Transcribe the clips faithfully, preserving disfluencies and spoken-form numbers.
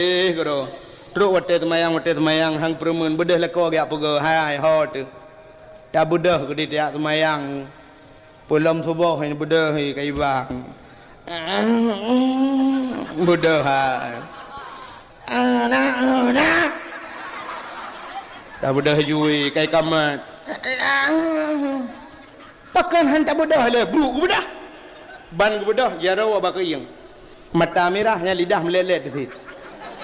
Eh, guru. Trok watèe seumayang, watèe seumayang, han peureumeun, beudôh lakoe geujak peugah, "Hai, ho teuh." Tabeudôh keudéh tajak seumayang. Peulom suboh nyan beudôh, eh, ka ibang. Beudôh, hai. Anak, anak. Tabeudôh jui, ka ikamat. Pakon han tabeudôh lé, brôk geubeudôh. Ban geubeudôh, jaroe bak keuieng. Mata mirah, nyang lidah meulét-lét teuh.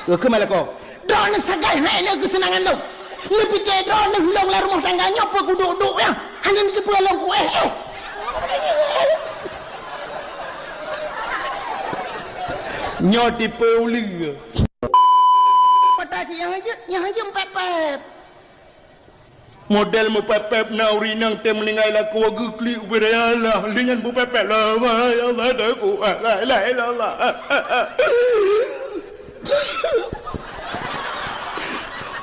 Geukheun lakoe, "Droeneuh sagai hai lé keuseunangan lôn. Neupike droeneuh lôn lam rumoh tangga nyoe peue kuduek-duek nyan. Hana neuteupeue lôn kuéh-éh." Nyoe tipe uleue. Mata cit nyang hanjeuet, nyang hanjeuet meupép-pép. Model meupép-pép na ureueng inong tém meuninggai lakoe geuklik ubé raya Allah, lé nyan meupép-pép, "La ilaha illallah, la ilaha illallah."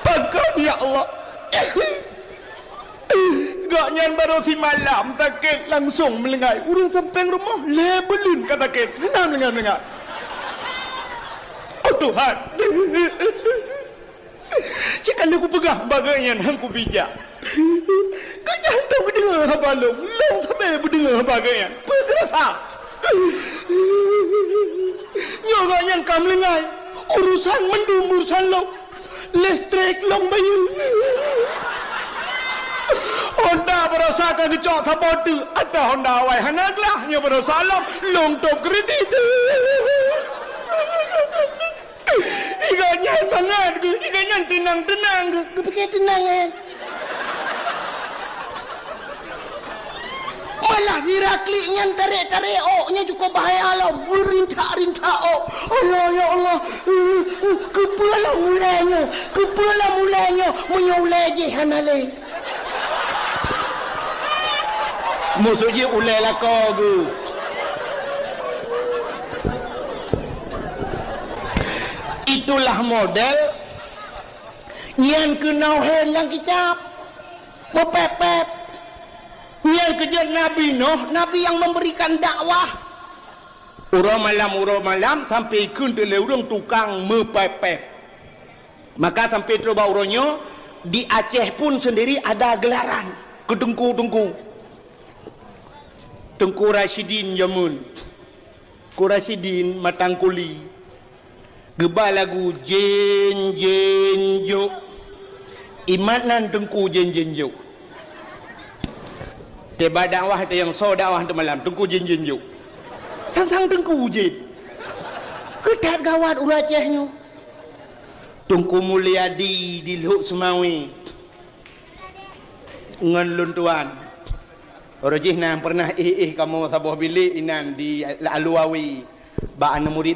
Pakon, ya Allah? Gobnyan barô simalam sakét langsong meulinggai. Ureueng sampéng rumoh lhèe buleuen ka sakét, hana meulinggai-meulinggai. Oh Tuhan! Cit ka lheueh kupeugah bak gobnyan han kubijak. Gobnyan hantom geudeungoe haba lôn, lôn sabe beudeungoe haba gobnyan. Peue geurasa? Nyoe gobnyan ka meulinggai, urusan mandum urusan lôn. Listrik lôn bayeue. Honda baroesa ka geucok saboh teuk, ata Honda awai hana glah, nyoe baroesa lom, lôn tôp kredit. Iga nyan mangat geuh, iga nyan teunang-teunang geuh. Geupike teunang, eh. Malah sira klik nyan tarek-tarek ôk, nyan cukup bahaya lom. Rintak-rintak ôk. Allah, ya Allah. Eh, eh, keupeue lom ulèe nyoe? Keupeue lom ulèe nyoe? Meunyoe ulèe jih hana lé. Maksud jih ulèe lakoe geuh. Itulah model nyan keunoe nyang kicap. Meupép-pép. Nyan keujeuet Nabi Nuh, Nabi nyang memberikan dakwah. Uroe malam, uroe malam, sampai kheun teuk lé ureueng tukang meupép-pép. Maka sampai trok bak uroe nyoe, di Aceh pun sendiri ada gelaran keu teungku-teungku. Teungku Rasyidin jameun. Teungku Rasyidin Matang Kuli. Geuba lagu Jén Jén Jok. Imat nan Teungku Jén Jén Jok. Tiba dakwah teuh nyang soe dakwah teuh malam, Teungku Jén Jén Jok. Sang-sang Teungku Jén. Keu that gawat ureueng Aceh nyoe. Teungku Mulyadi di Lhok Seumawé. Ngon lôn tuan. Uroe jih na pernah éh-éh kamoe saboh bilék inan di Aluwawi. Bak aneuk murit,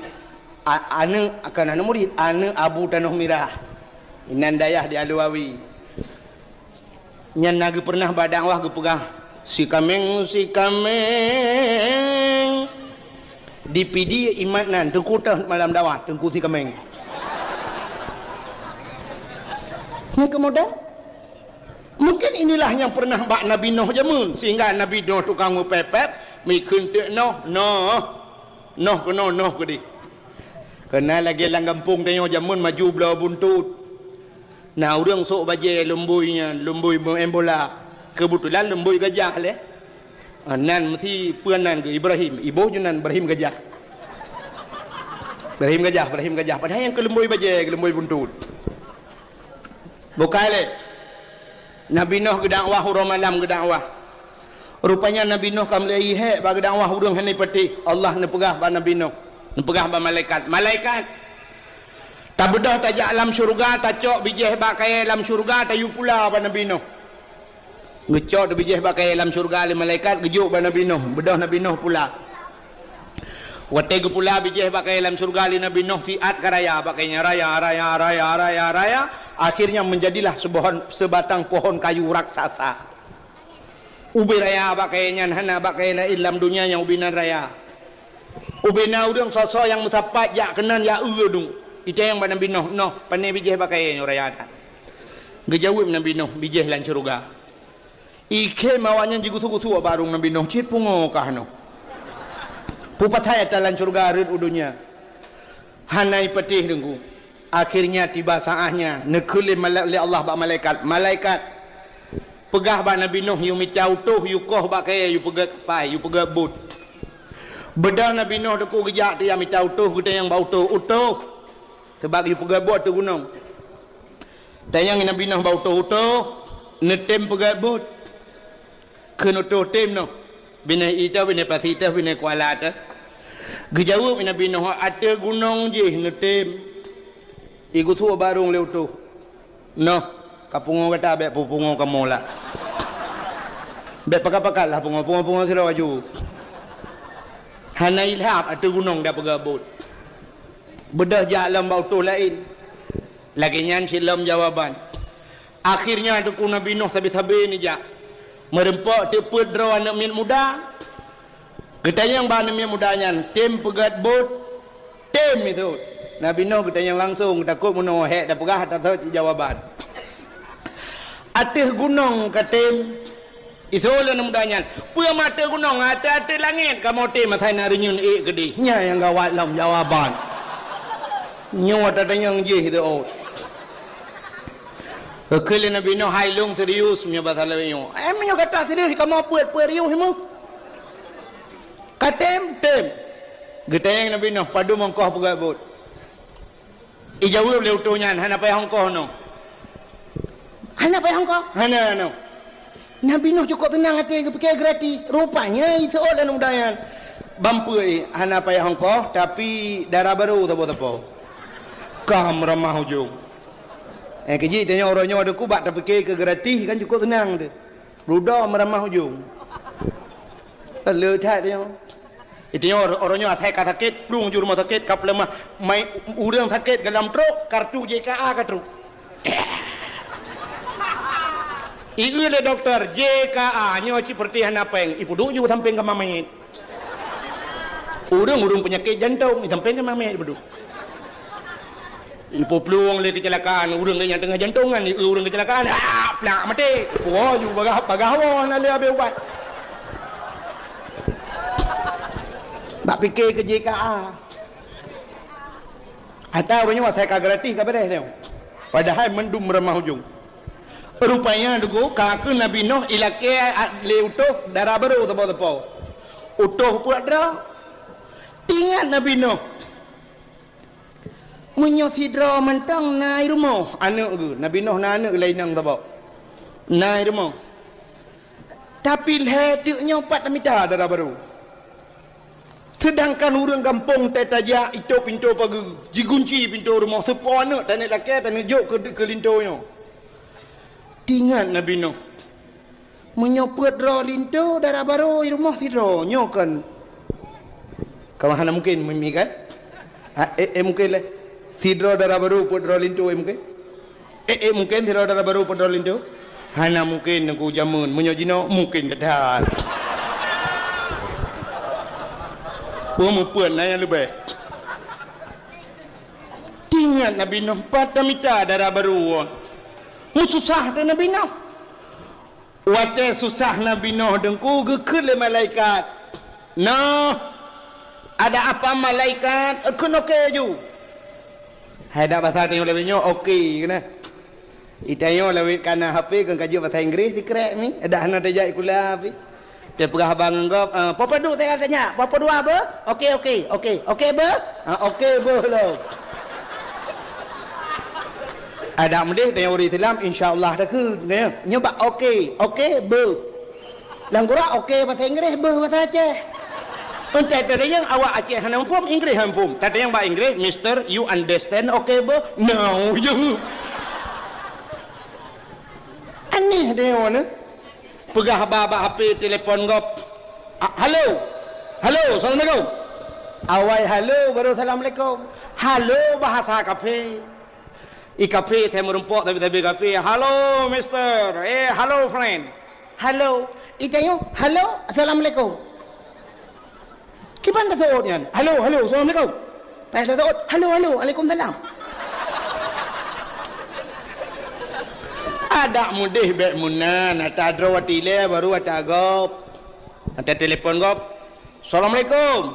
a-, aneuk, kon aneuk murit, aneuk Abu Tanoh Mirah. Inan dayah di Aluwawi. Nyan na geupeurnah bak dakwah geupeugah, "Sikaméng, sikaméng." Di Pidie imat nan, Teungku teuh malam dakwah, Teungku Sikaméng. Nyan keuh model. Mungkin inilah nyang pernah bak Nabi Nuh jameun, sehingga Nabi Nuh tukang meupép-pép, mikheun teuk noh, noh, noh keunoe, noh keudeh. Keunan lagèe lam gampông tanyoe jameun maju bloe buntot. Na ureueng sôk bajèe lumboi nyan, lumboi meu'en bola. Keubeutulan lumboi gajah lé. Ah, nan meusi peue nan geuh Ibrahim, iboh ju nan Ibrahim Gajah. Ibrahim Gajah, Ibrahim Gajah. Padahai nyang keu lumboi bajèe, keu lumboi buntot. Bukai lé. Nabi Nuh geudakwah, uroe malam geudakwah. Rupanya Nabi Nuh ka mulai hék bak geudakwah, ureueng hana patéh. Allah neupeugah bak Nabi Nuh, neupeugah bak malaikat, "Malaikat, tabeudôh tajak lam syeuruga, tacok bijéh bak kayèe lam syeuruga, tayue pula bak Nabi Nuh." Geucok teubijéh bak kayèe lam syeuruga lé malaikat, geujok bak Nabi Nuh, beudôh Nabi Nuh pula. Watèe geupula bijéh bak kayèe lam syeuruga lé Nabi Nuh, siat ka raya bak kayèe nyan, raya, raya, raya, raya, raya. Akhirnya menjadilah seubohon, seubatang pohon kayu raksasa. Ubé raya bak kayèe nyan, hana bak kayèe laén lam donya nyang ubé nan raya. Ubé na ureueng soe-soe nyang meusapat jak keunan jak eu dum. Itanyong bak Nabi Nuh, "Nuh, pané bijéh bak kayèe nyoe raya that?" Geujaweueb Nabi Nuh, "Bijéh lam syeuruga." Ikhém awaknyan jigusu-gusu bak barông Nabi Nuh, cit pungo kah nyoe. Peue pasai ata lam syeuruga rhot u donya. Hana ipatéh Teungku. Akhirnya tiba saatnya, neukheun lé mala-, lé Allah bak malaikat, "Malaikat, peugah bak Nabi Nuh yue mita utôh, yue koh bak kayèe, yue peugèt pai, yue peugèt bot." Beudôh Nabi Nuh teungku geujak teuh mita utôh, geutanyong bak utôh, "Utôh, sabab yue peugèt bot ateueh gunong." Tanyong Nabi Nuh bak utôh, "Utôh, neutem peugèt bot?" Kheun utôh, "Tem noh, binéh ié teuh, binéh pasi teuh, binéh kuala teuh." Geujaweueb Nabi Nuh, "Ateueh gunong jih neutem." Igeusuek barong lé utôh, "Noh, ka pungoe gata, bèk peupungoe kamoe lah. Bèk pakat-pakat lah pungoe, pungoe-pungoe sidroe aju. Hana ilham ateueh gunong dak peugèt bot." Beudôh jak lom bak utôh laén. Lagèe nyan cit lom jawaban. Akhirnya teungku Nabi Nuh sabe-sabe neujak. Meureumpok teuk peuet droe aneuk miet muda. Geutanyong bak aneuk miet muda nyan, "Tem peugèt bot?" "Tem," isut. Nabi Nuh geutanyong langsong, takot meunoe hék tapeugah, tatot cit jawaban. "Ateueh gunong ka tem." Isut lé aneuk muda nyan, "Peue meuateueh gunong, ateueh-ateueh langèt kamoe tem asai na reunyeun ék keudéh." Nyan nyang gawat lom jawaban. Nyoe tatanyong jih teuôt. Geukheun lé Nabi Nuh, "Hai lôn serius meunyoe basa lagèe nyoe." "Eh, meunyoe gata serius, kamoe peuet-peuet riuh meuh." "Ka tem?" "Tem." Geutanyong Nabi Nuh, "Padum ongkoh peugèt bot?" Ijaweueb lé utôh nyan, "Hana payah ongkoh noh." "Hana payah ongkoh?" "Hana noh." Nabi Nuh cukôp seunang até geupike gratis. Rupanya iseuôt lé aneuk muda nyan, "Ban peue, hana payah ongkoh, tapi dara barô saboh-saboh." Ka meuramah ujong. Eh, keujih tanyoe uroe nyoe teungku bak tapike keu gratis kan cukôp seunang teuh. Bludoe meuramah ujong. Le that tanyoe. Tanyoe uroe nyoe asai ka sakét, plueng ju rumoh sakét, ka peuleumah. Mai ureueng sakét dalam trok, kartu J K A ka trok. Ieu lé dokto, "J K A nyoe cit peureutih hana péng." Ipeuduek ju sampéng kama manyét. Ureueng-ureueng peunyakét jantong, sampéng kama manyét ipeuduek. Ipuplueng lé keucilakaan, ureueng nyang teungoh jantongan, ureueng keucilakaan, ah, plak maté. Puwoe ju bagah, bagah woe hana lé abéh ubat. Bak pike keu J K A. Ata uroe nyoe asai ka gratis ka beres nyoe. Padahai mandum meuramah ujong. Rupanya teungku ka keu Nabi Nuh ilakée lé utôh dara barô teupeu-teupeu. Utôh peuet droe. Ingat Nabi Nuh. Meunyoe sidroe mantong na i rumoh aneuk geuh, Nabi Nuh na aneuk laén nyang saboh. Na i rumoh. Tapi lhée teuk nyoe pat tamita dara barô. Seudangkan ureueng gampông teuh tajak itôp pintoe pageue, jigunci pintoe rumoh, seupôt aneuk taneuk lakée taneuk jok keu, keu linto nyoe. Teuingat Nabi Nuh. Meunyoe peuet droe linto dara barô i rumoh sidroe, nyoe kon. Ka hana mungken mi-, mi kan? Ha, eh, eh, mungken lé. Sidroe dara barô peuet droe linto, eh, mungken? Eh, eh, mungken sidroe dara barô peuet droe linto? Hana mungken teungku jameun. Meunyoe jinoe, mungken that. Peue meupeuet na nyang leubeh. Teuingat Nabi Nuh pat tamita dara barô. Meususah teuh Nabi Nuh. Watée susah Nabi Nuh teungku geukheun lé malaikat. Nuh, ada apa malaikat? Kheun oke ju. Hai dak basa tanyoe lawét nyoe oke keunan. Itanyoe lawét kana H P keu kajeuet basa Inggris dikrek mi. Dak hana tajak sikula pih. Teupeugah haba ngon gob, eh, "Papa duek saya tanya, papa dua beuh?" "Oke, oke, oke, oke beuh?" "Ah, oke beuh lom." Adak meudeh tanyoe ureueng Islam, insya Allah takheun, ya. Nyoe bak oke, oke beuh. Lam gura oke basa Inggris, beuh basa Aceh. Entah tatanyong awak Aceh hana muphom, Inggris hana muphom. Tatanyong bak Inggris, "Mister, you understand oke beuh?" "No," jaweueb. Aneh tanyoe nyoe. Peugah haba bak H P telepon gob. Ah, halo. Halo, assalamualaikum. Awai halo baru assalamualaikum. Halo bahasa kafe. I kafe teuh meurumpok tapi-tapi kafe. "Halo, mister." "Eh, halo, friend." "Halo." I tanyoe, "Halo, assalamualaikum." Kiban taseuôt nyan? "Halo, halo, assalamualaikum." Payah taseuôt, "Halo, halo, alaikumsalam." Adak meudeh bék meunan, ata droe watée ilée baru ata gob. Ata telepon gob. "Assalamualaikum."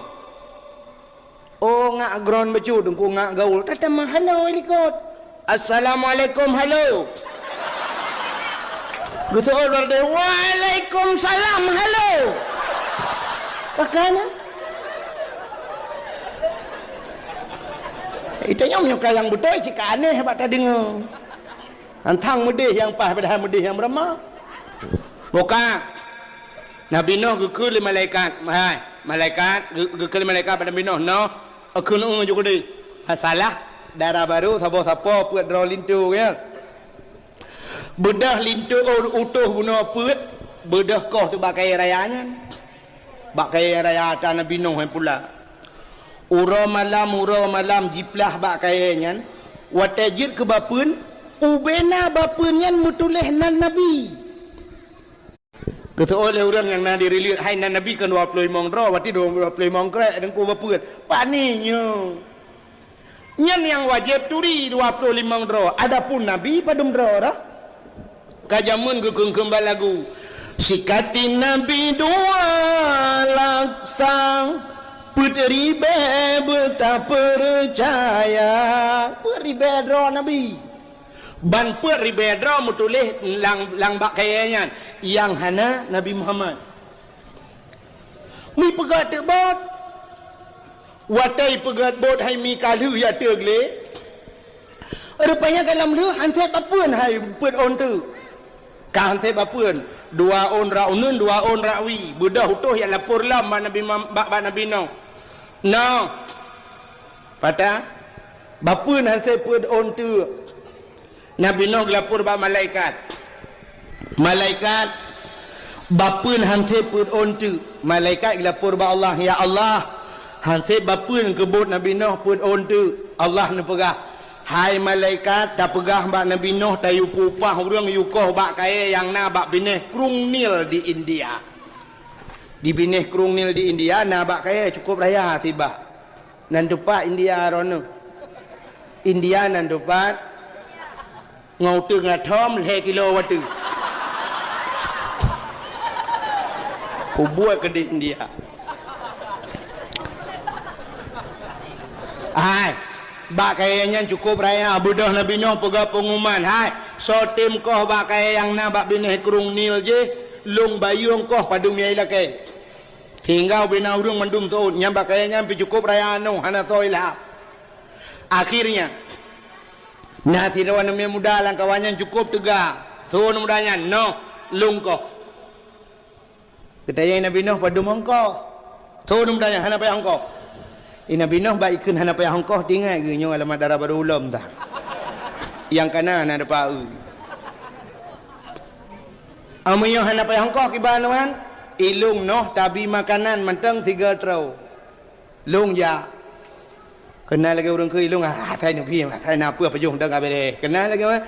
Oh, ngak gron bacut, Teungku ngak gaul. Tatamah halo i likot. "Assalamualaikum, halo." Geuseuôt bak deh, "Waalaikumsalam, halo." Pakana? Itanyong nyoe ka nyang beutôi cit ka aneh bak tadeungoe. Hantang meudeh nyang paih padahai meudeh nyang beurama. Buka. Nabi Nuh geukheun lé malaikat, "Hai, malaikat," geu-, geukheun lé malaikat bak Nabi Nuh, "Noh, kheun eu ju keudeh. Masalah dara barô saboh sapo peuet droe linto, ya. Beudôh linto u-, utôh bunoe peuet, beudôh koh teuk bak kayèe raya nyan." Bak kayèe raya ata Nabi Nuh nyan pula. Uroe malam, uroe malam jiplah bak kayèe nyan, watèe jeuet keu bapeuen, ubena bapeuen nyan meutuléh nan Nabi. Geuseuôt lé ureueng nyang na di rileuk, hai nan Nabi kan dua ploh limong droe, watèe dua ploh limong krek Teungku bapeuen. Pane nyoe. Nyan nyang wajéb turi dua ploh limong droe. Adapun Nabi padum droe dah? Ka jameun geukheun-kheun bak lagu. Sikati Nabi dua laksa, peuet ribèe beutapeucaya. Peuet ribèe droe Nabi. Ban peuet ribèe droe meutuléh lam, lam bak kayèe nyan, nyang hana Nabi Muhammad. Meupeugah teuk bot. Watèe peugah bot hai mi ka lheueh ya teuk lé. Rupanya ka lheueh han sép bapeuen hai peuet ôn teuk. Ka han sép bapeuen. Dua ôn rak uneuen, dua ôn rak wie. Beudôh utôh ya lapor lom bak Nabi Muham-, bak, bak Nabi Nuh. Noh. Pata? Bapeuen han sép peuet ôn teuk. Nabi Nuh geulapor bak malaikat. "Malaikat, bapeuen han sép peuet ôn teuk." Malaikat geulapor bak Allah, "Ya Allah, han sép bapeuen keu bot Nabi Nuh peuet ôn teuk." Allah neupeugah, "Hai malaikat, tapeugah bak Nabi Nuh tayue peupah ureueng yue koh bak kayèe nyang na bak binéh Krueng Nil di India." Di binéh Krueng Nil di India na bak kayèe cukôp raya sibak. Nan teupat India droeneuh. India nan teupat. Ngon uteuen atom lhèe kilo watèe. Kubuet keu di India. Hai, bak kayèe nyan cukôp raya, beudôh Nabi Nuh peugah peungumuman, "Hai, soe tem koh bak kayèe nyang na bak binéh Krueng Nil jih, lôn bayueng koh padum nyang ilakèe." Sehingga ubena ureueng mandum seuôt, nyan bak kayèe nyan pih cukôp raya aneuk, hana soe ilham. Akhirnya, na sidroe aneuk muda lam kawan nyan cukôp teuga. Seuôt aneuk muda nyan, "Noh, lôn koh." Geutanyong Nabi Nuh padum ongkoh. Seuôt aneuk muda nyan, "Hana payah ongkoh." I Nabi Nuh bak ikheun hana payah ongkoh, teuingat geuh nyoe alamat dara barô ulôn tah. Nyang kana na deupa eu. Ameunyoe hana payah ongkoh kiban wan, ilôn noh tabi makanan mantong sigoe troe. Lôn jak. Keunan lagèe ureueng keu ilôn, ah, asai neubri, asai na peue pajoh dang ka beureh. Keunan lagèe wan,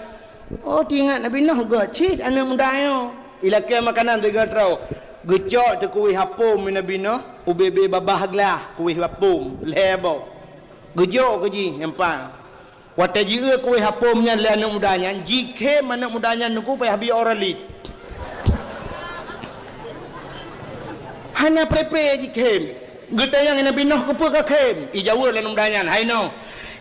oh, teuingat Nabi Nuh geuh cit aneuk muda nyoe. Ilakèe makanan sigoe troe. Geucok teuh kuweh apom Nabi Nuh, ubé-bé babah glah kuweh apom, lhèe boh. Geujok keu jih nyang pan. Watèe jieu kuweh apom nyan lé aneuk muda nyan, jikhém aneuk muda nyan Teungku payah bie Oralid. Hana pré-pré jikhém. Geutanyong Nabi Nuh, "Keupeue kakhém?" Ijaweueb lé aneuk muda nyan, "Hai Nuh,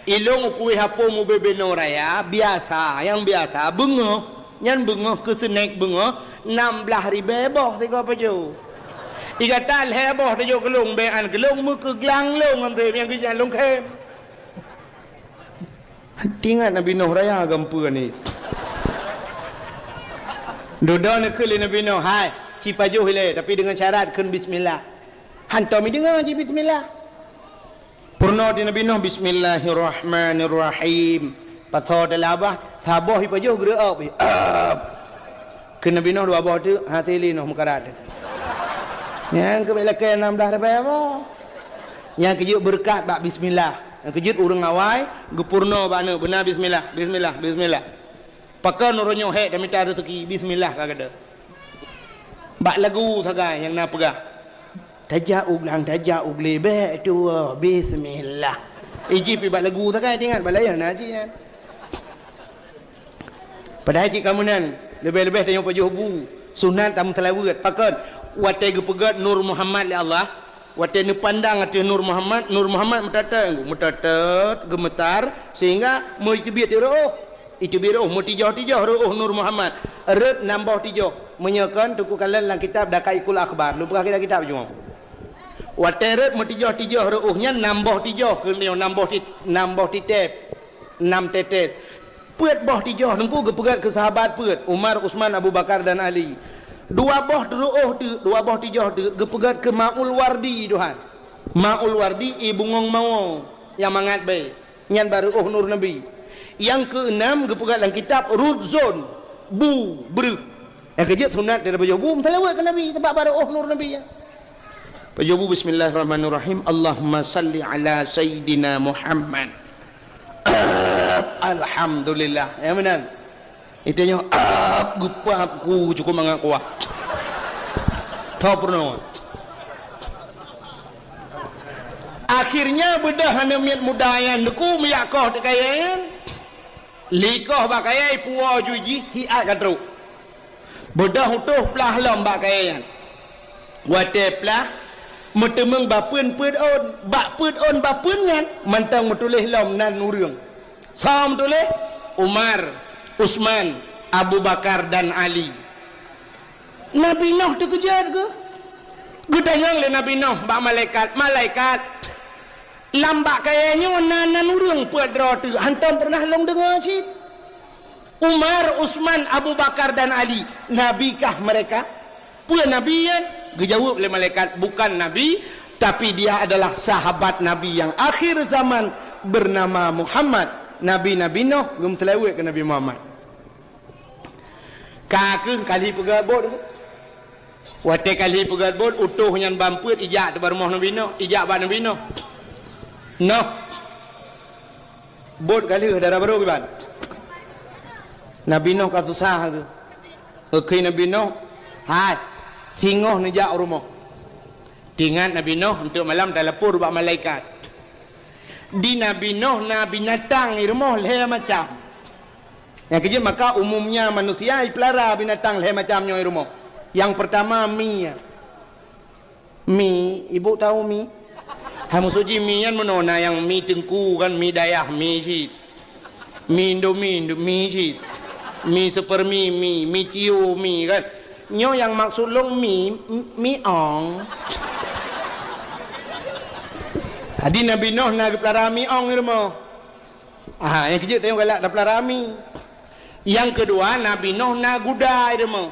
ilôn u kuweh apom ubé-bé noe raya, biasa, nyang biasa, beungoh, nyan beungoh keu snèk beungoh, nam blaih ribèe boh sigoe pajoh. Igata lhèe boh tajok keu lôn, bèe an keu lôn, meukeuglang lôn ngon sép nyang keu nyan lôn khém." Teuingat Nabi Nuh raya geumpeue ni. Dudoe neukheun lé Nabi Nuh, "Hai, ci pajoh ilèe, tapi deungon syarat kheun bismillah." Hantom ideungoe ji bismillah. Peurunoe di Nabi Nuh, "Bismillahirrahmanirrahim." Pasoe teulabah, saboh ipajoh geureu'op. Keu Nabi Nuh dua boh teuk, hase lé Nuh meukarat. Nyang keu bèk lakèe nam blaih ribèe boh. Nyang keujeuet beureukat bak bismillah. Nyang keujeuet ureueng awai geupeurunoe bak aneuk beuna bismillah, bismillah, bismillah. Pakon uroe nyoe hék tamita reuzeki, bismillah ka gata. Bak lagu sagai nyang na peugah. Tajak u glang, tajak u glé, bèk tuwoe, bismillah. Iji pi bak lagu sagai teuingat bak laén na cit nyan. Padahai cit kamoe nyan, leubeh-leubeh tanyoe pajoh bu, sunat tameuseulaweuet. Pakon? Watèe geupeugèt Nur Muhammad lé Allah, Watée neupandang ateueh Nur Muhammad, Nur Muhammad meuteutét, meuteutét, geumeutar, sehingga meuteubiet reuôh. Iteubiet reuôh, meutijoh-tijoh reuôh Nur Muhammad. Rot nam boh tijoh. Meunyoe kon, Teungku kalon lam kitab Daqaiqul Akhbar. Lôn peugah kitab-kitab cuma. Watée rot meutijoh-tijoh reuôh nyan nam boh tijoh, keuneuk nam boh ti-, nam boh titép. Nam tetes. Peuet boh tijoh Teungku geupeugét keu sahabat peuet, Umar, Utsman, Abu Bakar dan Ali. Dua boh reuôh teuk, dua boh tijoh teuk geupeugét keu Maul Wardi, Tuhan. Maul Wardi, ie bungöng mawö nyang mangat bèe. Nyan barô reuôh Nur Nabi. Nyang keuenam geupeugét lam kitab Rudzon, bu, breuh. Nyang keujeuet sunat daripada pajoh bu meuseulaweuet keu Nabi, sabab barô reuôh Nur Nabi nyan. Pajoh bu, bismillahirrahmanirrahim. Allahumma salli ala Sayyidina Muhammad. Alhamdulillah. Ya, meunan. Itu nyoe, ap, geupap ku cukup mangat kuah. Tho peurunoe. Akhirnya beudôh aneuk miet muda nyan Teungku meuyak koh teuh kayèe nyan. Likoh bak kayèe puwoe ju jih hiat ka trok. Beudôh utôh plah lom bak kayèe nyan. Watèe plah, meuteumeung bapeuen peuet ôn. Bak peuet ôn bapeuen nyan mantong meutuléh lom nan ureueng. Soe meutuléh? Umar, Utsman, Abu Bakar dan Ali. Nabi Nuh teukeujot geuh. Geutanyong lé Nabi Nuh bak malaikat, "Malaikat, lam bak kayèe nyoe na nan ureueng peuet droe teuk, hántom peureunah lôn deungö cit. Umar, Utsman, Abu Bakar dan Ali, nabikah mereka?" Peue nabi nyan? Geujaweueb lé malaikat, "Bukan nabi, tapi dia adalah sahabat Nabi yang akhir zaman bernama Muhammad." Nabi-nabi Nuh geumeuseulaweuet keu Nabi Muhammad. Ka kheueh kali peugét buet. Watèe kali peugét buet, utôh nyan ban peuet ijak teubak rumoh Nabi Nuh, ijak bak Nabi Nuh. Noh. Buet ka lheueh dara barô kiban. Nabi Nuh ka susah geuh. Geukheun Nabi Nuh, "Hai, singoh neujak u rumoh." Teuingat Nabi Nuh, eunteuk malam talapor bak malaikat. Di Nabi Nuh na binatang i rumoh lhèe macam. Nyang keujeuet maka umumnya manusia jipeulara binatang lhèe macam nyoe i rumoh. Nyang peurtama mi. Mi, ibu tahu mi? Hai musoji mi nyan meunoe na nyang mi teungku kan, mi dayah mi cit. Mi Indomie, Indomie cit. Mi Supermi, mi, mi Cio, mi kan. Nyoe nyang maksud lôn mi, m-, mi ong. Jadi Nabi Nuh na geupeulara mi ong i rumoh. Ah, nyang keujeuet tanyoe galak tapeulara mi. Nyang keudua, Nabi Nuh na guda i rumoh.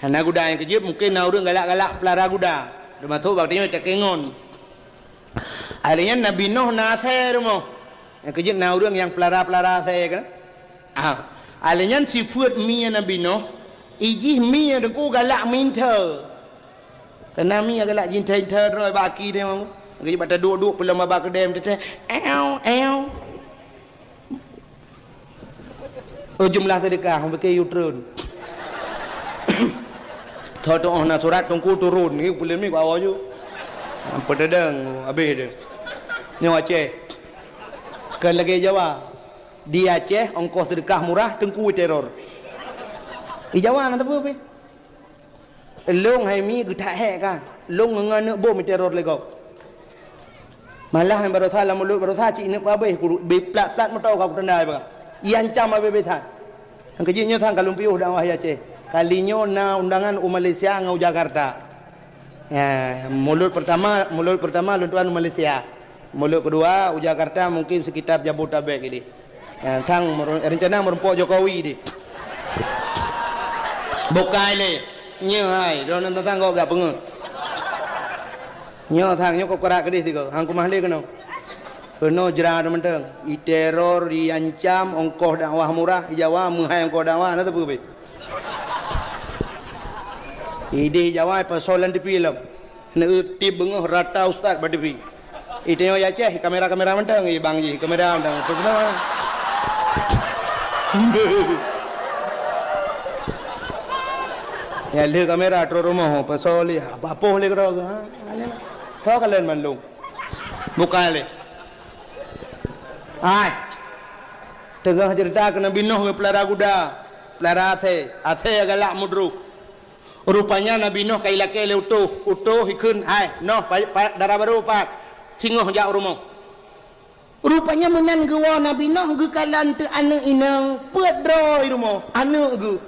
Na guda nyang keujeuet, mungken na ureueng galak-galak peulara guda. Teumasok bak tanyoe takengon. Alèh nyan Nabi Nuh na asèe i rumoh. Nyang keujeuet na ureueng nyang peulara-peulara asèe kan. Ah, alèh nyan sifeuet mi Nabi Nuh, ijih mi nyang teungku galak minta. Keunan mi galak jinta-jinta droe bak aki teuh. Lagèe bak taduek-duek peulom bak keudè teuh. Ew, ew. Oh, jumlah sedekah, bukon U-turn. Tho tuoh na surat teungku turun, ni peuleueh mi bak awak ju. Peudedeng, habéh deh. Nyoe Aceh. Kan lagèe Jawa. Di Aceh, ongkoh sedekah murah, teungku teror. Di Jawa na teupeu pih. Lôn hai mi geutak hék ka. Lôn ngon aneuk bom teror lé gob. Malah nyang baroesa lam mulot baroesa cit ineuk peuhabéh, kuru-, bi plat-plat moto ka kutanda bak. Iancam habéh-habéh that. Nyang keujeuet nyoe sang ka lôn piôh dakwah di Aceh. Kali nyoe na undangan u Malaysia ngon u Jakarta. Ya, mulot pertama, mulot pertama lôn tuan u Malaysia. Mulot keudua u Jakarta mungkin sekitar Jabodetabek ini. Ya, sang meureu-, rencana meurumpok Jokowi di. Bukai lé. Nyoe hai, droeneuh teuntang kok gak peungeuh. Nyoe sang, nyoe kok keurak keudeh tiga. Hang keumah lé keunoe. Keunoe jra mantong. Iteror, iancam, ongkoh dakwah murah, i Jawa meuhai ongkoh dakwah, na teupeu pih. Ideh Jawa pasoe lam T V lom. Neueu tiep beungoh rata ustaz bak T V. Itanyoe di Aceh, kamera-kamera mantong, eh, bang jih, kamera mantong. Tu kenapa? Ya, lheueh kamera, trok rumoh, pasoe lé, apa-apa lé keudroe, ha? Tho kalon mandum. Bukan lé. Hai. Teungoh ceurita keu Nabi Nuh geupeulara guda, peulara asèe, asèe galak meudroh. Rupanya Nabi Nuh ka ilakée lé utôh, utôh ikheun, "Hai, noh, pa-, pa-, dara barô pat, singoh jak u rumoh." Rupanya meunan geuwoe Nabi Nuh geukalon teuk aneuk inong peuet droe i rumoh, aneuk geuh.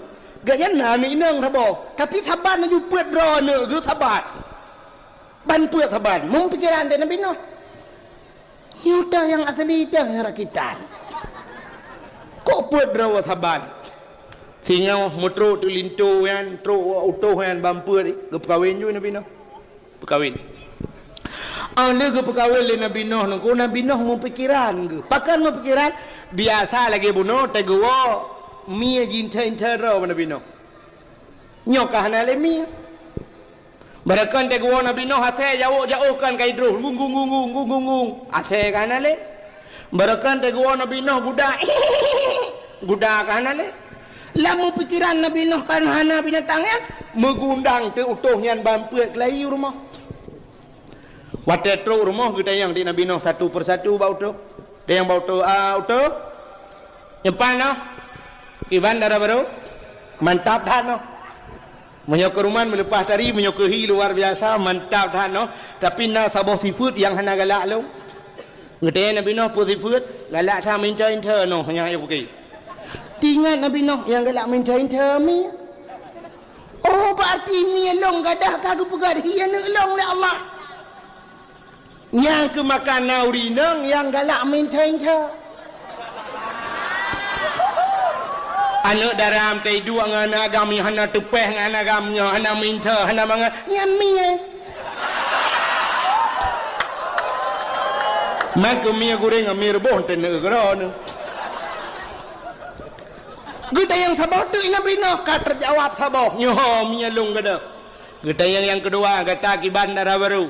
Gobnyan na aneuk inong saboh, tapi saban laju peuet droe aneuk geuh saban. Ban peuet saban, meupikeran teuh Nabi Nuh. Nyoe teuh nyang asli teuh nyang rakitan. Kok peuet droe saban? Singoh meutrok teuk linto nyan, trok u utôh nyan ban peuet, geupeukawen ju Nabi Nuh. Peukawen. Óh lheueh geupeukawen lé Nabi Nuh nungku, Nabi Nuh meupikeran geuh. Pakon meupikeran? Biasa lagée bunoe teuguwoe mie jinthée-inthée droe bak Nabi Nuh. Nyoe ka hana lé mie. Barokon teuguwoe Nabi Nuh asée jawok-jawok kon ka idroh, gung, gung, gung, gung, gung, gung, gung. Asée ka hana lé. Barokon teuguwoe Nabi Nuh guda, guda ka hana lé. Lam meupikeran Nabi Nuh kon hana binatang nyan, meugundang teuk utôh nyan ban peuet keulayi u rumoh. Watée trok u rumoh geutanyong di Nabi Nuh satu persatu bak utôh. Tanyong bak utôh, "Ah, utôh, nyoe pat noh, kiban dara barô?" "Mantap that noh. Meunyoe keu ruman meuleupah tari, meunyoe keu hi luar biasa, mantap that noh. Tapi na saboh sifeuet nyang hana galak lôn." Geutanyong Nabi Nuh, "Peue sifeuet?" "Galak that meuinthée-inthée noh nyang ayah buki." Teuingat Nabi Nuh nyang galak meuinthée-inthée mi. Oh, berarti mi lôn gadôh ka geupeugah hi aneuk lôn lé Allah. Nyang keumakan na ureueng inong nyang galak meuinthée-inthée. Aneuk dara meutai duek ngon aneuk agam nyang hana teupéh ngon aneuk agam nyang hana meuinthée, hana mangat, nyan mie. Man keu mie goreng ngon mie reubôh teuneuk keudroe. Geutanyong saboh teuk Nabi Nuh ka teujawab saboh, "Nyoe mie lôn gadôh." Geutanyong nyang keudua, "Gata kiban dara barô?"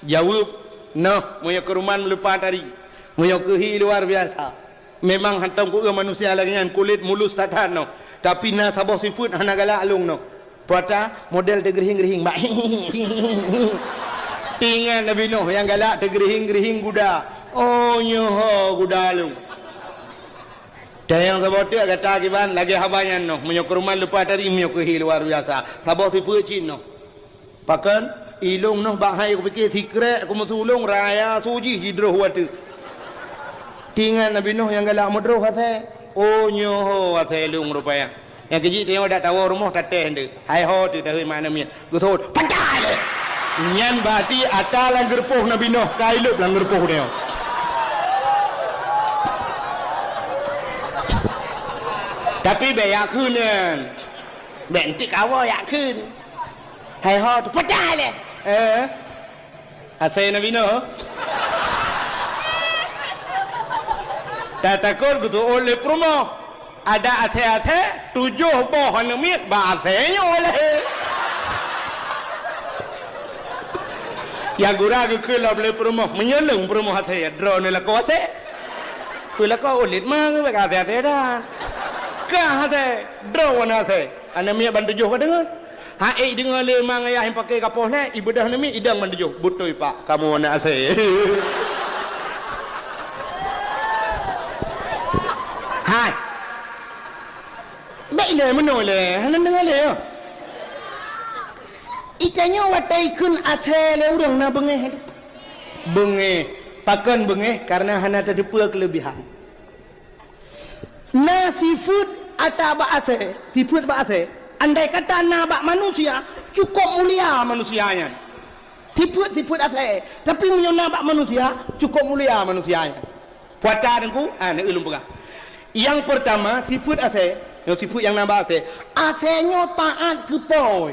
Jaweueb, "Noh, meunyoe keu ruman meuleupah tari, meunyoe keu hi luar biasa. Memang hantom kueu manusia lagée nyan, kulét mulus that-that noh, tapi na saboh sifeuet hana galak lôn noh." Puata model teugeurihing-geurihing bak. Teuingat Nabi Nuh nyang galak teugeurihing-geurihing guda. "Oh, nyoe ho guda lôn." Tanyong saboh teuk, "Gata kiban?" "Lagée haba nyan noh, meunyoe keu ruman leupah tari, meunyoe keu hi luar biasa." Saboh sifeuet cit noh. Pakon? "Ilôn noh bak hai kupike sikrek kumeusulông raya su jih jidroh watée." Teuingat Nabi Nuh nyang galak meudroh asée. "Oh, nyoe ho asée lôn rupaya." Nyang keujih tanyoe dak tawoe rumoh tatéh nde. Hai ho teuh tahe mak aneuk miet. Geuthot, "Pacah lé!" Nyan bati ata lam geureupoh Nabi Nuh ka ilôb lam geureupoh tanyoe. Tapi bék yak kheun nyan. Bék enteuk kawoe yak kheun. Hai ho teuh pacah lé. Eh. Asée Nabi Nuh. Tatakot geuseuôt lé peurumoh. Ada asée-asée tujoh boh aneuk miet bak asée nyoe lé. Ya gura geukheun lom lé peurumoh, meunyoe lôn peurumoh asée, droeneuh lakoe asée. Peue lakoe ulit ma geubek asée-asée dan. Ka asée, droeneuh asée. Aneuk miet ban tujoh ka deungon. Hai deungoe lé ma ngayah nyang paké kapoh lé, ibeudoh neumi idong ban tujoh. Beutôi pak, kamoe aneuk asée. Hai. Bék ilée meunoe lé, hana deungoe lé. Itanyoe watée ikheun asée lé ureueng na beungéh. Beungéh. Pakon beungéh? Karena hana tateupeue keuleubihan. Na sifeuet ata bak asée, sifeuet bak asée. Andai kata na bak manusia, cukôp mulia manusia nyan. Sifeuet-sifeuet asée, tapi meunyoe na bak manusia, cukôp mulia manusia nyan. Puata teungku, ah, na ulôn peugah. Nyang peurtama, sifeuet asée, nyoe sifeuet nyang na bak asée. Asée nyoe taát keu po.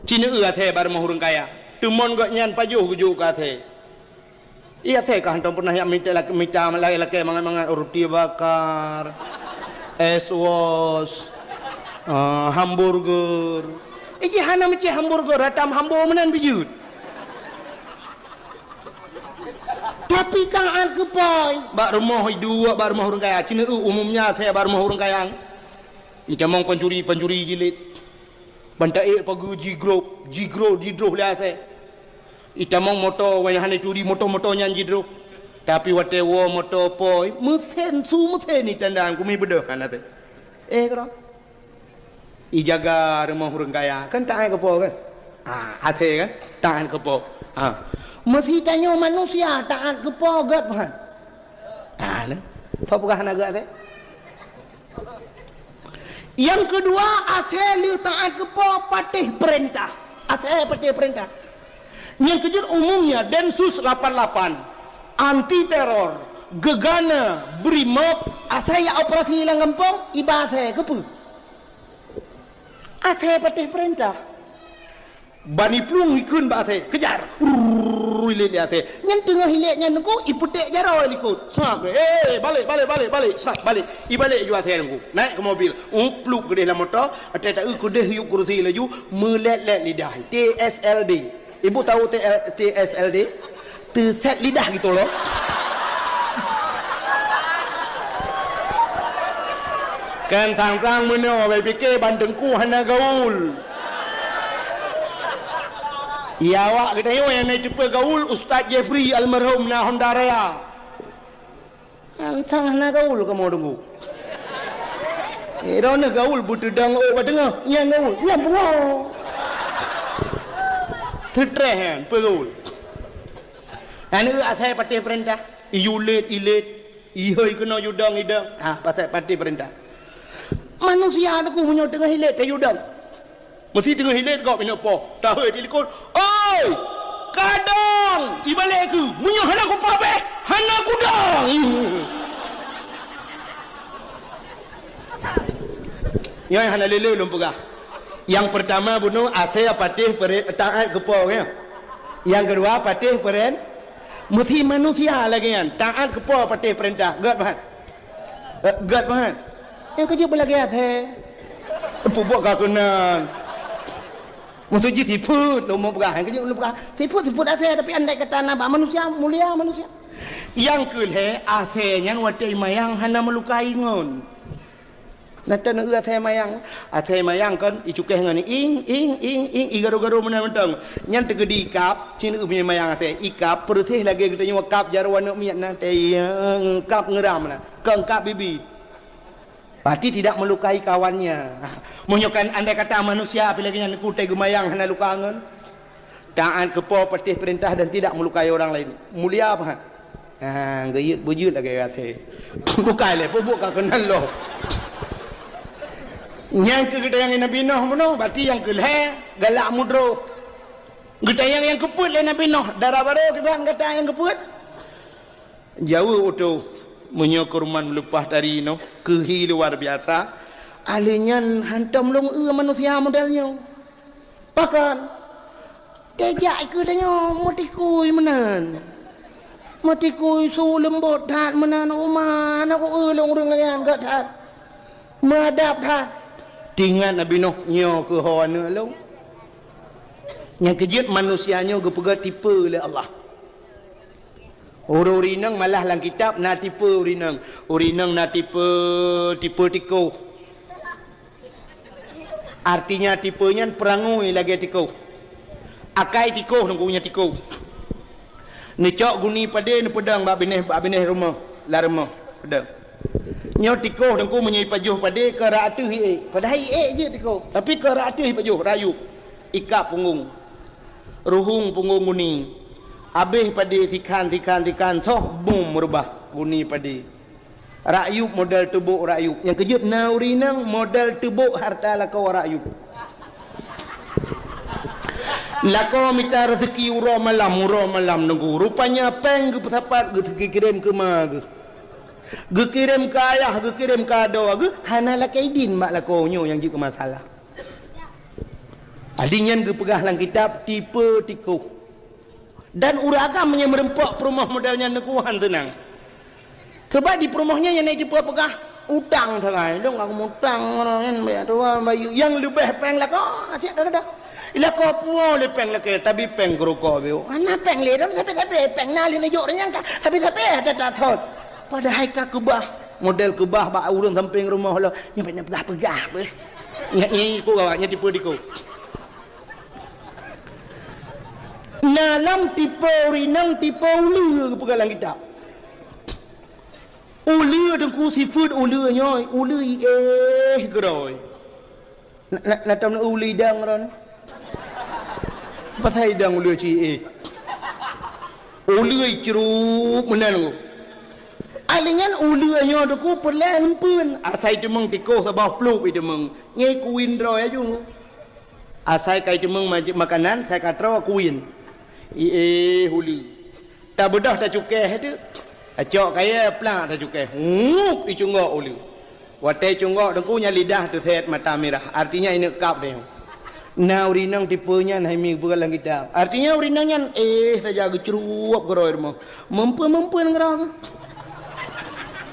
Ci neueu asée bak rumoh ureueng kaya. Teumon gobnyan pajoh geujok keu asée. Iya, asée ka hantom peureunah jak mita lak-, mita lakée-lakée mangat-mangat, roti bakar, es wos, ah, hamburger. Iji hana meucéh hamburger, ratam hambo meunan bijeuet. Tapi taát keu po. Bak rumoh iduek, bak rumoh ureueng kaya. Ci neueu umumnya asée bak rumoh ureueng kaya. Itamong pancuri-pancuri jilid. Ban taék pageue jigrob, jigrob, jidroh lé asée. Itamong moto, nyang hana turi moto-moto nyan jidroh. Tapi watée woe moto po, meusen su meusen itandang kumi beudôh hana asée. Eh, keudroe. Ijaga rumoh ureuëng kaya, kan taát keu po kan? Ah, asèe kan? Taát keu po. Ah. Meusi tanyoe manusia taát keu po gét, Tuhan. Ah, nah. Soe peugah hana gét asèe? Nyang keudua, asèe le taát keu po patéh peurintah. Asèe patéh peurintah. Nyang keujeuet umumnya Densus lapan lapan, anti teror, gegana, Brimob, asèe jak operasi lam gampông, iba asèe keupeue? Asèe patéh peurintah. Bani plueng ikheun bak asèe, "Kejar!" Rrrr, ilét lé asèe. Nyan teungoh ilét nyan teungku, ipeuték jaroe likot. Sab, "Eh, balek, balek, balek, balek!" Sab, balek. Ibalek ju asèe teungku. Naik keu mobil. Upluk keudeh lam moto, watèe taeu keudeh yup keurusi laju, meulét-lét lidah. T S L D. Ibu tahu T L, T S L D? Teusét lidah gitu loh. Kan sang-sang meunoe, bai pike ban teungku hana gaul. Ya, awak geutanyoe nyang na teupeue gaul, Ustaz Jeffrey almarhum na Honda Raya. Sang-sang hana gaul kamoe teungku. Eh, droeneuh gaul beuteudong ôk bak teungoh, nyang gaul, nyang pungo. Teutreh nyan, peue gaul. Aneuk asèe patéh peurintah, iyue lét, ilét, ihôi keunoe yue dong, idong. Ah, pasai patéh peurintah. Manusia teungku meunyoe teungoh ilét, tayue dong. Meusi teungoh ilét gob inong poh, tahôi di likot, "Oi! Kadang!" Ibalek keu, "Meunyoe hana kupoh beh, hana kudong!" Nyoe hana lé-lé lôn peugah. Nyang peurtama bunoe asèe patéh peri-, taát keu po, ya. Nyang keudua patéh peren-, meusi manusia lagèe nyan, taát keu po patéh peurintah. Gét, Tuhan. Eh, gét bangat. Nyang keujeuet beulagèe asèe. Peubuet ka keunan. Maksud jih sifeuet lôn peugah, nyang keujeuet lôn peugah. Sifeuet, sifeuet asèe, tapi andai kata na bak manusia, mulia manusia. Nyang keu lhèe, asèe nyan watèe imayang hana meulukai ngon. Nah, tan eu asèe mayang. Asèe mayang kan, icukéh ngon ing, ing, ing, ing, igaru-garu meunan mantong. Nyan teugeudi ikab, cit eu meunyoe mayang asèe. Ikab, peureuséh lagèe geutanyoe kab jaroe aneuk miet na, teuieng, kab ngeuram na. Keu kab bibi. Berarti tidak melukai kawannya. Meunyoe kan andai kata manusia pih lagèe nyan, kutai geumayang hana luka ngon. Taat keu po patéh peurintah dan tidak melukai orang lain. Mulia pahat. Ha, geuyeuet beujeuet lagèe asèe. Bukai lé, peubuet ka keunan lom. Nyang keu geutanyong Nabi Nuh bunoe, berarti nyang keu lhèe galak mudroh. Geutanyong nyang keupeuet lé Nabi Nuh, dara barô kiban gata nyang keupeuet. Jaweueb utôh, meunyoe keu ruman meuleupah tari nyoe keuhi luar biasa, ahli nyan hantom lôn eu manusia model nyoe. Pakon? Teuh jak keu tanyoe meutikui meunan. Meutikui su leumbot that meunan, uma na ku eu lôn ureueng laén gét that. Meuadab that. Teuingat Nabi Nuh nyoe keu ho aneuk lôn. Nyang keujeuet manusia nyoe geupeugah tipe lé Allah. Ureueng-ureueng inong malah lam kitab na tipe ureueng inong. Ureueng inong na tipe, tipe tikoh. Artinya tipe nyan peurangui lagèe tikoh. Akai tikoh nunggu nyan tikoh. Neucok guni padé neupeudong bak binéh, bak binéh rumoh, lam rumoh peudong. Nyoe tikoh nunggu meunyoe ipajoh padé keu rot ateueh iék. Padahai iék jeuet tikoh. Tapi keu rot ateueh ipajoh, rot yup. Ikab punggong. Ruhueng punggong guni. Abéh padé sikhan, sikhan, sikhan, soh bum reubah guni padé. Rot yup model teubôk rot yup. Nyang keujeuet na ureueng inong model teubôk harta lakoe rot yup. Lakoe mita raseuki uroe malam, uroe malam nunggu. Rupanya péng geupeusapat geuseuki kirém keu ma geuh. Geukirém keu ayah, geukirém keu adoe geuh, hana lakèe idin bak lakoe nyoe nyang jeuet keu masalah. Adi nyan geupeugah lam kitab tipe tikoh. Dan ureueng agam nyang meurumpok peurumoh model nyan neukuhan teunang. Keubah di peurumoh nyan nyang na tipe peugah utang sagai. Dong aku mutang nyan banyak tuan bayu. Nyang leubeh péng lakoe, cit ka geudah. Lakoe puwoe lé péng lakèe, tapi péng keu rukok biôh. Hana péng lé dong, tapi-tapi péng na lé neujok renyang ka, tapi-tapi ada tathon. Padahai ka keubah, model keubah bak ureueng sampéng rumoh lo, nyan bèk neupeugah-peugah beuh. Nyan, nyan ku gawat, nyan tipe tikoh. Na lam tipe ureueng inong, tipe uleue geupeugah lam kitab. Uleue teungku sifeuet uleue nyoe, uleue iéh geurôi. Na, na, na tom ului dang ron. Pasai dang ului ci eh. Ului cerup meunan. Alinyan ului nyoe duku peureulèe hempeuen. Asai teumeung tikoh saboh plup i teumeung. Nyai kuin droe aju. Asai kai teumeung ma-, makanan, sai ka troe kuin. I eh ului. Tabeudôh tacukèh teuk. Tacok kayèe plak tacukèh. Huh, icunggok ului. Watèe cunggok teungku nyan lidah teusèt mata mirah. Artinya ineuk kab deh. Na ureueng inong tipe nyan hai mi geupeugah lam kitab. Artinya ureueng inong nyan eh saja geucruwop keudroe rumoh. Meumpeuen-meumpeuen keudroe.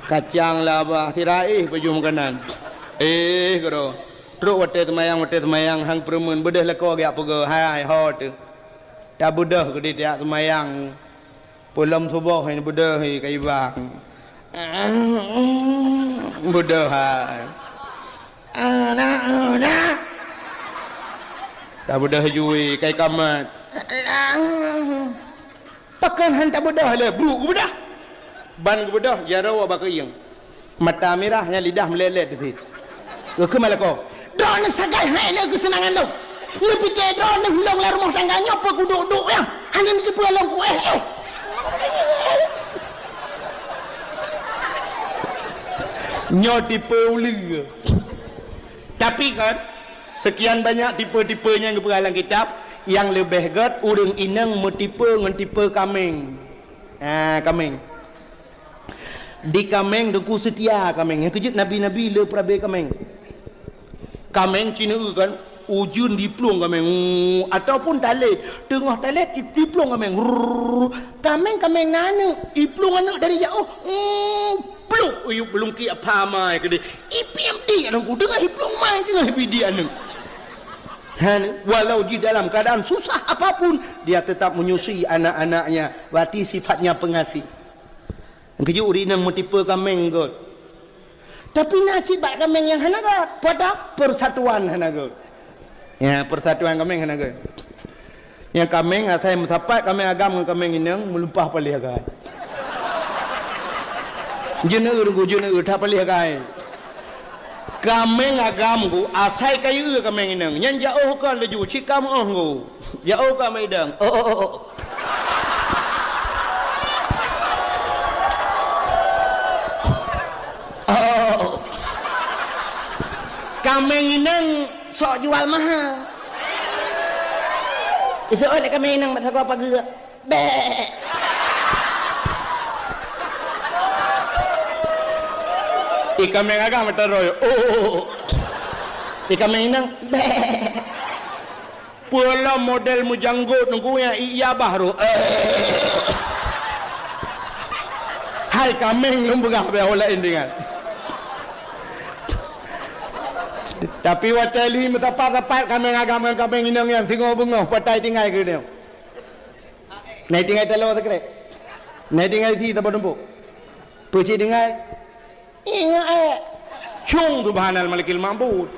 Kacang labah sira eh baju makanan. Eh keudroe. Trok watèe seumayang, watèe seumayang hang peureumeun beudôh lakoe geujak peugah, hai ho teuh. Tabeudôh keudeh tiak seumayang. Peulom suboh nyan beudôh hai kayibang. Beudôh hai. Anak, anak. Tabeudôh jui kai kamat. Pakon han tabeudôh lé, bruk geubeudôh. Ban geubeudôh jaroe bak keuieng. Mata mirah nyan lidah meulèt-lèt teuh. Geukheun malako. Droeneuh sagai hai lé keuseunangan lôn. Neupike droeneuh lôn lam rumoh tangga nyoe peu kuduek-duek nyan. Angén keupeue lôn kuéh eh. Nyoe tipe ulèe. Tapi kan, sekian banyak tipe-tipe nyang geupeugah lam kitab, nyang leubeh gèt ureueng inong meutipe ngon tipe kaméng. Ah, kaméng. Di kaméng teungku seutia kaméng. Nyang keujeuet nabi-nabi le peurabé kaméng. Kaméng cineue kan, ujeuen diplueng kaméng. Uh, ataupun talét, teungoh talét diplueng kaméng. Rrrr. Kaméng-kaméng na aneuk, iplueng aneuk dari jaoh. Uh, pluek uyup beulungki apa mai keudeh. Ipiep di aneuk teungoh iplueng mai teungoh ipidi aneuk. Han, walau di dalam keadaan susah apapun, dia tetap menyusui anak-anaknya. Berarti sifatnya pengasih. Keujeuet ureueng inong meutipe kaméng gèt. Tapi na cit bak kaméng nyang hana gèt. Pada persatuan hana gèt. Ya, persatuan kaméng hana gèt. Nyang kaméng asai meusapat kaméng agam ngon kaméng inong meulumpah paléh agai. Jeuneue teungku, jeuneue that paléh agai. Kaméng agam ku asai kayue kaméng inong. Nyan jaoh kon laju cit ka meu'oh ku. Jaoh ka meudang. Oh, oh, oh, oh. Oh. Kaméng inong sok jual mahal. Iseuôt lé kaméng inong bak sagoe pageue. Bèk. Ié kaméng agam meuteuroi. Oh. Ié kaméng inong. Bèk. Peue lom model meujanggot nunggu nyang i-, iya bah roh. Hai kaméng lôn peugah bèk ho laén deungon. Tapi watèe lhi meusapat-sapat kaméng agam ngon kaméng inong nyan singoh beungoh patai tinggai keu nyoe. Nai tinggai taloe sikrek. Nai tinggai si saboh tumpuk. Peucit tinggai. Ingat eh. Cung subhanal malikil ma'bud.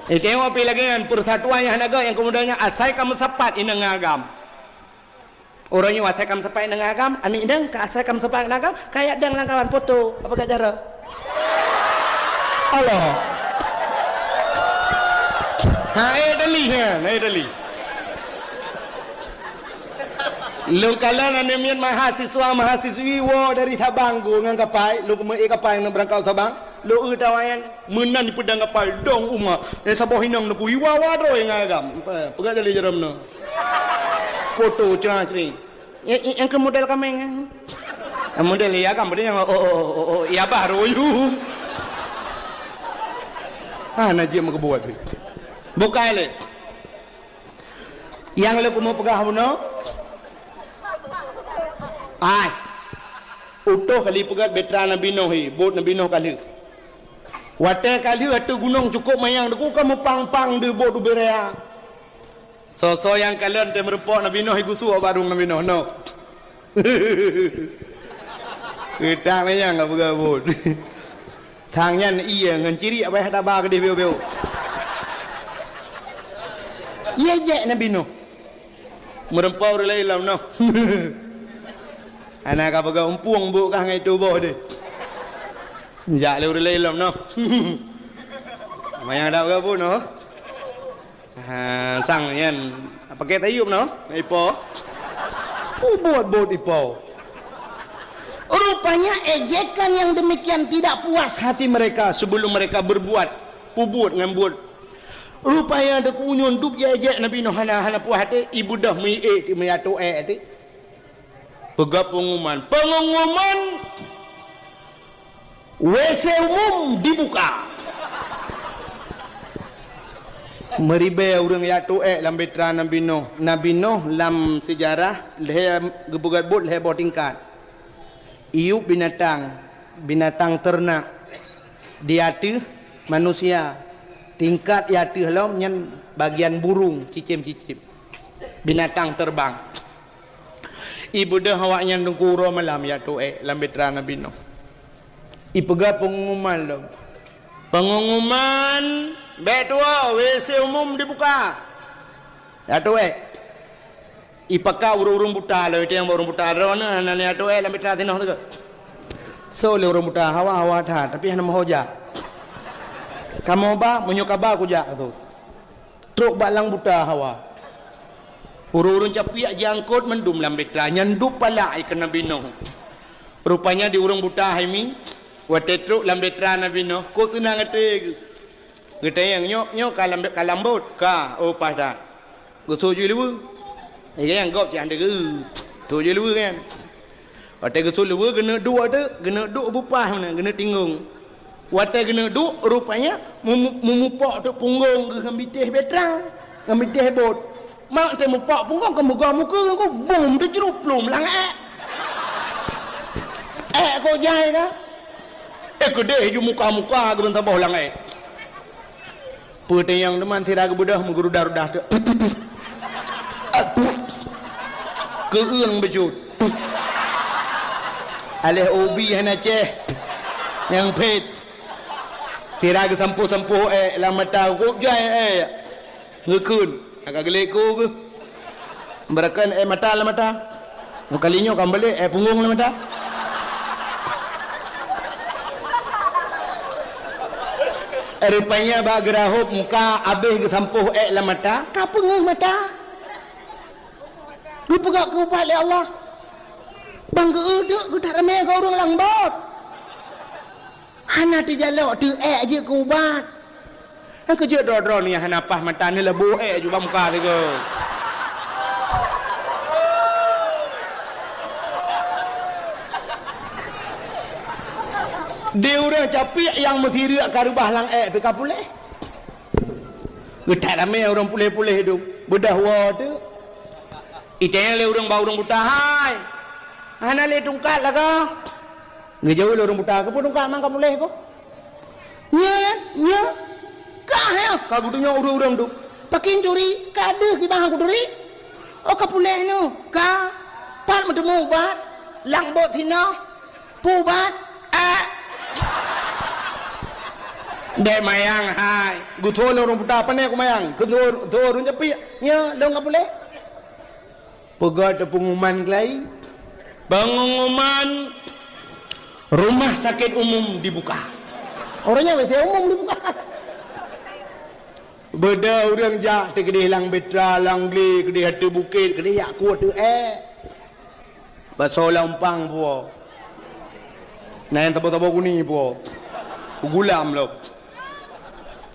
Eh, tengok pi lagèe nyan persatuan nyang hana gèt nyang keumudian nyan asai ka meusapat inong ngon agam. Uroe nyoe asai ka meusapat inong ngon agam, aneuk inong ka asai ka meusapat ngon agam, ka jak dang lam kawan foto. Apa gak cara? Allah. Ha, eh, dali, ha, eh, dali. Lôn kalon aneuk miet mahasiswa, mahasiswi woe dari Sabang ku ngon kapai, lôn keumeue kapai ngon beurangkat Sabang, lôn eu tawa nyan meunan dipeudong kapai dong uma. Eh, saboh inong neukui wawa droe ngon agam. Peugah dari jaroe meunoe. Foto cerah-cerih. Nyang, nyang, nyang keu model kaméng, eh. Nyang model iya agam, model nyang, oh, oh, oh, oh, oh, iya bah roh yu. Ah, na jeuet meukeubut. Bukai lé. Nyang lé keumu peugah bunoe. Ai. Utoh kali peugah betra Nabi Nuh hi, bot Nabi Nuh ka lheueh. Watèe ka lheueh ateueh gunong cukôp manyang deuk ka meupang-pang di bot ubé raya. Soe-soe nyang kalon teumeureumpok Nabi Nuh, gusue barong Nabi Nuh, noh. Keutak manyang ka peugah bot. Thang nyan ié ngon ciriek payah taba keudeh biôk-biôk. Ié jek Nabi Nuh. Meureumpok ureueng laén lom noh. Hana ka peugah umpueng bot kah ngon tuboh deh. Jak lé ureueng laén lom noh. Manyang ada berapa noh? Ha, sang nyan. Pakai tayub noh? Ipo. Ubot-bot ipo. Rupanya ejekan yang demikian tidak puas hati mereka sebelum mereka berbuat. Ubot ngon bot. Rupanya deuk unyun dup jejek Nabi Nuh hana, hana puas hati, ibeudôh meuiék ti meuyatoe ti. Peugah pengumuman. Pengumuman W C umum dibuka. Meuribée ureuëng jak tuek lam bitra Nabi Nuh. Nabi Nuh lam seujarah lhée geupeugét buet lhée boh tingkat. Iyup binatang, binatang ternak, di ateueh manusia, tingkat di ateueh lom nyan bagian burung, cicém-cicém. Binatang terbang. Ibeudôh awaknyan teungku uroe malam jak tuek lam bitra Nabi Nuh. Ipeugah pengumuman lom. Pengumuman, bék tuwoe, W C umum dibuka. Jak tuek. Ipaka ureuëng-ureuëng buta lom, itu nyang ureuëng buta droeneuh hana jak tuek lam bitra sinoe teuka. Soe lé ureuëng buta, hawa-hawa that, tapi hana meuho jak. Kamoe ba, meunyoe ka ba kujak tu. Trok bak lam buta hawa. Ureuëng-ureuëng capiek jiangkot mandum lam bitra, nyan dup palak keu Nabi Nuh. Rupanya di ureuëng buta hai mi, watée trok lam bitra Nabi Nuh, kok seunang até geuh. Geutanyong, "Nyoe, nyoe ka lam, ka lam bot?" "Ka." "Oh, paih that." Geusut jih luweue. Nyang gob cit hana geu. Sut jih luweue nyan. Watée geusut luweue, geuneuk duek teuk, geuneuk duek beupaih meunan, geuneuk tinggong. Watée geuneuk duek, rupanya mu-, mu-, mupok teuk punggong geuh ngon bitéh bitra, ngon bitéh bot. Mak teuh mupok punggong, ka meugoe mukeue ngon ku, bum, teucruplum lam ék. Ék kok jai ka? Éh, keudeh ju muka-muka geuh ban saboh lam ék. Peue teuh nyang teuma sira geubeudôh meugeurudar-rudar teuk. Keueung beujeuet. Aléh ubi hana céh. Nyang phét. Sira geusampôh-sampôh ék lam mata, kok jai ék. Geukheun. Ka geulék ku geuh. Beurakan ék mata lam mata. Kali nyoe ka meubalék ék punggong lam mata. Rupanya bak geurahop muka abéh geusampôh ék lam mata, ka peungeuh mata. Geupeugah keu ubat lé Allah. Ban geueudeuk geutak ramé keu ureuëng lam bot. Hana teujalok teuk ék jeuet keu ubat. Nyang keujeuet droe-droe nyan hana paih mata, neuleubôh ék ju bak muka sigoe. Di ureuëng capiek nyang meusireuk ka reubah lam ék pih ka puléh. Geutak ramé ureuëng puléh-puléh dum. Beudôh woe teuk. Itanyong lé ureuëng bak ureuëng buta, "Hai, hana lé tungkat lagoe?" Geujaweueb lé ureuëng buta, "Keupeue tungkat man ka puléh ko?" "Nyan, nyan, kah nyan." Ka geutunyok ureuëng-ureuëng tu. "Pakén turi, ka deuh kiban kuturi. Oh, ka puléh nyoe, ka. Pat meuteumé ubat, lam bot sinoe. Peue ubat?" "Ék." "Bék mayang, hai." Geutho lé ureuëng buta, "Pane kumayang?" Geutho, geutho ureuëng capiek, "Nyoe, lôn ka puléh." Peugah teuk pengumuman laén. Pengumuman rumah sakit umum dibuka. Orang nyan W C umum dibuka. Beudôh ureuëng jak teuh keudeh lam bitra, lam glé, keudeh ateueh bukét, keudeh jak kueh ateueh ék. Basoe lam umpang puwoe. Na nyang tabo-tabo guni puwoe. Gulam lom.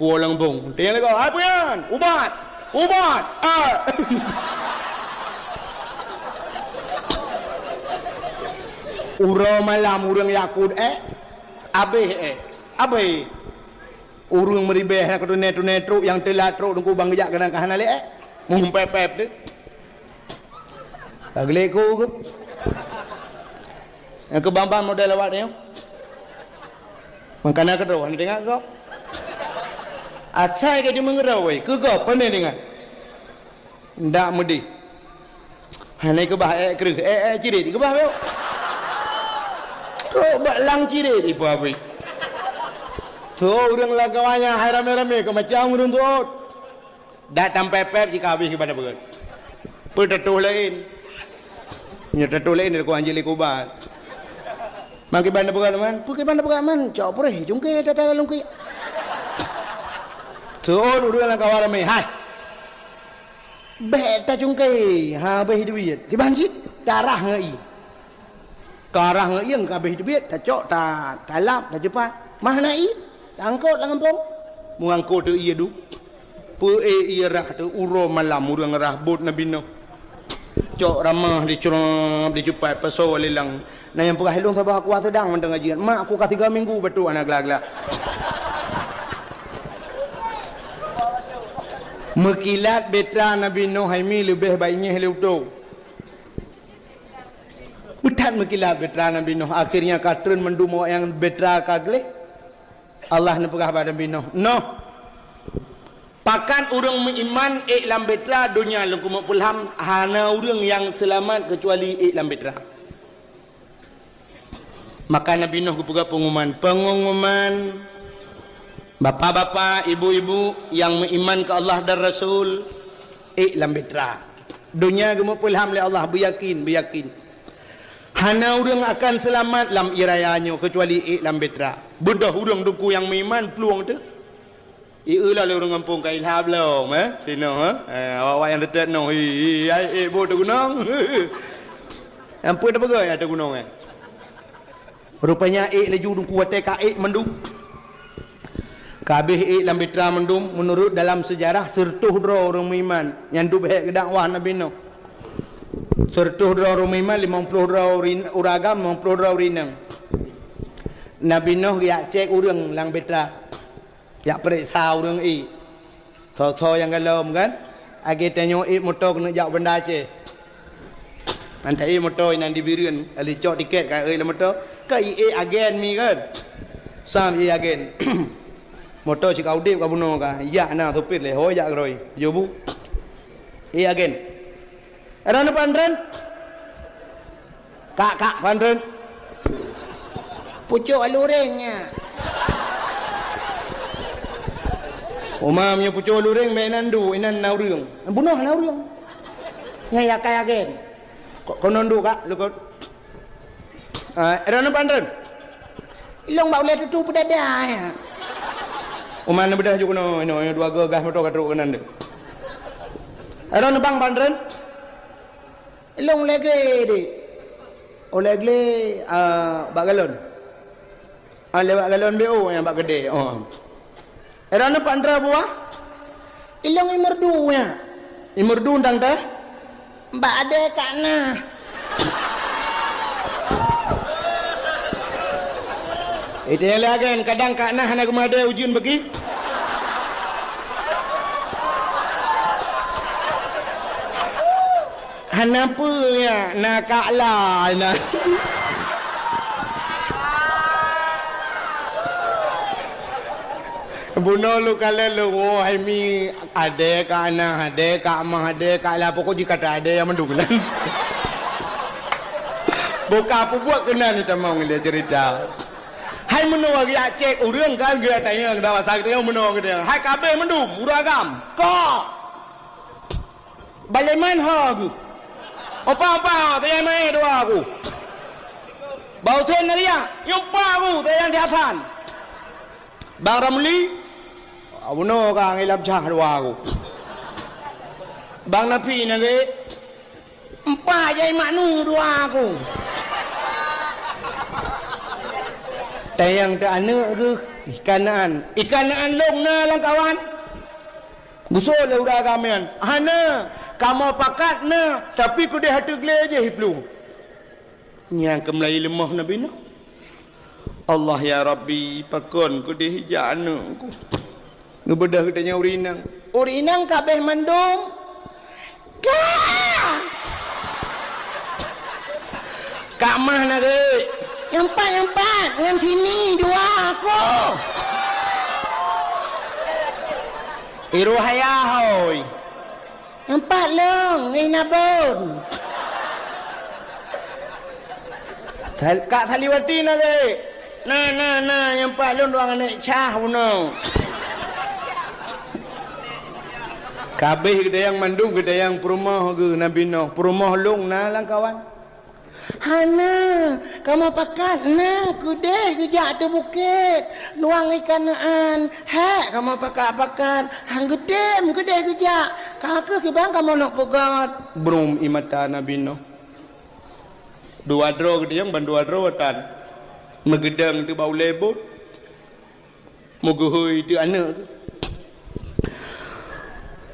Puwoe lam bong. Tanyong lagoe, "Hai peue nyan?" "Ubat! Ubat! Ah!" Uroe malam ureuëng jak kueh ék, abéh ék, abéh. Ureuëng meuribée hana keutuné-tuné trok, nyang teulat trok teungku ban geujak keunan ka hana lé ék. Mumpép-pép teuk. Ka geulék ku geuh. Nyang keu ban-ban model awak nyoe. Mangkana keudroe hana teuingat gob. Asai ka jimeungeurau wai, keu gob pane teuingat. Ndak meudeh. Hana keubah ék kreueh, ék, ék ciret keubah bacut. Trok bak lam ciret ipa bri. Soe ureuëng lam kawan nyan hai ramé-ramé keu macam ureuëng tuôt. Dak tampép-pép jika habéh keu banda beureukat. Peue tatoh laén. Nyoe tatoh laén dari kuah anjing lé kubat. Man keu banda beureukat man, peue keu banda beureukat man, cok pureh, jungke tata lalung keu. Seuôt ureuëng lam kawan ramé, "Hai! Bék tacungké, ha, bék duit. Kiban cit, tarah ngon ié." Tarah ngon ié ka bék duit, tacok, ta-, talap, tacupat. Mah na ié, taangkot lam gampông. Meuangkot teuh ié duek. Peu-ék ié rhah teuh uroe malam ureuëng rhah bot Nabi Nuh. Cok ramah dicrop, dicupat, pasoe lé lam. Na nyang peugah, "Ilôn saboh kuah seudang mantong ngaji. Mak ku ka tiga minggu batuk hana gla-gla." Meukilat beutra Nabi Nuh hai mi leubeh baik nyeh lé uto. Beuthat meukilat beutra Nabi Nuh, akhirnya ka treun mandum awak nyang beutra ka gleh. Allah neupeugah bak Nabi Nuh, "Nuh, pakat ureuëng meuiman ék lam beutra donya lôn keumeung peulham, hana ureuëng nyang seulamat keucuali ék lam beutra." Maka Nabi Nuh geupeugah peungumuman, peungumuman, bapak-bapak, ibu-ibu nyang meuiman keu Allah dan Rasul, ék lam beutra. Donya geumeupeulham lé Allah, beuyakin, beuyakin. Hana ureuëng akan seulamat lam ié raya nyoe keucuali ék lam beutra. Beudôh ureuëng teungku nyang meuiman plueng teuh. Ié lom lé ureuëng gampông ka ilhab lom, eh, sinoe, eh. Eh, awak-awak nyang teutét noh, hi, hi, hai ék boh teugunong. Nyang peue teupeugah nyang teugunong, eh. Rupanya ék laju teungku watée ka ék mandum. Ka habéh ék lam beutra mandum, meunurot dalam seujarah, seureutôh droe ureuëng meuiman nyang dup hék geudakwah Nabi Nuh. Seureutôh droe ureuëng meuiman, limong ploh droe ureuëng agam, limong ploh droe ureuëng inong. Nabi Nuh geujak cék ureuëng lam beutra. Jak peuriksa ureuëng ék. Soe-soe nyang golom kan? Lagée tanyoe ék moto keuneuk jak Banda Aceh. Mantong ék moto inan di Bireuen, kali cok tiket ka ék lam moto. Ka ék agen mi kan? Sam ék agen. Moto cit ka udeb ka bunoe ka. Jak na supir lé, hôi jak keurôi. Jobu. Ék agen. Droeneuh paih treun? Kak, kak, paih treun? Pucôk luréng nyan. Uma meunyoe pucôk luréng, bèk inan duek, inan na ureueng. Bunoe na ureueng. Nyan yakai agen. Ko-, konon duek, kak, lukot. Ah, droeneuh paih treun? Ilong bak ulèe tutu peudada, ya. Uma na beudah ju keunoe, inoe, inoe dua geuh gas moto ka trok keunan deh. Droeneuh bang paih treun? Ilong lagèe deh. Oh, lagèe, ah, bak galon. Ah, lewat galon B O nyang bak keudè. Oh. Droeneuh paih treun buah? Ilong imeurdu nyan. Imeurdu tang teh? Bak adèe kak na. Itu nyang lagèe kadang kak na hana geumeuadèe ujeuen bagi. Hana peue nyan, na kak la na. Bunoe lôn kalon lôn, oh, hai mi, adèe kak na, adèe kak ma, adèe kak la, pokok jih ka ta adèe nyang mandum keunan. Boh ka peubuet keunan tamong lé ceurita. Hai meunoe geujak cèk ureueng kan, geujak tanyong, dak masa geutanyong meunoe geutanyong. Hai ka abéh mandum, ureueng agam. Kok! Baleman ho geuh. Opa, opa, tayang maé dua geuh. Bak Husen Nariah, nyoe pa geuh, tayang di Hasan. Bang Ramli, bunoe ka ngilam cah dua geuh. Bang Nafi nyan geuh, empat jai maknu dua geuh. Tayang teu aneuk geuh, ikan naan. Ikan naan lôn na lam kawan. Geusoe lé ureueng agam nyan, "Hana, kamoe pakat na, tapi keudeh ateueh glé jih iplueng." Nyang keumeulayi leumoh Nabi Nuh. Allah ya Rabbi, pakon keudeh ijak aneuk ku. Geubeudôh geutanyoe ureueng inong. Ureueng inong ka abéh mandum. Ka! Kak mah na geuh. Nyang pat, nyang pat, ngon sini dua aku. Iroh ayah hôi. Nyang pat lôn, ngon Inabon. Sal-, Kak Saliwati na geuh. Na, na, na, nyang pat lôn dua aneuk cah bunoe. Ka abéh geutanyong mandum, geutanyong peurumoh geuh Nabi Nuh. Peurumoh lôn na lam kawan. Hana, kamoe pakat na keudeh geujak ateueh bukét, luwang ikan neuan. Hék, kamoe pakat-pakat, han geutem keudeh geujak. Ka kheueh kiban kamoe neuk peugöt. Brum ie mata Nabi Nuh. Dua droe geutanyong ban dua droe tan. Meugeudong teuh bak ulèe bot. Meugeuhôi teuh aneuk geuh.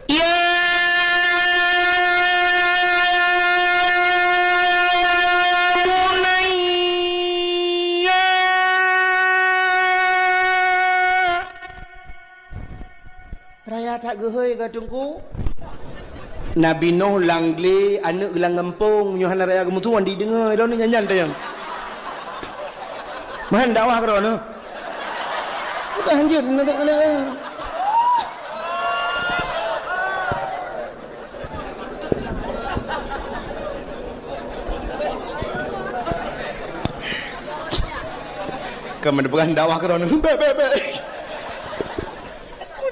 Ya bunayya. Raya that geuhôi ka teungku. Nabi Nuh lam glé, aneuk lam gampông, nyoe hana raya geumeutuan dideungoe droeneuh nyan-nyan teuh. Meuhan dakwah keu droeneuh. Bukan hanjeuet, nanti kena. Ka meudeungoe dakwah keu droeneuh. Bèk, bèk, bèk.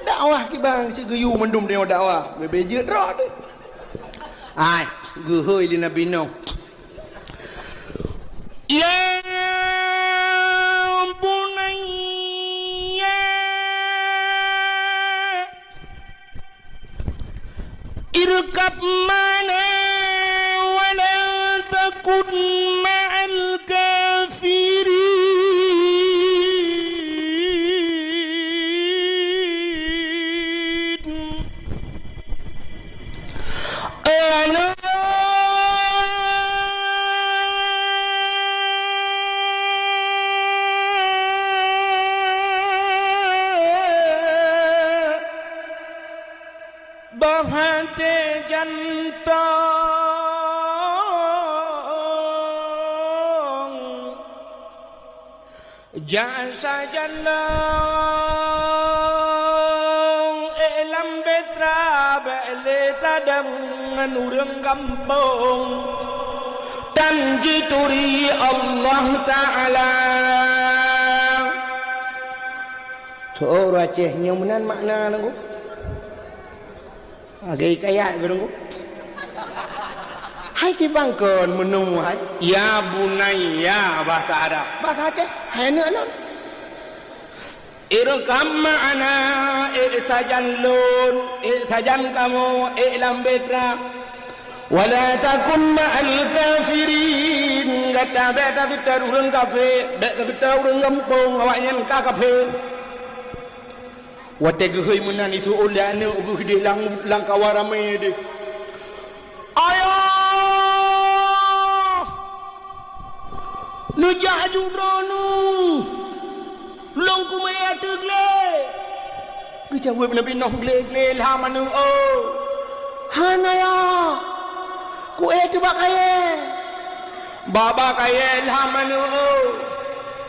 Dakwah kiban cit geuyue mandum deungoe dakwah. Bèk-bèk jeuet droe teuh. Ai, geuhôi lé Nabi Nuh. Ya bunayya irkab ma'ana wa la takun ma'al kafirin. Bah até jantông jak sajan lôn, ék lam beutra bèk lé tadong ngon ureueng gampông, tan jituri Allah Ta'ala. Tho ureueng Aceh nyoe meunan makna nangku. Lagèe kayat geuh nangku. Hai kiban kon meuneu hai. Ya bunayya bahasa Arab. Bahasa Aceh, hai aneuk lôn. Irkab ma'ana, ék sajan lôn, ék sajan kamoe, ék lam beutra. Wa la takun ma'al kafirin, gata bèk taseutôt ureueng kafé, bèk taseutôt ureueng gampông, awaknyan ka kafé. Watèe geuhôi meunan, jiteuôt lé aneuk geuh deh lam, lam kawan ramé deh. Ayah! Neujak aju droeneuh! Lôn keumeue ateueh glé! Geujaweueb Nabi Nuh, glé-glé lham aneuk oh! Hana yah! Kuék teuh bak kayèe! Bak-bak kayèe lham aneuk oh!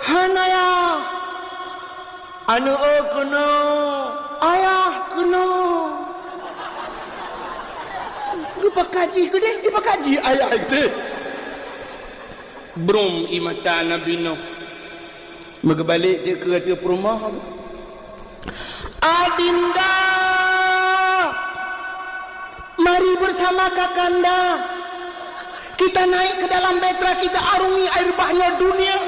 Hana yah! Aneuk oh keunoe, ayah keunoe. Geupakat jih keudeh, geupakat jih ayah keudeh. Brum ie mata Nabi Nuh. Meugeubalek teuk keu ateueh peurumoh. Adinda, mari bersama kakanda. Kita naik ke dalam beutra, kita arungi air bahnya dunia.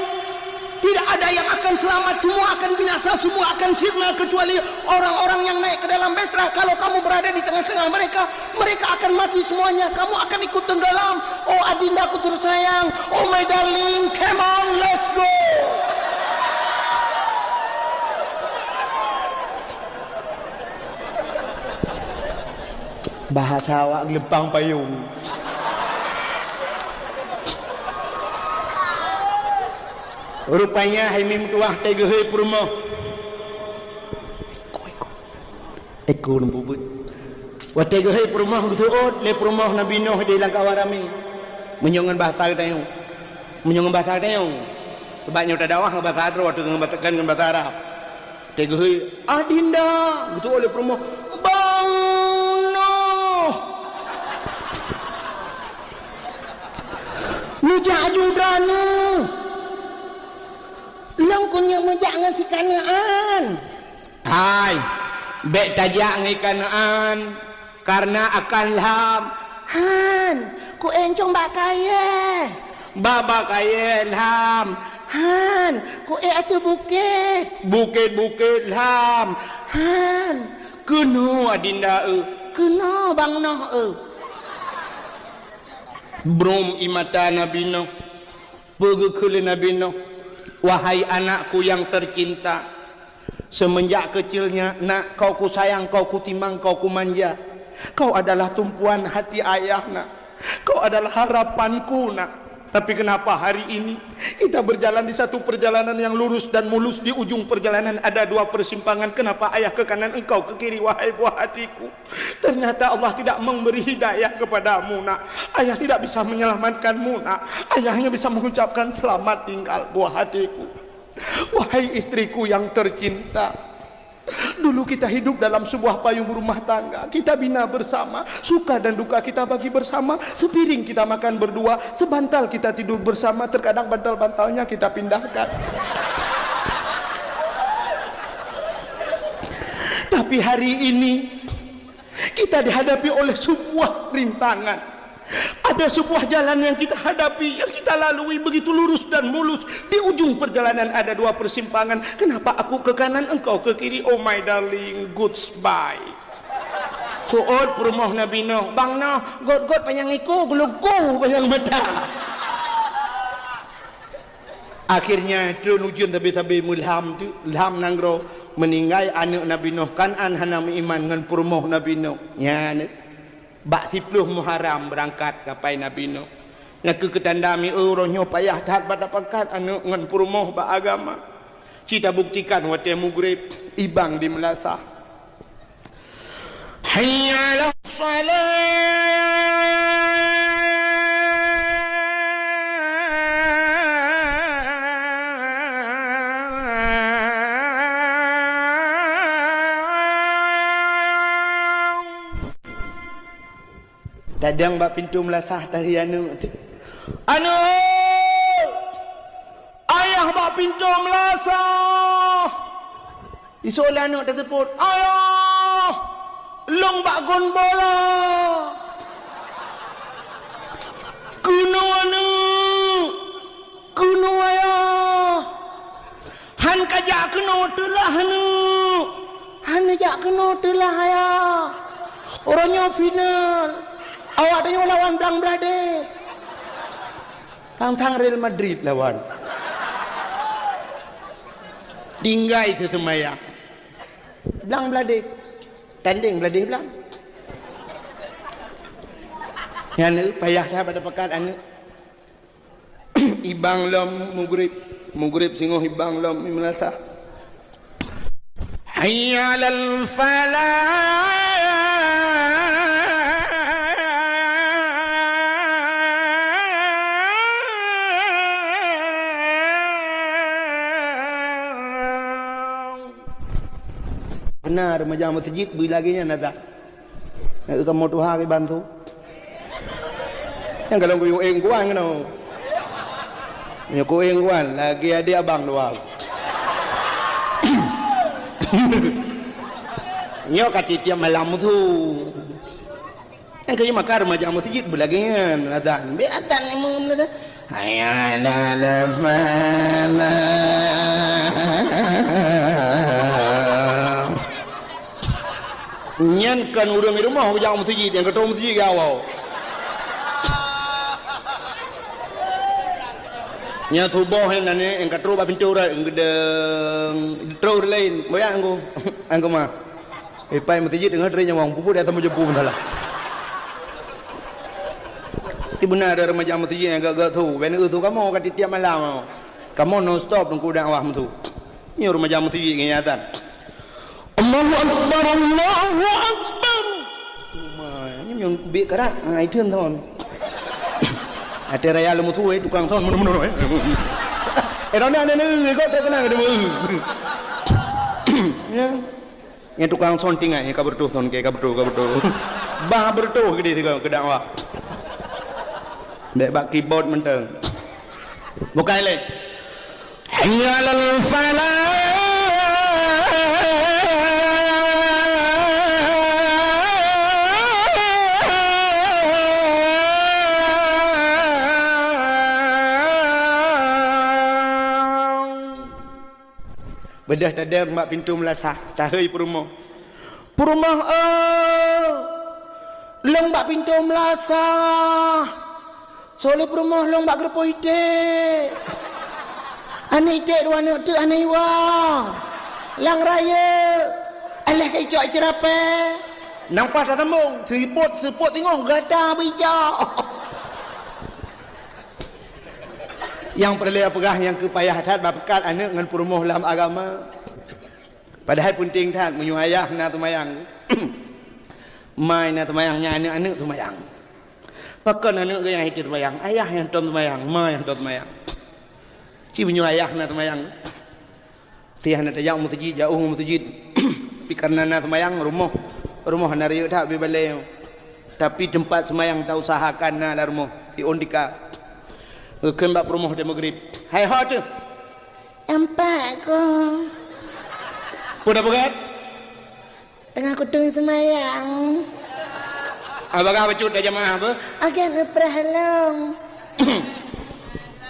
Tidak ada yang akan selamat, semua akan binasa, semua akan sirna, kecuali orang-orang yang naik ke dalam beutra. Kalau kamu berada di tengah-tengah mereka, mereka akan mati semuanya. Kamu akan ikut tenggelam. Oh adindaku tersayang, oh my darling, come on, let's go. Bahasa awak geuleupang payong. Rupanya hai meutuah teuh geuhôi peurumoh. Eko, eko. Eko lom bubeut. Watèe geuhôi peurumoh geuseuôt lé peurumoh Nabi Nuh di lam kawan ramé. Meunyoe ngon bahasa geutanyoe. Meunyoe ngon bahasa geutanyoe. Sabab nyoe tadakwah ngon bahasa droe, teuh ngon bahasa, kon ngon bahasa Arab. Teuh geuhôi, "Adinda!" Geuteuôt lé peurumoh, "Bang Nuh! Neujak aju droeneuh! Lôn keuneuk meujak ngon si Kanaan!" "Hai, bèk tajak ngon si Kanaan, kareuna akan lham." "Han, kuék cong bak kayèe!" Baba kayèe lham. Han, ku ék ateueh bukét. Bukét-bukét lham. Han, keunoe adinda eu. Keunoe bang noh eu. Brom ie mata Nabi Nuh. Peugah kheun lé Nabi Nuh, "Wahai anakku yang tercinta, semenjak kecilnya, nak, kau kusayang, kau kutimang, kau kumanja. Kau adalah tumpuan hati ayah, nak. Kau adalah harapanku, nak. Tapi kenapa hari ini kita berjalan di satu perjalanan yang lurus dan mulus, di ujung perjalanan ada dua persimpangan? Kenapa ayah ke kanan, engkau ke kiri, wahai buah hatiku?" Ternyata Allah tidak memberi hidayah kepadamu, nak. Ayah tidak bisa menyelamatkanmu, nak. Ayah hanya bisa mengucapkan, "Selamat tinggal, buah hatiku." Wahai istriku yang tercinta, dulu kita hidup dalam sebuah payung rumah tangga. Kita bina bersama, suka dan duka kita bagi bersama. Sepiring kita makan berdua, sebantal kita tidur bersama. Terkadang bantal-bantalnya kita pindahkan. Tapi hari ini, kita dihadapi oleh sebuah rintangan. Ada sebuah jalan yang kita hadapi, yang kita lalui begitu lurus dan mulus. Di ujung perjalanan ada dua persimpangan. Kenapa aku ke kanan, engkau ke kiri? Oh my darling, goodbye. Tuot peurumoh Nabi Nuh, bang noh, got-got panyang iko, geuluku panyang mata. Akhirnya, trön ujeuen sabe-sabe meulham teuk, lham nanggroe, meuninggai aneuk Nabi Nuh, Kan'an hana meuiman ngon peurumoh Nabi Nuh. Nyan, bak siplôh Muharram beurangkat kapai Nabi Nuh. Nyan keuh keutanda mieu uroe nyoe payah that bak tapakat aneuk ngon peurumoh bak agama. Ci tabuktikan watée mugreb, ibang di meulasah. Hayya 'alas shalah. Tadong bak pintoe meulasah tari aneuk tu. "Aneuk! Ayah bak pintoe meulasah!" Isoe lé aneuk teuseupôt, "Ayah! Lôn bak gon bola!" "Keunoe aneuk! Keunoe ayah!" "Han kajak keunoe teulah aneuk!" "Han jak keunoe teulah ayah! Uroe nyoe final! Awak tanyoe lawan Blang Bladeh!" Sang-sang Real Madrid lawan. Tinggai teuseumayang. Blang Bladeh. Tandeng Bladeh Blang. Nyan payah that bak tapakat aneuk. Ibang lom mugreb. Mugreb singoh ibang lom meulasah. Hayya 'alal falah. Beuna remaja meuseujid beu lagée nyan ata. Nyan kamoe tuha kiban su. Nyang kalon kuyueng kuan keunoe. Nyoe kueng kuan lagée adék abang dua. Nyoe ka tiep-tiep malam su. Nyang keu maka remaja meuseujid beu lagée nyan azan. Bèk azan imum azan. Hayya 'alal falah. Nyan kon ureuëng rumoh kujak meuseujid, nyang keudroe meuseujid gawao. Nyang tuboh nyan nani nyang keudroe bak pintoe urat geudeng, troh laén, boyak angku, angku ma. Ipai meuseujid deungon tré nyawong, pupu dia sama jepu masalah. Di beuna ada remaja meuseujid nyang gak-gak tu, ben eu tu kamoe ka tiep-tiep malam. Kamoe non stop teungku dakwah meutu. Nyoe remaja meuseujid ngieng azan. Allahu Akbar, Allahu Akbar. Uma, nyoe nyang bit karat, ha, itu thon. Ada raya lemu tu, eh, tukang thon, mana-mana, eh. Eh, rona ada ni, kau tak kenal dia. Ya. Nyang tukang son tinggai, nyang ka beureutoh son, ka beureutoh, ka beureutoh. Bah beureutoh keudeh sigoe keu dakwah. Bèk bak keyboard mantong. Bukai lé. Hayya 'alal falah. Beudôh tadong bak pintoe meulasah, tahôi peurumoh. "Peurumoh, oh, lôn bak pintoe meulasah. Soe lé peurumoh, lôn bak geureupoh iték. Aneuk iték dua aneuk teuk hana iwoe. Lam rayeuk, alah ka icok iceurapée." Nang paih tasambong, seupôt-seupôt teungoh gata beuicok. Nyang peureulée peugah nyang keu payah that bak peukat aneuk ngon peurumoh lam agama. Padahai peunteng that meunyoe ayah na teumayang, ma na teumayang, nyan aneuk-aneuk teumayang. Pakon aneuk geuh nyang hana teumayang, ayah nyang tom teumayang, ma nyang tom teumayang. Ci meunyoe ayah na teumayang, Ti hana tajak u meuseujid, jauh u meuseujid. Tapi kareuna na seumayang, rumoh, rumoh hana rayeuk that bak balée. Tapi teumpat seumayang tausahakan na lam rumoh, siôn tika. Geukheun bak peurumoh di Maghrib. "Hai ho teuh?" "Empat ko." Peue na peugah? "Teungoh kuteung seumayang." Abah bacut dah jamaah apa? "Agen uprah lom."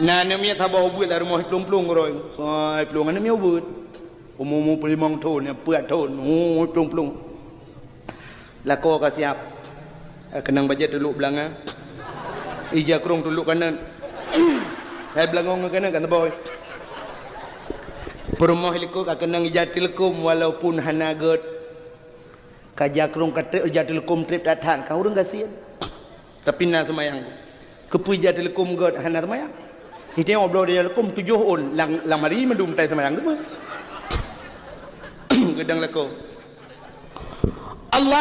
Na aneuk miet saboh ubeut lam rumoh, iplueng-plueng uroe. Sai plueng aneuk miet ubeut. Umu-umu peulimong thon, peuet thon, umu iplueng-plueng. Lakoe ka siap. Keunong bajée tulok beulanga. Ija krong tulok kanan. Hai beulangong kanan kan boy. Peurumoh likot ka keunong ija tileukom walaupun hana gét. Ka jakrong ka treb, ija tileukom treb that-that, ka ureuëng gasien. Tapi na seumayang. Keupeue ija tileukom gét hana seumayang? Iteueng bloe ija tileukom tujoh ôn, lam, lam hari mandum tai seumayang teuma. Geudong lakoe. Allahu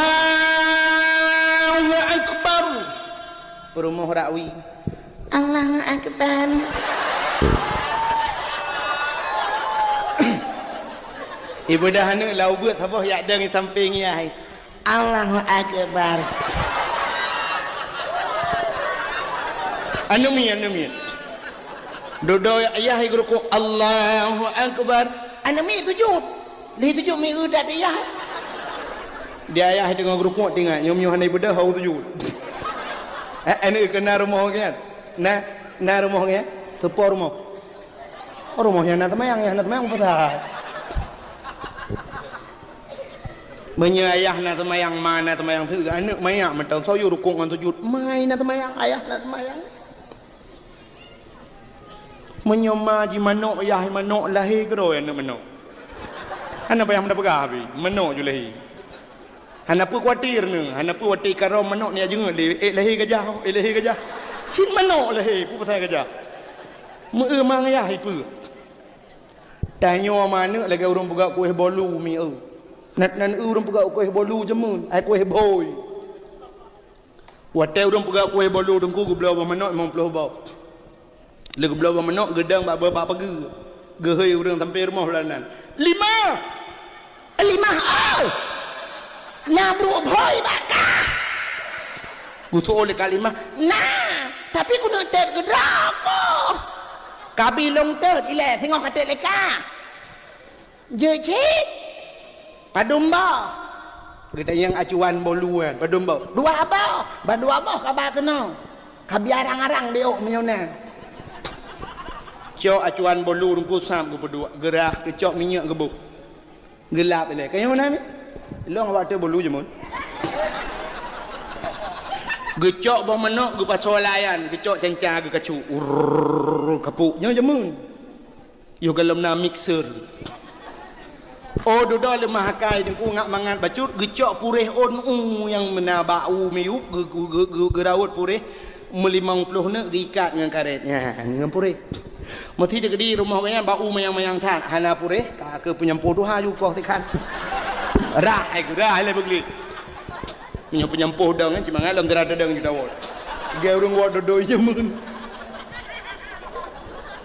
Akbar. Peurumoh rakwi. Allahu Akbar. Ibu dah aneuk lau buet saboh yak deng samping yah. Allahu Akbar. Aneuk miet, aneuk miet. Dudoe ayah geuruku Allahu Akbar. Aneuk miet sujud. Lheueh sujud miet that ayah. Di ayah teungoh geurukuk tinggai, nyoe-nyoe hana ibeudôh hau sujud. Eh, aneuk keu na rumoh nyan. Na, na rumoh nyan. Teupo rumoh. Rumoh nyang na teumayang, nyang na teumayang peugah. Meunyoe ayah na teumayang, ma na teumayang, aneuk manyak mantong soe rukuk ngon sujud. Ma na teumayang, ayah na teumayang. Meunyoe ma jimanok, yah manok lahé keudroe aneuk manok. Hana payah meuda peugah pih, manok ju lahé. Hana peue khawatir neu, hana peue watée ikarong manok neujak jeungeut lé, ék lahé gajah, ék lahé gajah. Cit manok lahé, peue pasai gajah. Meu-eu ma yah ipeue. Tanyoe ma aneuk lagée ureuëng peugah kueh bolu mi eu. Nan, nan eu ureuëng peugah kueh bolu jameun, ai kueh bhôi. Watée ureuëng peugah kueh bolu teungku geubloe boh manok limong ploh boh. Lé geubloe boh manok geudong bak, bak pageue. Geuhôi ureuëng sampai rumoh lam nan. Limah! Limah oh! Na brok bhôi bak kah? Geusoe lé Kak Limah. Na, tapi keuneuk tét geudroe ko. Kabi lôn tét ilée singoh ka tét lé kah. Jeuet cit. Padum boh? Geutanyong acuan bolu nyan, padum boh? Dua boh. Ban dua boh kaba keunoe. Kabi arang-arang biôk meunyoe na. Cok acuan bolu rungkut sab geupeuduek, geurah, geucok minyeuk geuboh. Geulap ilée. Kayée meunan ni? Lôn awak teu bolu jameun. Geucok boh manok, geupasoe lam nyan, geucok canca, geukacok. Urrrr, kapok. Nyoe jameun. Yoh gohlom na mixer. Oh, dudoe leumah akai teungku ngat mangat bacut, geucok puréh ôn u nyang meunan bak u miyueb, geu-, geu-, geu-, geu-, geuraut puréh meulimong ploh neuk geuikat ngon karét. Nyan, ngon puréh. Meusi teukeudi rumoh gobnyan bak u manyang-manyang that, hana puréh, ka keu peunyampôh tuha ju koh sikhan. Rah, hai geurah, hai lé beugléh. Meunyoe peunyampôh dong, eh, cit mangat lom dara tadong ju tawot. Geu ureuëng wot dodoi jameun.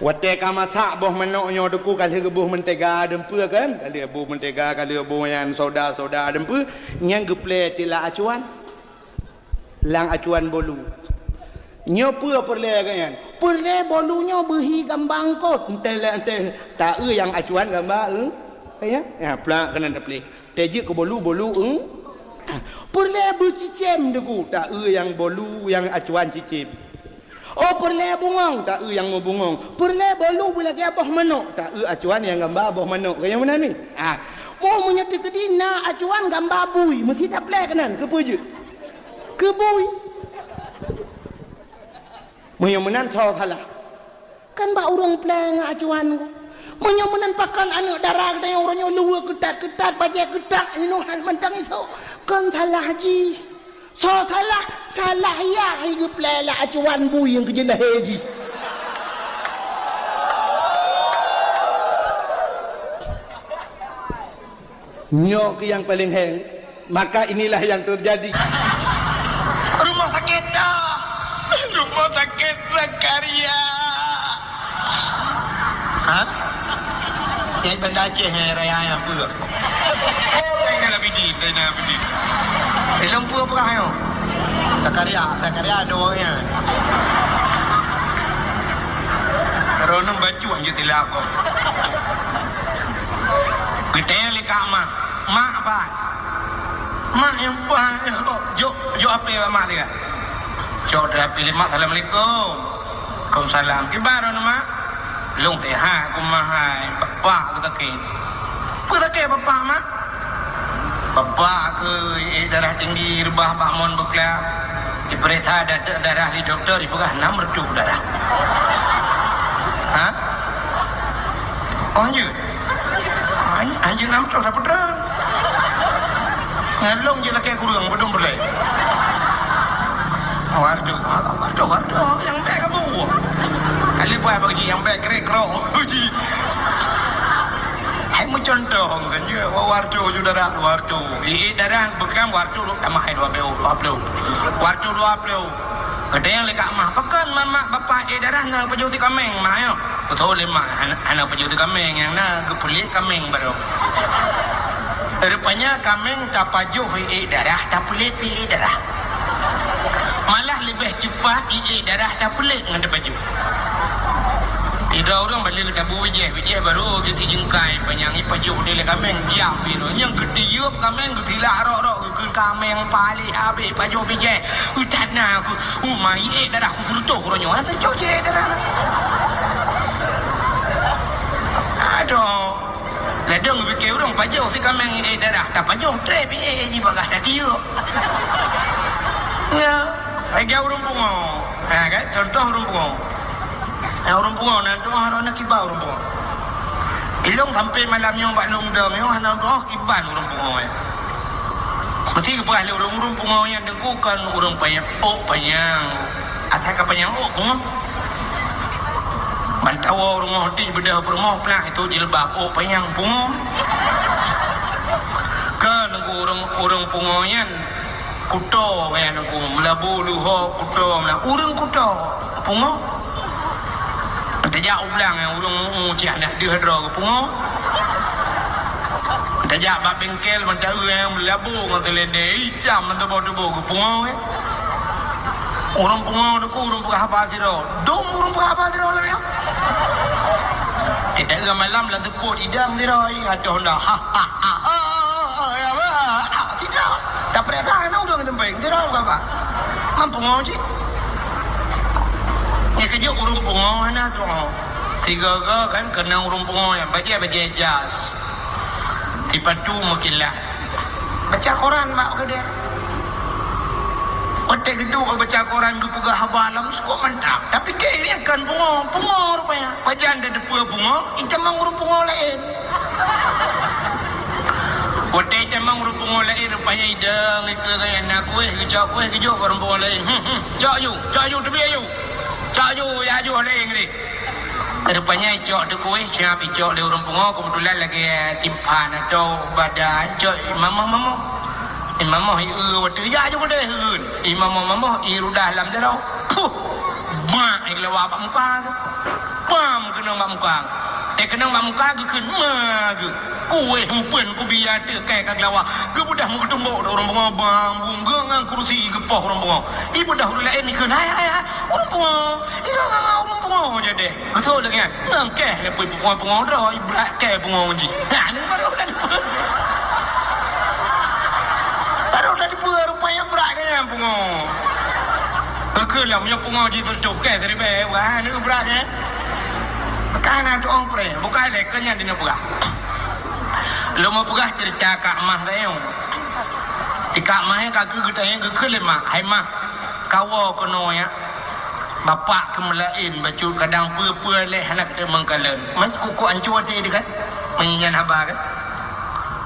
Watée ka masak boh manok nyoe teungku ka lheueh geuboh mentega deumpeue kan? Ka lheueh boh mentega, ka lheueh boh nyan soda-soda deumpeue, nyan geuplée tiek lam acuan. Lam acuan bolu. Nyoe peue peureulée geuh nyan? Peureulée bolu nyoe beuhi gamba eungkôt. Entée lé entée taeu nyang acuan gamba eu. Ya, ya, plak keunan taplih. Teuh jeuet keu bolu, bolu, eh. Peureulée beucicém teungku, taeu nyang bolu, nyang acuan cicém. Oh, peureulée bungong, ta eu nyang meubungong. Peureulée bolu beulagée boh manok, ta eu acuan nyang gamba boh manok. Ka nyang meunan ni? Ah. Oh, meunyoe teukeudi na acuan gamba bui, meusti taplée keunan, keupeue jeuet? Keu bui. Meunyoe meunan, soe salah? Kan bak ureuëng plée ngon acuan. Meunyoe meunan, pakon aneuëk dara geutanyoe uroe nyoe luweue keutat-keutat, bajée keutat, inoe han mantong isoe. Kon salah jih. Soe salah? Salah yah, i geuplée lé acuan bui nyang keujeulahe jih. Nyoe keuh nyang paleng héng, maka inilah yang terjadi. Rumah sakit dah. Rumah sakit Zakaria. Ha? Nyai Banda Aceh, eh, raya nyang peue? Oh, Zainal Abidin, Zainal Abidin. Ilong peue peugah nyoe? Zakaria, Zakaria ada orang nya. Ronom bacu anjir tilap kau. Geutanyong lé kak mak, "Mak, pat?" "Mak nyang pat?" "Jok, jok api bak mak tiga." Jok api lé mak, "Assalamualaikum." "Waalaikumsalam." "Kiban droeneuh, Mak?" "Lôn sehat, ku mak hai, bapak ku sakét." "Peue sakét bapak, Mak?" "Bapak keuh iék darah tinggi, reubah bak mon beuklab. Dipeuriksa da-, darah lé dokto, dipeugah nam reutôh darah." "Ha? Oh, hanjeuet? Hanjeuet nam reutôh, sapeue treun?" "Ngon lôn jeuet lakée kureueng, padum peureulée." "Waduh, waduh, waduh, nyang bèk kamoe. Kali buah bagi nyang bèk krek krok." Hai meucuntoh kan, ya, waduh, ju darah, waduh. Iék darah beuklam, waduh, tamah hai dua ploh, dua ploh. Waduh, dua ploh. Geutanyong lé kak mah, "Pakon mak, bapak iék darah na pajoh si kaméng, mak, nyoe?" Geutanyong lé mak, "Hana, hana pajoh si kaméng, nyang na geupeulét kaméng baroe." Rupanya kaméng tapajoh iék darah, tapeulét iék darah. Malah leubeh cepat iék darah tapeulét ngon tapajoh. Sidroe ureuëng bak lheueh tabu bijéh, bijéh baru titi jingkai panyang ipajoh lé kaméng, jiap pih. Nyang keutiyeub kaméng geutilak rok-rok, geukheun kaméng paléh habéh pajoh bijéh. Utat na aku, uma iék darah ku seureutoh uroe nyoe, hana teucok cit iék darah. Aduh. Ladôm geupike ureuëng pajoh si kaméng iék darah, tapajoh trép iék jih bagah tatiyeuk. Ya, lagée ureuëng pungo. Ha, kan? Contoh ureuëng pungo. Ya, ureuëng pungo nan tuah roh na kiban ureuëng pungo. Ilong sampai malam nyoe bak lôn dong nyoe hana tuah kiban ureuëng pungo, ya. Mesti geupeugah lé ureuëng, ureuëng pungo nyan deungon ureuëng panyang, ôk panyang. Asai ka panyang ôk pungo. Ban tawoe rumoh dih beudôh peurumoh, peunak itu jilbab ôk panyang pungo. Keu nunggu ureuëng, ureuëng pungo nyan kuto, ya nunggu meulabu luho kuto, meula-, ureuëng kuto pungo. Tajak u blang, ureuëng, u, cit hana deuh droe geupungo. Tajak bak bengkel, mantong ureuëng meulabu ngon seulendé itam, mantong boh tuboh geupungo, eh. Ureuëng pungo teuk ureuëng peugah haba sidroe. Dum ureuëng peugah haba sidroe lagée nyan. Ita malam lam seupôt idang sidroe, atoh honda. Ha, ha, ha, ha, ha, ha, ha, ha, sidroe. Tapeuriksa hana ureuëng teumpéng, sidroe peugah haba. Man pungo cit. Nyang keujeuet ureuëng pungo hana tuho. Tiga-tiga kan keunong ureuëng pungo nyang bajée-bajée jas. Sipatu meukilat. Baca koran mak keudeh. Watée geuduek baca koran geupeugah haba lam sukok mantap. Tapi keu ini kan pungo, pungo rupanya. Pajan tateupeue pungo, itamong ureuëng pungo laén. Watée itamong ureuëng pungo laén rupanya idong ikeue gaya na kueh, geucok kueh geujok ureuëng pungo laén. Hmm, hmm. Cok yu, cok yu teubiet yu. Cok yu ya yu laén deh. Rupanya icok teuh kueh, siap icok lé ureuëng pungo, keubeutulan lagée timpan atau bada, icok imamoh-mamoh. Imamoh i eu watée jak ju keudeh eun. Imamoh-mamoh i rudah lam jaroe. Puh! Bak i geulawa bak muka geuh. Pam keunong bak muka geuh. Teukeunong bak muka geuh kheun ma geuh. Kueh meupeuen kubiya teukai ka geulawa. Geubeudôh meugeutumbok di ureuëng pungo bang bungga ngon kurusi geupoh ureuëng pungo. Ibeudôh ureuëng laén ikheun, "Hai, hai, hai, ureuëng pungo. Irong ngon ureuëng pungo jadi." Geuthok lagée nyan. Ngon keh leupui pungo-pungo droe, ibrat keh pungo jih. Nah, ni baru tadi. Baru tadi peue rupanya brat keu nyan pungo. Keu lom nyoe pungo jih teutup kèe, tadi bèe, wah, ni brat, eh. Ka na tu'oh preh, bukai lé keu nyan dina peugah. Lôn meupeugah cerita Kak Mah tayong. Di Kak Mah nyan ka keu geutanyong keu lé mak, hai mah, kawoe keunoe ya. Bapak keumeulaén bacut kadang peue-peue lé hana kateumeung kalon. Man kuku ancu até di kan? Meunyan haba kan?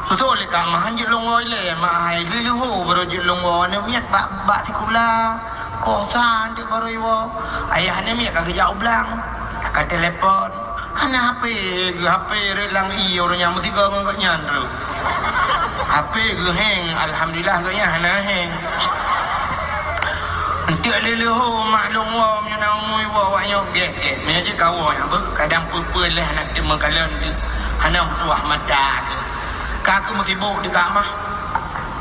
Beutôi lé Kak Mah, jeuet lôn woe ilèe, mak hai, lheuh-lheuh ho barô jeuet lôn woe, aneuk miet bak, bak sikula, poh sa teuk barô iwoe. Ayah aneuk miet ka geujak u blang, ka telepon. Hana H P, geu H P rhot lam ié ureueng nyang meusigoe ngon gobnyan rhot. H P geuheng, alhamdulillah gobnyan hana heng. Enteuk lheuh-lheuh ho mak lôn woe, meunyoe na umu iwoe awak nyoe gèt-gèt. Meunyoe jeuet kawoe nyang beuh, kadang peue-peue lé hana kateumeung kalon, hana meutuah mata keuh. Ka keuh meusibok di Kak Mah.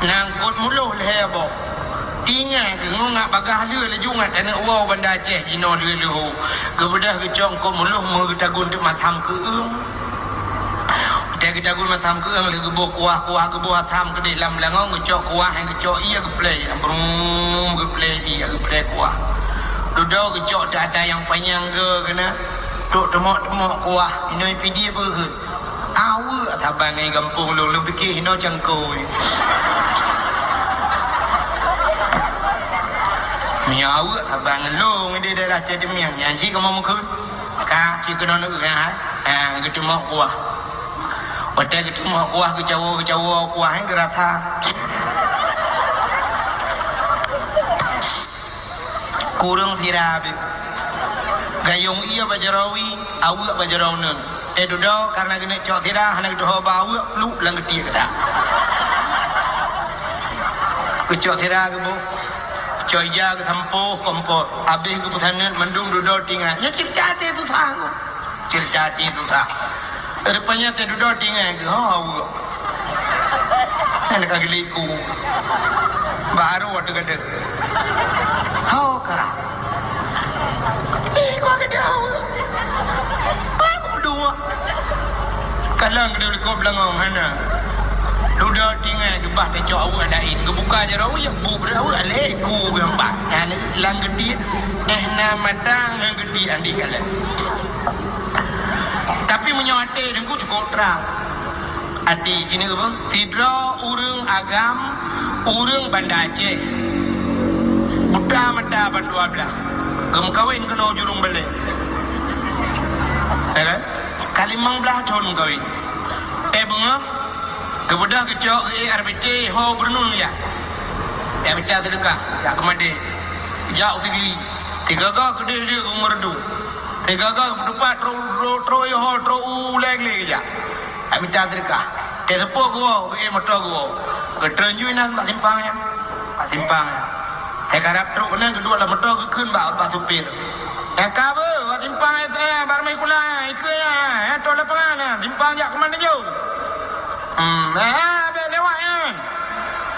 Nangkot muloh lhèe boh. Tinggai keuh ngon ngat bagaih lheueh laju ngat taneuk woe u Banda Aceh jinoe lheueh-lheueh ho. Geubeudôh geucok eungkôt muloh meugeutagun teuk masam keueung. Watèe geutagun masam keueung lheueh geuboh kuah, kuah geuboh asam keudéh lam beulangong, geucok kuah, geucok ié geuplè, brum geuplè ié geuplè kuah. Dudoe geucok ata nyang panyang geu keunan, trok teumok-teumok kuah, inoe pidie beuheut. Aweuek saban ngon gampông lôn, lôn pike hinoe cangkôi. Meunyoe aweuek saban ngon lôn di daerah Cedemiang, nyan cit kamoe meukeuen. Ka, cit keunoe neueu hai. Ha, geuteumok kuah. Watèe geuteumok kuah, geucawoe, geucawoe kuah, han geurasa. Kureueng sira beuh. Gayong ié bak jaroe wie, aweuek bak jaroe uneun. Teududoe kareuna geuneuk cok sira hana geuteuho bak aweuek, pluek lam geutiek gata. Geucok sira geuboh. Cok ija geusampôh kompor. Abéh geupeusaneut mandum dudoe tinggai. Nyan ceurita até susah ngon. Ceurita até susah. Rupanya teududoe tinggai geuh, ho aweuek. Nyan ka geuliku. Baru watèe geudeuk. Ho ka. Eh, kok geudeuk aweuek. Baru dua. Kalon geudeuk likot beulangong hana. Dudoe tinggai geubah tacok aweuek laén. Geubuka jaroe aweuek, bu beureueh aweuek, lé ku geuempat. Nyan lam geutiek. Eh, na mata ngon geutiek andi kalon. Tapi meunyoe até Teungku cukôp trang. Até jih nyoe beuh, sidroe ureueng agam, ureueng Banda Aceh. Buta mata ban dua blah. Geumeukawen keunoe jurông balèe. Ya kan? Ka limong blah thôn meukawen. Eh, beungoh, geubeudôh geucok geuék R B T ho beureuneun ya. Ya, mita seudeukah, jak keu madé. Jak u Sigli. Tiga-tiga keudéh lé u Meureudu. Tiga-tiga geutupat trok, trok, trok yoh, trok u Ulèe Glé geujak. Ka mita seudeukah. Teuseupôt geuwoe, geuék moto geuwoe. Geutreun ju inan bak simpang nyan. Bak simpang nyan. Teukarab trok keunan geuduek lam moto geukheun bak, bak supir. Nyang ka beuh, bak simpang S M, bak rumoh sikula, ikeu nyan, eh, trok lapangan nyan, simpang jak keu Mananjong. Hmm, eh, ah, bèk lewat nyan.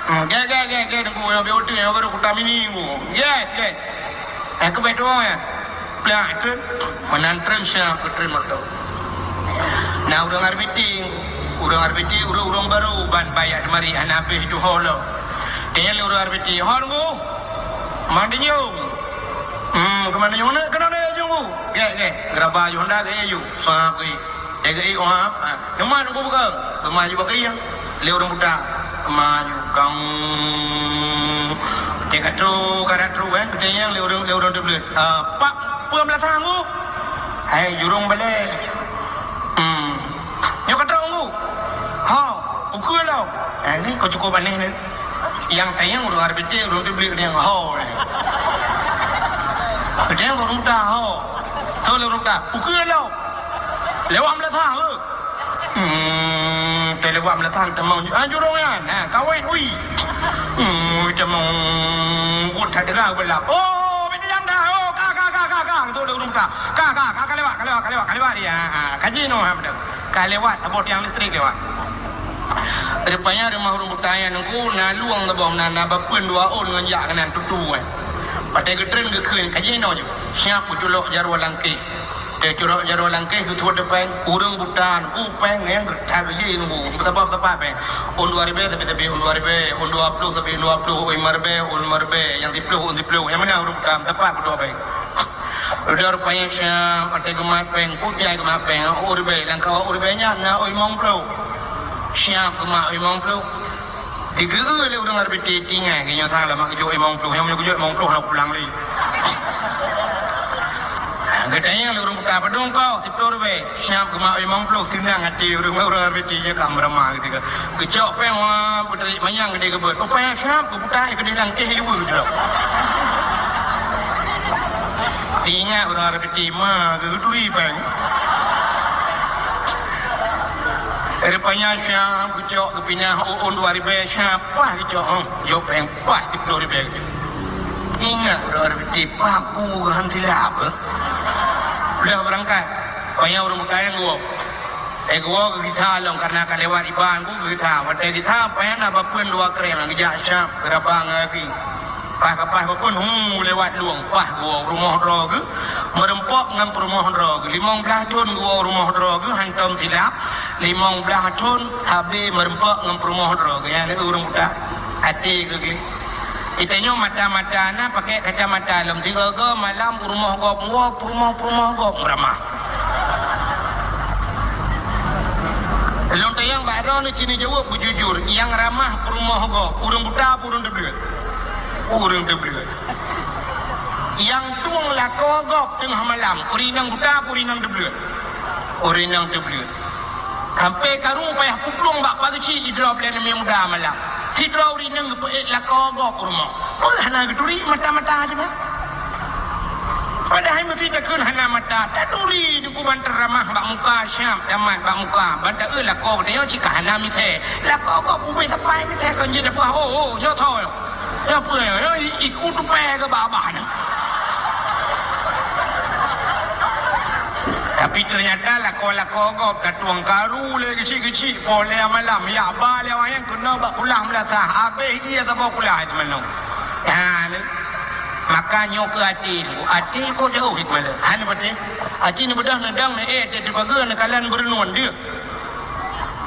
Hmm, gèt, gèt, gèt, gèt, Teungku, nyang B O T, nyang baru Kuta Mini, Teungku. Gèt, gèt. Eh, keubeutôi, eh. Plak treun, meunan treun siap keu treun moto. Na ureueng R B T, ureueng R B T, ureueng-ureueng barô ban bak jak teumari hana habéh tuho lom. Tanyong lé ureueng R B T, "Ho, Teungku?" "Mananjong." "Hmm, keu Mananjong na, keunoe na laju, Teungku?" "Gèt, gèt." Geuraba aju honda gèt aju. Sangap geuék. Geuék, wah, ha. "Nyoe man Teungku bukon?" Geumaju bak kayèe. Lé ureueng buta. Maju kang. Teuka trok, ka trok, kan, geutanyong lé ureueng, lé ureueng teubleuet. "Ah, pat peue meulasang, Teungku?" "Hai, jurông balèe." "Hmm. Nyoe ka trok, Teungku?" "Ho, ukeue lom." Eh, ni kok cukôp aneh ni. Nyang tanyong ureueng R B T, ureueng teubleuet nyang ho ni. Geutanyong ureueng buta, ho. Ho lé ureueng buta, ukeue lom. Lewat meulasang, eh. Hmm, teuh lewat meulasang, tamong, ah, jurông nyan, ah, kawét, ui. Hmm, tamong, buet that deuh beulap. Oh, beda janda, oh, ka, ka, ka, ka, ka, tu ureueng buta. Ka, ka, ka, ka lewat, ka lewat, ka lewat, ka lewat dia. Ah, ah, ka jinoe, ha, beutôi. Ka lewat, saboh tiang listrik lewat. Rupanya rumoh ureueng buta nyan Teungku na lueng saboh, na, na bapeuen dua ôn ngon jak keunan tutu, eh. Watèe geutreun geukheun, ka jinoe ju. Siap geuculok jaroe langkeh. Eh, curok jaroe langkeh geutuwot depan ureuëng buta, nunggu péng nyang geutat biji nunggu. Beutapa-beutapa péng. Ôn dua ribèe sabe-sabe ôn dua ribèe, ôn dua ploh sabe ôn dua ploh, ôn limong ribèe ôn limong ribèe, nyang siploh ôn siploh. Nyang meunan ureuëng buta, beutapa geutuwot péng. Udah rupanya siap, watèe geumat péng, peue jai geumat péng, ôn ribèe, lam kawan ôn ribèe nyan na ôn limong ploh. Siap geumat ôn limong ploh. Digeu lé ureuëng R B T, tinggai geuh nyoe sang lama geujok limong ploh, nyang geujok limong ploh na pulang lé. Geutanyong lé ureuëng buta, "Padum kau?" "Siploh ribèe." Siap geumat limong ploh, seunang até ureuëng, ureuëng R B T nyoe ka meuramah geutika. Geucok péng, wah, beuteurik manyang geude geubeut. Rupanya siap geubuta, geudeh langkeh liweue geucok. Ingat ureuëng R B T ma geuturi péng. Rupanya siap geucok geupinah ôn dua ribèe siap pah geucok, huh, jok péng pah siploh ribèe geucok. Ingat ureuëng R B T pah ku han silap, eh. Udah beurangkat, payah ureuëng buta nyang geuwoe. Eh, geuwoe geugisa lom karena ka lewat iban ku geugisa. Watèe gisa, payah na bapeuen dua krem geujak siap geuraba ngon gaki. Pah ka pah bapeuen, hu, lewat lueng, pah geuwoe rumoh droe geuh, meureumpok ngon peurumoh droe geuh. Limong blaih thon geuwoe rumoh droe geuh, hantom silap. Limong blaih thon sabe meureumpok ngon peurumoh droe geuh. Nyan ureuëng buta. Até geuh gleh. Geutanyoe mata-mata na pakai kacamata lom. Sigoe-goe malam peurumoh gob woe, peurumoh-peurumoh gob meuramah. Lôn tanyong bak droeneuh, ci neujaweueb beujujur, nyang ramah peurumoh gob, ureuëng buta peue ureuëng teubleuet? Ureuëng teubleuet. Nyang tueng lakoe gob teungoh malam, ureuëng inong buta peue ureuëng inong teubleuet? Ureuëng inong teubleuet. Sampai karu payah puplueng bak pageuchik jidrob lé aneuk muda malam. Sidroe ureuëng inong geupeuék lakoe gob u rumoh. Peue hana geuturi mata-mata aja nyan. Padahai meuseuti takheun hana mata, taturi dikeue ban teuramah bak muka siap, tamat bak muka, ban taeu lakoe geutanyoe cit ka hana misée. Lakoe gob ubé sapai misée kon jeuet dapeue, oh, oh, nyoe tho. Nyoe peue nyoe? Nyoe i-, iku tupée keu babah nyoe. Tapi teunyata lakoe-lakoe gob ka tueng karu lé geuchik-geuchik, poh lhèe malam, jak ba lé awak nyan keunoe bak kulah meulasah, habéh ie saboh kulah teumanoe. Nyan, maka nyoe keu até, até kok jauh hikmah lé. Hana patéh. Aci neubeudôh neudong neuék até teupageue neukalon beureunuen deuh.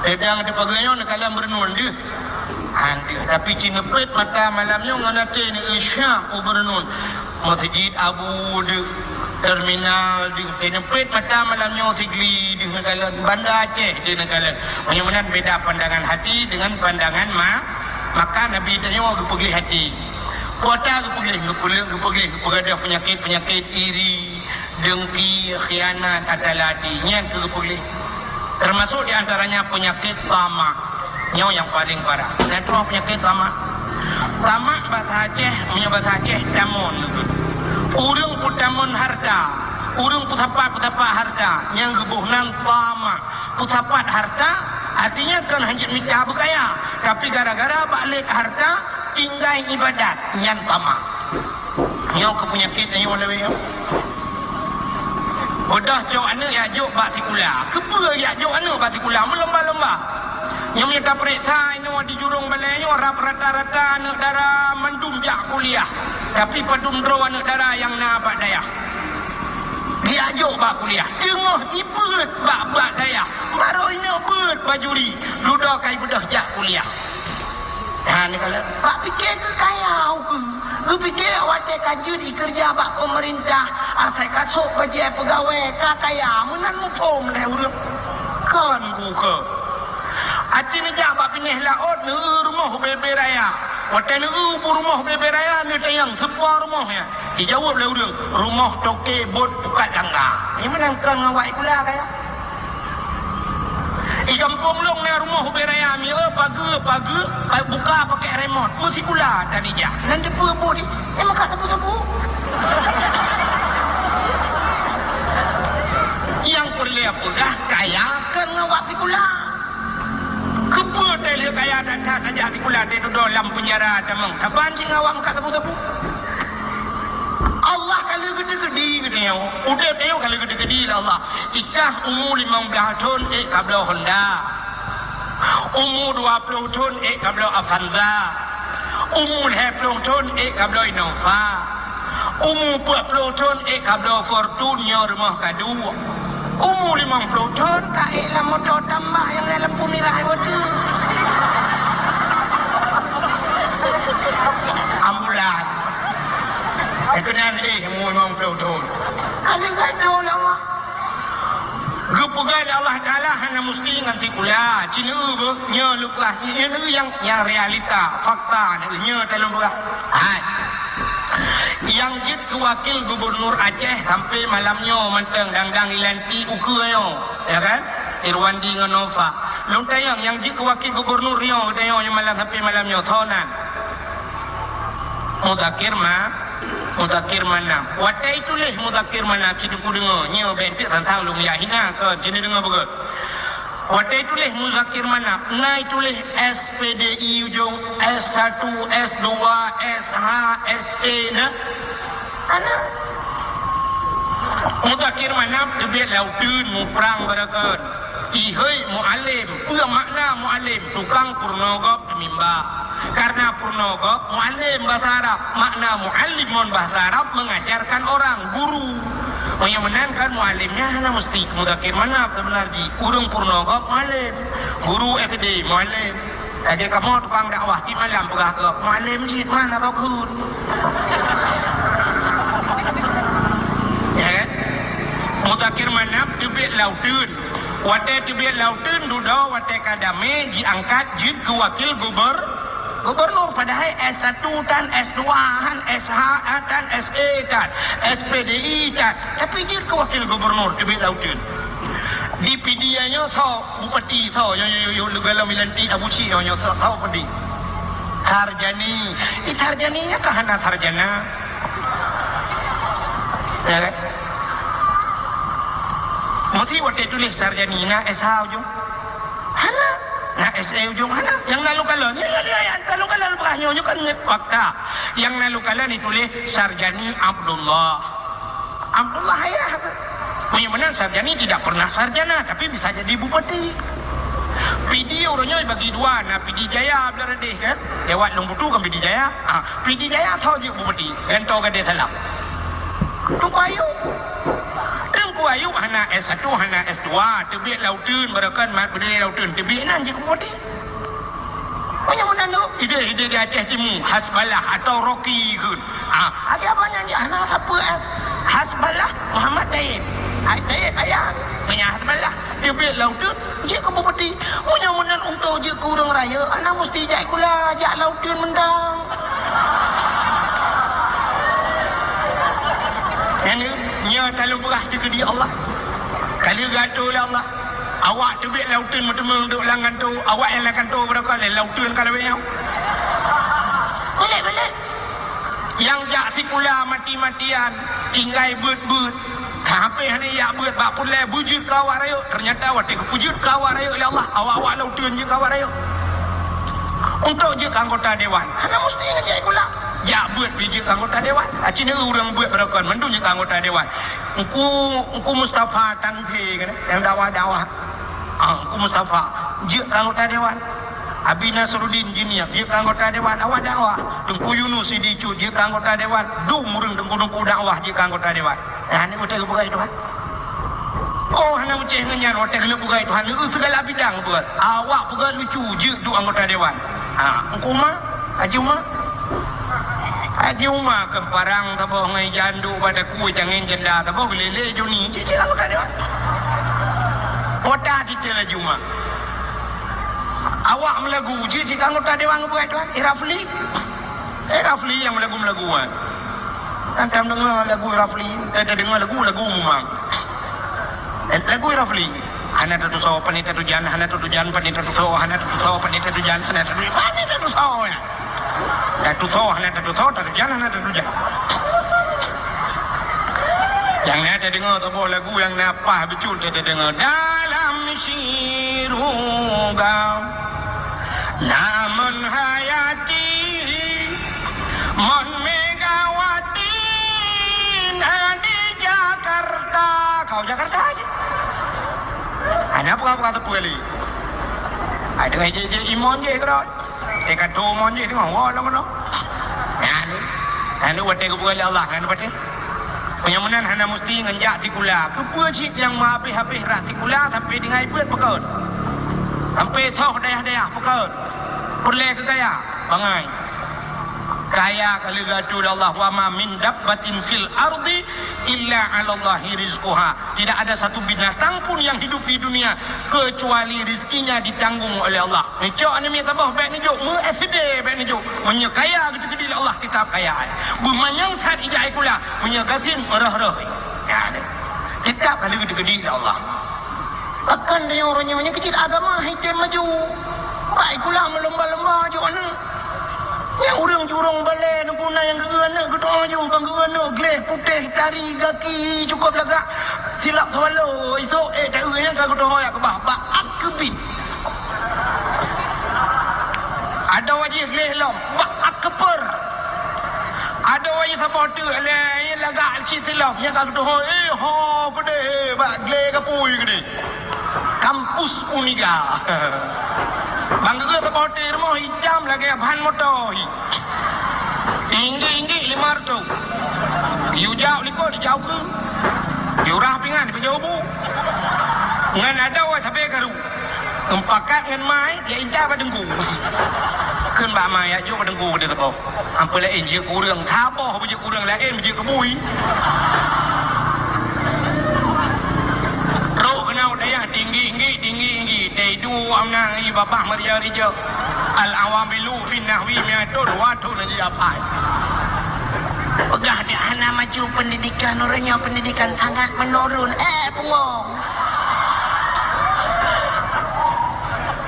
Neudong teupageue nyoe neukalon beureunuen deuh. Han deuh. Tapi ci neupeuet mata malam nyoe ngon até neuék syah u beureunuen. Meuseujid Abu deuh, terminal deuh. Ci neupeuet mata malam nyoe Sigli deuh neukalon. Banda Aceh deuh neukalon. Meunyoe meunan beda pandangan hati dengan pandangan ma-, maka Nabi tanyoe geupeugleh hati. Kuasa geupeugleh, geupeuleuk, geupeugleh, geupeugah peunyakét-peunyakét iri, dengki, khianat, ata lati, nyan keuh geupeugléh. Termasuk di antaranya penyakit tamak. Nyoe nyang paling parah. Nyan teuma penyakit tamak. Tamak bahasa Aceh, meunyoe bahasa Aceh, tamon. Ureuëng peutamon harta, ureuëng peusapat-peusapat harta, nyang geuboh nan tamak. Peusapat harta, artinya kon hanjeuet mita beukaya, tapi gara-gara bak lét harta, tinggai ibadat, nyan tamak. Nyoe keuh peunyakét nyoe lewat nyoe. Beudôh cok aneuëk jak jok bak sikula. Keupeue jak jok aneuëk bak sikula? Meulomba-lomba. Nyoe meunyoe tapeuriksa inoe di jurông balée nyoe rab rata-rata aneuëk dara mandum jak kuliah. Tapi padum droe aneuëk dara nyang na bak dayah. Jak jok bak kuliah. Teungoh ibeuet bak, bak dayah. Barô inoe beuet bajuri. Dudoe ka ibeudôh jak kuliah. Ha, neukalon. Bak pike keu kaya ukeue. Geupike watée ka jeuet ikeureuja bak peumeurintah, asai ka sôk bajée peugawée, ka kaya, meunan muphom lé ureuëng. Kon ukeue. Aci neujak bak binéh laôt, neueu rumoh bebe raya. Watée neueu bu rumoh bebe raya, neutanyong, "Soe po rumoh nyan?" Ijaweueb lé ureuëng, "Rumoh toke bot pukat langga." Nyan meunan kon ngon wak sikula kaya. Di gampông lôn na rumoh ubé raya, miseue pageue, pageue, buka pakèk remot. Meusikula tan ijak. Nan teupeue buet di, eh, maka teupeu-teupeu. Nyang peureulèe peugah kaya kon ngon wak sikula. Keupeue teuh lheueh kaya that-that tajak sikula teuh dudoe lam peunjara tamong. Saban cit ngon wak meukat teupeu-teupeu. Allah ka lheueh geuteukeudi geutanyoe. Udép tanyoe ka lheueh geuteukeudi lé Allah. Ikah umu limong blaih thon ék kabloe Honda. Umu dua ploh thon ék kabloe Avanza. Umu lhèe ploh thon ék kabloe Innova. Umu peuet ploh thon ék kabloe Fortuner, rumoh ka duek. Umu limong ploh thon ka ék lam moto tambah nyang na lampu mirah watèe. Ambulan. Éh, keunan éh umu limong ploh thon. Aneuk gadôh lawak. Geupeugah lé Allah Taala hana musti ngon sikula. Ci neu beuh, nyoe leupah, nyoe nyang, nyang realita, fakta nyoe talôn peugah. Hai. Nyang jeuet keu wakil gubernur Aceh sampai malam nyoe mantong dang-dang ilantik ukeue nyoe, ya kan? Irwandi ngon Nova. Lôn tanyong, nyang jeuet keu wakil gubernur nyoe, tanyong nyoe malam sampai malam nyoe, soe nan? Muzakir Ma-, Muzakir Manaf. Watèe tuléh Muzakir Manaf, ci teungku deungö, nyoe bèk teuk tantang lôn jak hina, kon, ci neudeungö beugöt. Watèe tuléh Muzakir Manaf, na tuléh S P D I ujong, S satu, S dua, S H, S E na. Ana. Muzakir Manaf teubiet lam uteuen muprang barokon. Ihôi mualem, peue makna mualem? Tukang peurunoe gob teumimba. Karena peurunoe gob mualem bahasa Arab. Makna mualem ngon bahasa Arab mengajarkan orang, guru. Meunyoe meunan kan mualem nyan hana musti Muzakir Manaf sebenarnya. Ureueng peurunoe gob mualem, guru S D mualem. Lagèe kamoe tukang dakwah, tiep malam peugah keu mualem jih, mana kau kheun? Ya kan? Muzakir Manaf teubiet lam uteuen. Watèe teubiet lam uteuen dudoe, watèe ka damé jiangkat jeuet keu wakil guber-, gubernur. Padahai S satu tan, S dua han, S H tan, S E tan, S P D I tan. Tapi jeuet keu wakil gubernur teubiet lam uteuen. Di Pidie nyoe soe bupati, soe, yo, yo, yo, yo, golom ilantik Abu Cik, yo, yo, soe, soe bupati? Sarjani. Ih, Sarjani nyan ka hana sarjana. Ya kan? Mesti watèe tuléh Sarjani, na S H ujong? Hana. Na S E ujong? Hana. Nyang na lôn kalon, ya, ya, ya, ya, ka lôn kalon peugah nyoe, nyoe kan ngon fakta. Nyang na lôn kalon dituléh Sarjani Abdullah. Abdullah ayah ke? Meunyoe meunan Sarjani tidak pernah sarjana, tapi bisa jadi bupati. Pidie uroe nyoe bagi dua, na Pidie Jaya blah deh kan? Lewat Lông Butu kan Pidie Jaya. Ha, Pidie Jaya soe jeuet bupati? Gantoe Gadée Salam. Teungku Ayub. Teungku Ayub hana S satu, hana S dua, teubiet lam uteuen, barokon mat beudé lam uteuen, teubiet nan jeuet bupati. Meunyoe meunan tu, idéh-idéh di Aceh Timu, Hasballah atau Rocky kheun. Ah, akhé abang nyan hana sapeue, eh. Hasballah Muhammad Taib. Ai Taib ayah, meunyoe Hasballah teubiet lam uteuen, jeuet keu bupati. Meunyoe meunan untuk jeuet keu ureueng rayeuk, hana musti jak sikula, jak lam uteuen mantong. Nyan, nyoe talôn peugah teukeudi Allah. Ka lheueh geuatoe lé Allah. Awak teubiet lam uteuen meuteumé duek lam kantô, awak nyang lam kantô barokon lé lam uteuen ka lawét nyoe. Balek, balek. Nyang jak sikula mati-matian, tinggai beuet-beuet. Sampoe hana jak beuet bak peureulèe beujeuet keu awak rayeuk. Teunyata watèe geupeujeuet keu awak rayeuk lé Allah, awak-awak lam uteuen jeuet keu awak rayeuk. Untuk jeuet keu anggota dewan, hana musti ngon jak sikula. Jak beuet pih jeuet keu anggota dewan. Aci neu ureueng beuet barokon, mandum jeuet keu anggota dewan. Engku, Engku Mustafa Tangte kan, nyang dakwah-dakwah. Ah, Engku Mustafa jeuet keu anggota dewan. Abi Nasruddin Juniab jeuet keu anggota dewan, awak dakwah. Teungku Yunus Sidi Cut jeuet keu anggota dewan. Dum ureueng teungku-teungku dakwah jeuet keu anggota dewan. Nah, ni utai geupeugah Tuhan. Oh, hana meucéh ngon nyan, watèe keuneuk peugah Tuhan, neu segala bidang peugah. Awak peugah lucu jeuet duek anggota dewan. Ha, Engku Uma, Haji Uma. Haji Uma keu parang saboh ngon janduk bak takue tangen janda saboh geulélé Joni, jeuet, jeuet anggota dewan. Kota titel Haji Uma. Awak meulagu, jeuet, jeuet anggota dewan peugah Tuhan. Eh, Rafli. Eh, Rafli nyang meulagu-meulagu, eh. Kan tadeungoe lagu Rafli, eh, tadeungoe lagu, lagu memang. Eh, lagu Rafli. Hana tatusoe, pane tatujan, hana tatujan, pane tatusoe, hana tatusoe, pane tatujan, hana tatu-, pane tatusoe, ya. Tatusoe, hana tatusoe, tatujan, hana tatujan. Nyang na tadeungoe saboh lagu nyang na paih beutôi tadeungoe. Dalam siruga. Namun hayati, mon Megawati na di Jakarta. Kau Jakarta aja. Hana peugah-peugah teupeu kali. Ai teungoh jih-jih imon jih keudroe. Teuka tu mon jih teungoh woe lom keunoe. Nyan. Hana watèe geupeugah lé Allah ngon watèe. Meunyoe meunan hana musti ngon jak sikula. Keupeue cit nyang meuhabéh-habéh rot sikula sampoe tinggai beuet peukon? Sampoe soh dayah-dayah peukon? Peureulèe keu kaya? Bangai. Kaya ka lheueh geuatô lé Allah, "Wa ma min dabbatin fil ardi illa 'alallahi rizquha." Tidak ada satu binatang pun yang hidup di dunia kecuali rizkinya ditanggung oleh Allah. Neucok aneuk miet saboh bèk neujok, meu S D bèk neujok. Meunyoe kaya geuteukeudi lé Allah, teutab kaya. Beumanyang that ija sikula, meunyoe gasien röh-röh. Ya, teutab ka lheueh geuteukeudi lé Allah. Pakon tanyoe uroe nyoe nyang keucit agama hai tem maju. Bak sikula meulomba-lomba jok aneuk. Nyang ureueng jurông balèe nunggu na nyang geu-eu aneuk geutanyoe ju, ban geu-eu aneuk gleh putéh, tari, gaki cukôp lagak, silap swallow, isôk, eh, ta-eu nyang ka geutanyoe jak keubah, bak akeubi. Adoe jih gleh lom, bak akeuper. Adoe jih saboh teuk lé, lagak cit silap, nyang ka geutanyoe, eh, ho, keudeh, eh, bak gleh gapui keudeh. Kampus Uniga. Ban geu-eu saboh teuk rumoh itam lagèe ban moto hi. Tinggi-tinggi lima reutôh. Yue jak likot, dijak ukeue. Yue rah pingan, dipeujeuet bu. Ngon adoe sabé karu. Meupakat ngon mai, ya intat bak teungku. Kheun bak mai, ya jok bak teungku keudeh saboh. Amphon laén jeuet keu ureueng, saboh beujeuet keu ureueng laén, beujeuet keu bui. Trok keunoe dayah tinggi-tinggi, tinggi-tinggi. Dai du amna i babah meurijak-rijak. Al-awamilu fin nahwi mi'atun, dua thôn laju apai. Peugah dek hana maju pendidikan, uroe nyoe pendidikan sangat menurun. Eh, bungong.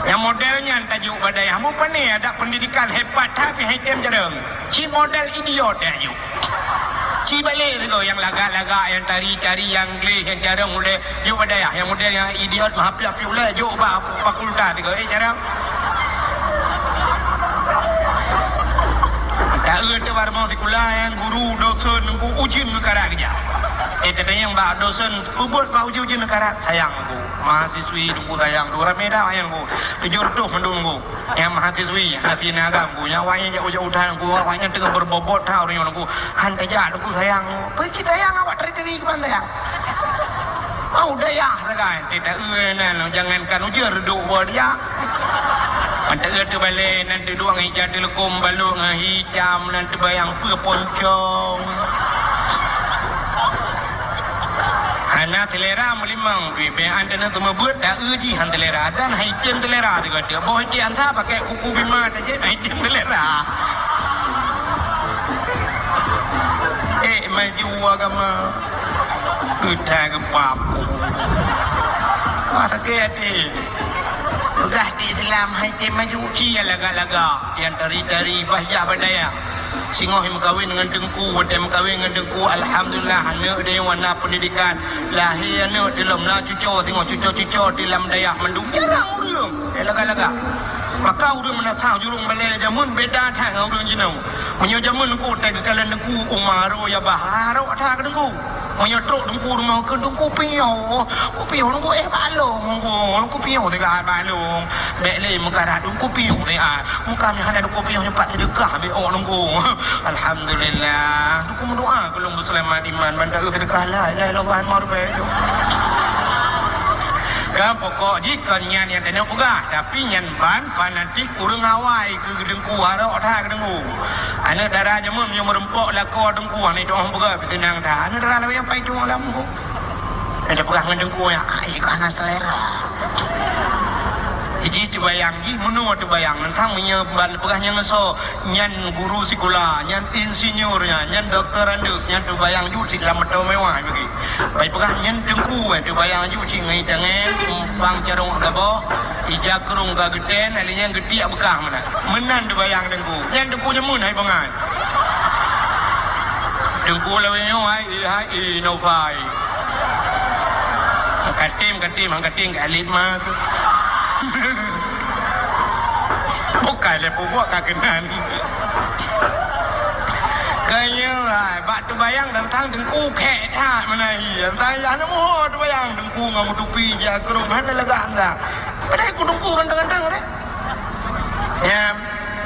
Nyang model nyan tajok bak dayah. Mupane adak pendidikan hebat, tapi hai tem jarang. Ci model idiot dak jok. Ci balek sigoe nyang lagak-lagak, nyang tari-tari, nyang gleh, nyang carông ulèe jok bak dayah. Nyang model nyang idiot meuhapiek-hapiek ulèe jok bak fakultas sigoe. Eh, carông. Tak eu teuh bak rumoh sikula nyang guru, dosen, nunggu ujeuen geukarat keujak. Eh, tatanyong bak dosen, peue buet bak ujeuen-ujeuen geukarat? Sayang nunggu. Mahasiswi nunggu sayang. Dua ramé dah sayang nunggu. Tujoh reutôh mandum nunggu. Nyang mahasiswi, hana sineuk agam, ku, nyang awaknyan jak ujoe utai, ku, awaknyan teungoh beubobot that uroe nyoe, ku, han tajak, ku, sayang, ku. Peue cit sayang awak teri-teri keuban sayang? Au dayah sagai, teuta eu nan, jangankan ujeuen reudok woe dia. Mantong eu teubalée, nan teuduek ngon ija teuleukom balok ngon hi cam nan teubayang peue poncong. Hana seulera meulimong, bibée an teuneuh seumeubeuet, ta-eu jih han seulera, dan hai tem seulera sigoe teuk. Boh iték ansa pakai kuku bima tajép, hai tem seulera. Eh, maju agama. Keutai geupapue. Wah, sakét até. Peugah di Islam, hai tem maju. Ci nyang lagak-lagak, nyang tari-tari, bah jak bak dayah. Singoh meukawen ngon teungku, watée meukawen ngon teungku, alhamdulillah, aneuk deuh wana pendidikan. Lahé aneuk dilom na cuco, singoh cuco-cuco di lam dayah mandum. Jarang ureueng, eh, lagak-lagak. Maka ureueng meunasah jurông balée jameun beda that ngon ureueng jinoe. Meunyoe jameun teungku, tai geukalon teungku, uma aro ya bah, arok that keu teungku. Meunyoe trok teungku rumoh kheun teungku piôh, ku piôh teungku, eh, balong teungku, teungku piôh teuga balong. Bék lé meukarat teungku piôh teuga. Muka meuhana teungku piôh nyoe pat seudeukah bék ôk teungku. Alhamdulillah. Teungku meudoa keu lôn beuseulamat iman ban ta-eu seudeukah la ilaha illallah marbée. Kan pokok jih kon nyan nyang tanyoe peugah, tapi nyan ban fanatik ureueng awai keu teungku, arok that keu teungku. Aneuk dara jameun meunyoe meureumpok lakoe teungku, hana jitu'oh peugah, pih teunang that. Aneuk dara lawét pai tueng lam teungku. Hana peugah ngon teungku nyan, ai, ka hana seulera. Jih teubayang jih, meunoe teubayang. Nyan meunyoe ban peugah nyan ngon soe, nyan guru sikula, nyan insinyur nyan, nyan doktorandus, nyan teubayang jih cit lam moto mewah bagi. Bai peugah nyan teungku, eh, teubayang jih cit ngon itangen, umpang carông gaboh, ija keurong ka geuten, lheuh nyan geutiek beukah meunan. Meunan teubayang teungku. Nyan teungku jameun hai bangai. Teungku lawét nyoe hai, hai, hai, no bai. Katem, katem, hang katem ka alet ma tu. Bukai lé peubuet ka keunan. Keu nyoe, hai, bak teubayang tantang teungku khék that meunan hi. Tantang hana muho teubayang teungku ngon meutupi ija keurong hana lagak anda. Padahai ku teungku ganteng-ganteng deh. Ya,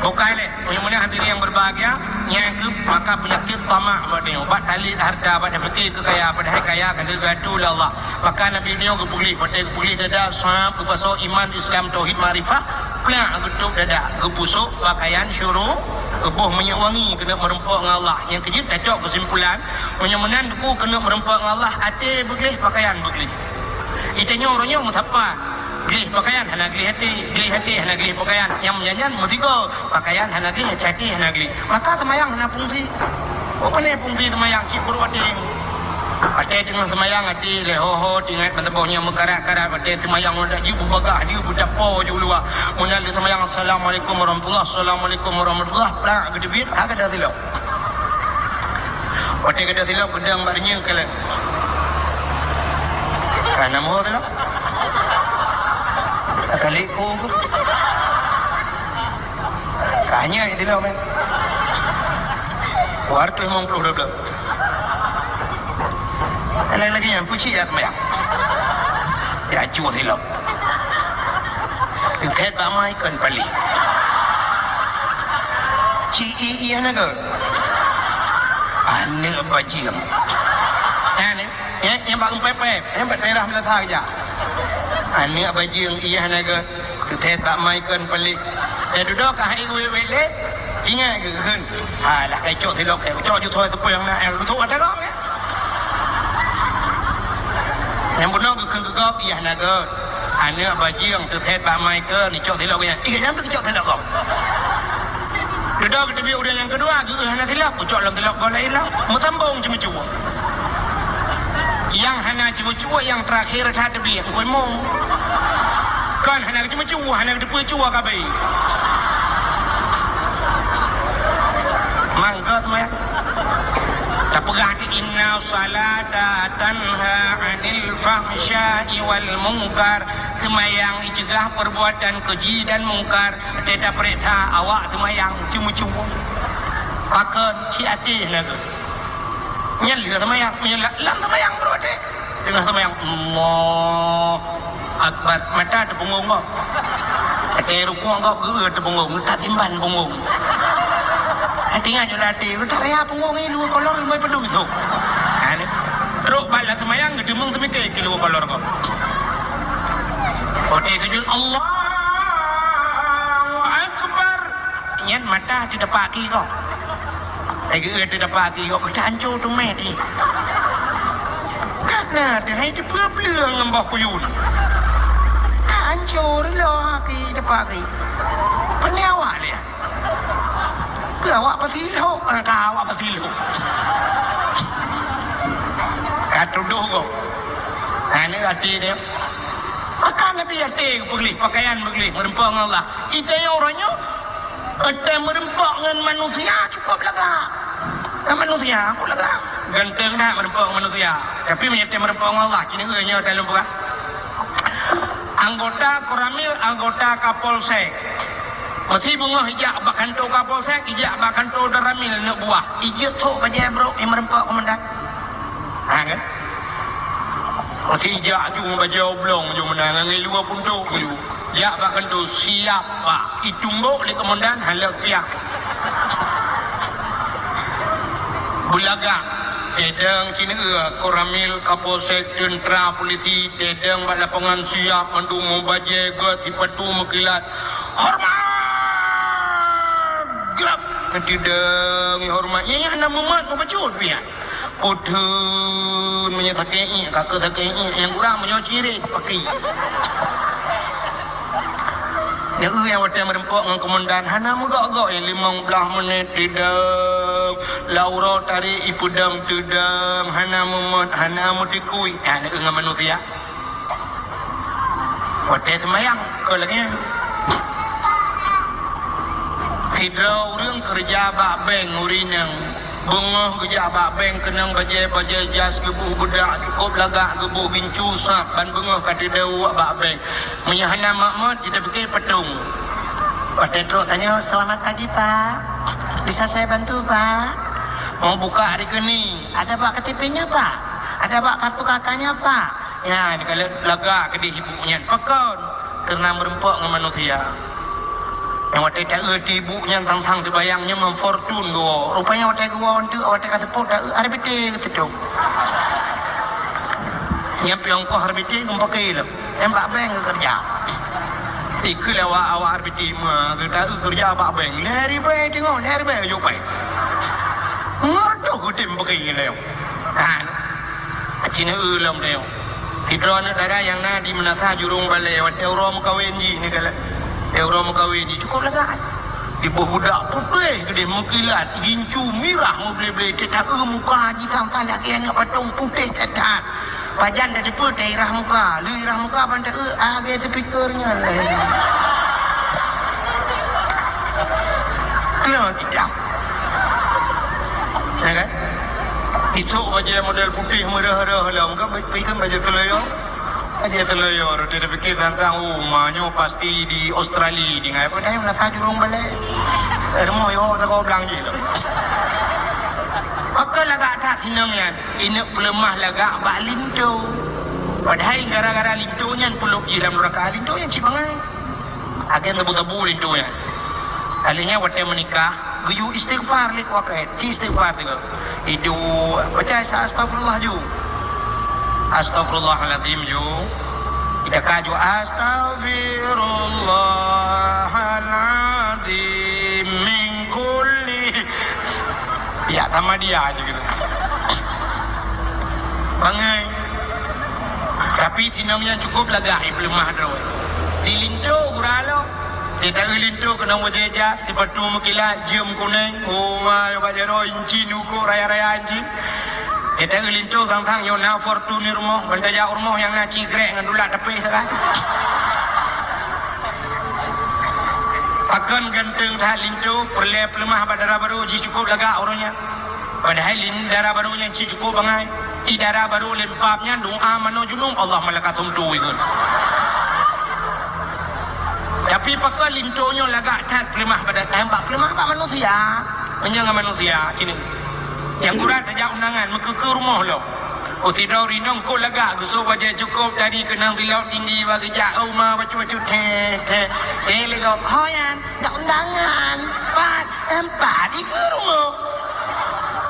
bukai lé. Meunyoe hadirin yang berbahagia, Nyang keu maka peunyakét tamak bak tanyoe, bak talét hareuta, bak tapike keu kaya, padahai kaya ka lheueh geuatô lé Allah. Maka Nabi nyoe geupeugléh, watée geupeugléh dada, sab, geupasoe iman, Islam, tauhid, makrifah, plak geutôb dada, geupusok pakaian syuru, geuboh minyeuk wangi keuneuk meureumpok ngon Allah. Nyang keujeuet tacok keusimpulan, meunyoe meunan teungku keuneuk meureumpok ngon Allah, até beugléh, pakaian beugléh. Di tanyoe uroe nyoe meusapat, gleh pakaian hana gleh até, gleh até hana gleh pakaian. Nyang meunyan-nyan meusigoe, pakaian hana gleh, até hana gleh. Maka seumayang hana fungsi. Oh, pane fungsi seumayang cit peuruek até. Até teungoh seumayang até lé ho-ho, teuingat ban saboh nyang meukarat-karat, até seumayang udah jeuet beubagah, jeuet beucapo jeuet luwa. Meunan lé seumayang, "Assalamualaikum warahmatullah, assalamualaikum warahmatullah," plak geuteubiet, ha, ka deuh silop. Watée ka deuh silop, geudong bak reunyeun kalon. Ka na moh silop. Ka liku. Ka nyan silop, eh. Dua ratus lima puluh dua belas. Laén lagée nyan, peucit ya seumayang. Ya, acuh silop. Teuthét bak mai kon paléh. Ci i ié na geuh. Aneuëk bajeueng. Nyan, nyan, nyan bak geupép-pép. Nyan bak daerah Meulasa keujak. Aneuëk bajeueng ié na geuh. Teuthét bak mai kon paléh. Ya dudoe ka hai wék-wék lé. Ingat geuh kheun. Alah, kai cok silop, kai cok ju thoi teupeu nyang na. Eh, geuthok ata gong, ya. Nyang bunoe geukheun keu gob, ié na geuh. Aneuëk bajeueng teuthét bak mai keu neucok silop geuh nyan. Ié nyan teucok silop gob. Dudoe geuteubiet ureuëng nyang keudua, geuh hana silop, geucok lom silop gob laén lom. Meusambong ceumeucue. Nyang hana ceumeucue, nyang teurakhé that teubiet, ngkoi mong. Kon hana ceumeucue, hana teupeu cue ka abéh. Mangga tu ya. Tapeugah di, "Inna salata tanha 'anil fahsya'i wal munkar." Seumayang iceugah perbuatan keji dan mungkar. Teuta peuriksa awak seumayang ceumeucue. Pakon, ci até na geuh. Nyan lheueh seumayang, nyan la-, lam seumayang beureuti. Teungoh seumayang, Allahu Akbar, mata teupeungong gob. Watée rukuk gob geueu teupeungong, tatimban peungong. Hati nyan nyoe latih, udah raya peungong i luwa kolor leumai peudum sôk. Ha, ni. Trok bak lam seumayang geuteumeung seumike keu luwa kolor gob. Watée sujud, Allahu Akbar. Nyan mata teudapak ki gob. Lagée teudapak ki gob, ka anco teumé di. Kana teuhai teupeue-peue ngon boh kuyun. Ka anco reuloh ki dapak ki. Peue awak lé? Keu awak pasilok, ka awak pasilok. Ka tudoh gob. Aneuëk até dia. Maka Nabi até geupeugléh, pakaian beugléh, meureumpok ngon Allah. Di tanyoe uroe nyoe, watée meureumpok ngon manusia cukôp lagak. Ngon manusia, cukôp lagak. Ganteng that meureumpok ngon manusia. Tapi meunyoe watée meureumpok ngon Allah, ci neueu nyoe dalam peugah. Anggota Koramil, anggota Kapolsek. Meusi beungoh ijak bak kantô Kapolsek, ijak bak kantô Danramil aneuk buah. Ijeuet sôk bajée brôk nyang meureumpok komandan. Ha, kan? Meusi ijak ju bajée oblong ju meunan, ngon luwa puntok ju. Jak bak kantô, siap bak. Itumbok lé komandan, hana lé piah. Beulagak, tedong ci neueu, Koramil, Kapolsek, teuntra, polisi, tedong bak lapangan siap, mandum meubajée, göt sipatu meukilat. Hormat! Geurab! Tedong hormat. Nyan, nyan hana mumat, meubacut piah. Putun meunyoe sakét iék, ka keuh sakét iék, nyang kurang meunyoe cirét, paki. Nyan, nyang watée meureumpok ngon komandan, hana meugok-gok, nyang limong blaih menit teudong, lam uroe tarek ipeudong teudong, hana meumot, hana meutikui, nyan ngon manusia. Watée seumayang, kon lagée nyan. Sidroe ureuëng keureuja bak bank ureuëng inong. Beungoh geujak bak bank keunong bajée-bajée jas, geuboh beudak, cukôp lagak, geuboh gincu sab, ban beungoh ka teudong bak bank. Meunyoe hana mak-mak, jiteupiké patong. Watée trok tanyoe, "Selamat pagi, Pak. Bisa saya bantu, Pak?" Mau buka rekening. "Ada, Pak, K T P-nya, Pak? Ada, Pak, kartu K K-nya, Pak?" Nyan, kalau lagak keudeh ibu nyan. Pakon? Keureuna meureumpok ngon manusia. Nyang watèe taeu tibu nyan sang-sang teubayang nyan ngon Fortuner geuwoe. Rupanya watèe geuwoe eunteuk, watèe ka seupôt taeu R B T geuseutôt. Nyan pih ongkoh R B T geupakè lom. Nyan bak bank geukeureuja. Ikheun lé awak-awak R B T ma geutaeu keureuja bak bank. Lhèe ribèe teungoh, lhèe ribèe jok bank. Ngon reutôh geutem pakè lé nyoe. Nah, aci neueu lom nyoe. Sidroe aneuk dara nyang na di Meunasah Jurông Balè, watèe uroe meukawen jih neukalon. Watèe uroe meukawen jih cukôp lagak. Jiboh budak putéh keudéh meukilat, gincu mirah meuble-ble, teuta-eu muka jih sang-sang lagèe aneuk patong putéh that-that. Pajan tateupeue tairah muka, lheuh irah muka ban ta-eu, lagèe speaker nyan lagèe nyan. Keunoe idang. Ya kan? Isok bajèe model putéh meurah-rah lom kan, pi kan bajèe seuleuyo. Bajèe seuleuyo, roti tapikir tantang, oh, ma nyoe pasti di Australia tinggai. Padahai Meunasah Jurông Balè. Rumoh yo teuka blang jih lom. Pakon lagak that sinong nyan? Ineuk peuleumah lagak bak linto. Padahai gara-gara linto nyan peulop jih lam neuraka, linto nyan cit bangai. Akhé tabu-tabu linto nyan. Kali nyan watèe meunikah, geuyue istighfar lé kuakét, ci istighfar tiga. Idu baca sa astagfirullah ju. Astagfirullahalazim ju. Ita ka ju astagfirullahalazim min kulli. Ya sama dia aja gitu. Bangai. Tapi sinong nyan cukôp lagak ipeuleumah droe. Di linto gura lom. Di taeu linto keunong bajèe jas, sipatu meukilat, jeuem kunèng, uma bak jaroe incin uko raya-raya incin. Di taeu linto sang-sang nyoe na Fortuner rumoh, ban tajak u rumoh nyang na cigrek ngon tulak tapéh sagai. Pakon ganteung that linto, peureulèe peuleumah bak dara barô jih cukôp lagak uroe nyan. Padahai lin dara barô nyan cit cukôp bangai. Di dara barô lempap nyan doa manoe junub, Allah malaikat hom tu ikheun. Tapi pakon linto nyoe lagak that peuleumah bak dara, eh, bak peuleumah bak manusia. Meunyoe ngon manusia, sini. Nyang gura tajak undangan, meukeukeu rumoh lom. Oh, sidroe rinong kok lagak, geusok bajèe cukôp, tadi keunong silop tinggi, bak geujak, oh, ma, bacut-bacut, theh, theh. Eh, lé gob, ho nyan, jak undangan. Pat, empat, ikheun rumoh.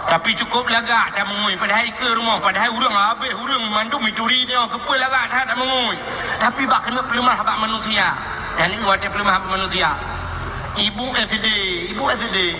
Tapi cukôp lagak tameungui, padahai ikheun rumoh, padahai ureueng habéh, ureueng mandum ituri nyoe, keupeue lagak that tameungui. Tapi bak keuneuk peuleumah bak manusia. Nyan watèe peuleumah bak manusia. Ibu S D, ibu S D.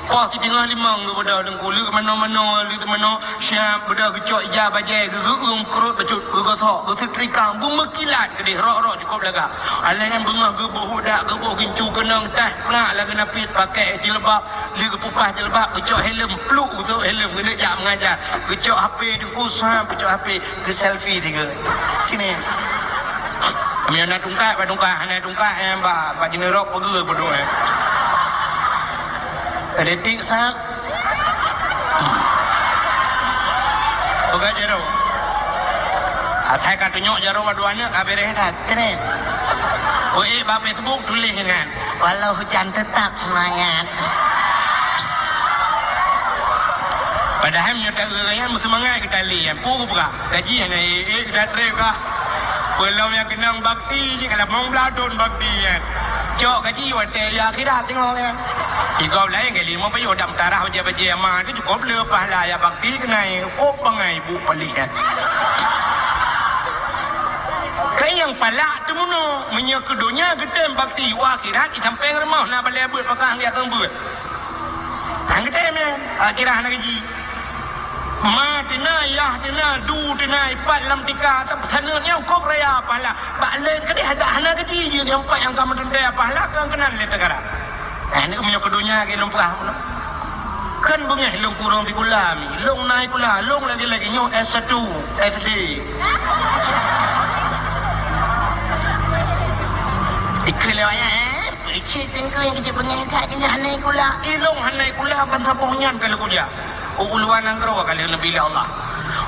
Poh siteungoh limong geubeudôh teungku, lheuh manoe-manoe, lheuh manoe, siap beudôh geucok ija bajèe, geugeueum krot bacut, geugosok, geuseutrika, geumeukilat keudéh, rok-rok cukôp lagak. Alah nyan beungoh geuboh udak, geuboh gincu keunong, tah plak lagèe napit, pakèk jilbab, lheuh geupeupah jilbab, geucok helm, pluk geucok helm, geuneuk jak mengajar. Geucok H P teungku, sab geucok H P, geuselfie tiga. Sini. Meunyoe na tungkat, bak tungkat, hana tungkat, eh, bak, bak jineurok peugöt beudôh, eh. Ada tik sab. Peugah jaroe. Asai ka tunyok jaroe bak dua aneuk ka beres that. Keren. Woi, bak Facebook tulis nyan. Walau hujan tetap semangat. Padahai meunyoe taeu nyan meuseumangat geutalé nyan. Peue geupeugah? Gaji hana ék-ék geuda trép kah? Peulom nyang keunong bakti jih ka lamong blaih thon bakti nyan. Cok gaji watèe ya akhirat teungoh nyan. Di gob laén kali limong payah dam tarah bajèe-bajèe ama tu cukôp le pahala ya bakti keunai kôp bangai bu palik nyan. Kai nyang palak teumuno, meunyoe keu donya geutem bakti, u akhirat jisampéng rumoh na balèe beuet pakah geujak keu beuet. Nyang geutem nyan, akhirat hana gaji. Ma teuna, yah teuna, du teuna, ipat lam tika, tapeusaneut nyang kôp raya pahala. Bak lé keudéh dak hana gaji jih nyang pat nyang ka meuteuntèe pahala keu keunan lé teugara. Eh, ni meunyoe keu donya lagèe lôn peugah bunoe. Kan beungèh lôn kurong sikula mi. Lôn na sikula, lôn lagèe-lagèe nyoe S satu, S D. Ikheun lé wayang, eh? Cit teungku nyang keujeut beungèh that keu nyan hana sikula. Ilôn hana sikula ban saboh nyan ka lôn kujak. U luwa nanggroe ka lheueh neubi lé Allah.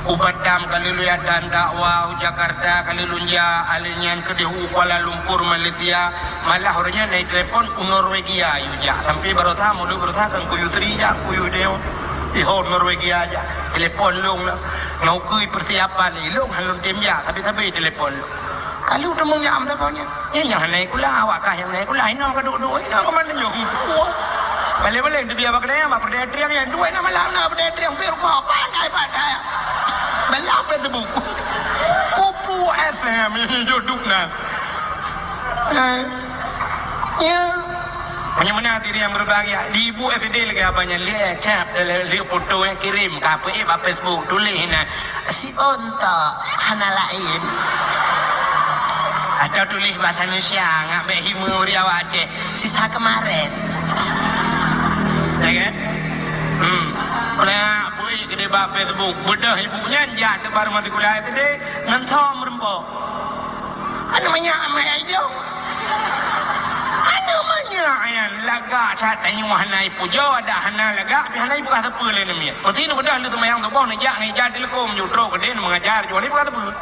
U Batam ka lheueh lôn jak dan dakwah, u Jakarta ka lheueh lôn jak, alèh nyan keudéh u Kuala Lumpur, Malaysia. Malah uroe nyan na telepon u Norwegia yue jak. Sampoe baroesa, mulod baroesa kan kuyue Sri jak, kuyue Deo. Iho Norwegia jak. Telepon lôn na. Nyoe keuh persiapan ilôn han lôn tem jak, tapi-tapi telepon lôn. Lalu teumanyam saboh nyan. Nyan nyang hana sikula, awak kah nyang hana sikula, inoe ka duek-duek, inoe ka mandum nyoe. Baleng-baleng teubiet bak keudè, bak keudè triang nyan, duek na malam na keudè triang, pih rupa pakai-pakai. Beulah Facebook. Pupu F M ini duduk na. Eh. Ya. Hanya meunan diri nyang berbahagia. Di ibu F D lagèe abang nyan, lihat cap, lihat foto nyang kirim, ka peuék bak Facebook, tuléh na. Si Ontok hana laén. Atau tuléh bahasa Indonesia, ngak bèk hime uri awak Aceh. Sisa kemarin. Ya kan? Hmm. Peureulèe bui keudéh bak Facebook. Beudôh ibu nyan jak teuk baru masih kuliah S D ngon som meureumpok. Aneuk manyak amai idong. Aneuk manyak nyan lagak that tanyoe hana ipujoe, adak hana lagak, pih hana ipeugah sapeue lé aneuk miet. Meusi neubeudôh lheueh seumayang suboh neujak ngon ija teuleukom ju trok keudéh neumeungajar ju hana ipeugah sapeue.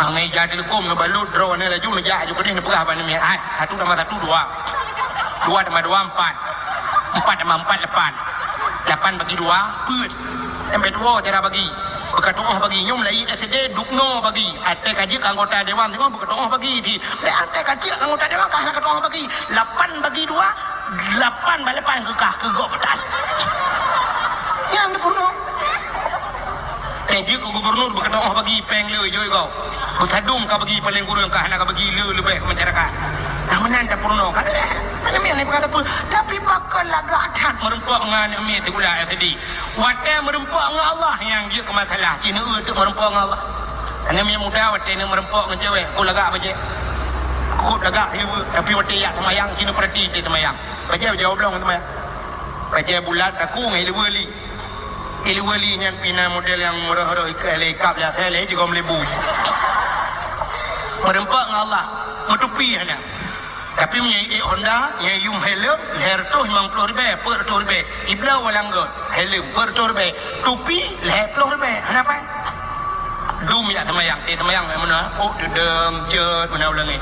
Ngon ija teuleukom neubalot droeneuh laju neujak ju keudéh neupeugah bak aneuk miet, "Hai, satu tambah satu dua. Dua tambah dua empat. Empat tambah empat lapan. Lapan bagi dua, peuet." Sampai tuwoe cara bagi. Beukatu'oh bagi, nyoe mulai S D dubnoe bagi. Até ka jeuet anggota dewan singoh beukatu'oh bagi di. Até ka jeuet anggota dewan ka hana katu'oh bagi. Lapan bagi dua, lapan bak lapan keukah keu gob peutan. Nyan peurunoe. Éh, jeuet keu gubernur beukatu'oh bagi péng le jôi gob. Beusadum ka bagi paléng kureueng ka hana ka bagi le leubeh keu masyarakat. Nah, meunan tapeurunoe ka beureh. Aneuk miet hana ipeugah sapeue. Tapi pakon lagak that meureumpok ngon aneuk miet sikula S D. Watèe meureumpok ngon Allah nyang jeuet keu masalah, ci neueu teuk meureumpok ngon Allah. Aneuk miet muda watèe neumeureumpok ngon cewek, kok lagak bajèe. Kok lagak siluweue, tapi watèe jak seumayang, ci neupeurati teuh seumayang. Bajèe bajèe oblong seumayang. Bajèe bulat takue ngon iluweue li. Iluweue li nyan pih na model nyang meurôh-rôh ikab lé ikab jak lé jigom lé bu. Meureumpok ngon Allah, meutupi hana. Tapi meunyoe ék Honda, nyang yum helm, lhèe reutôh limong ploh ribèe, peuet reutôh ribèe. Ibloe walang göt, helm, peuet reutôh ribèe. Tupi, lhèe ploh ribèe. Hana pai. Dum jak seumayang, eh, seumayang meunan. Oh, teudong, cot, meunan u langèt.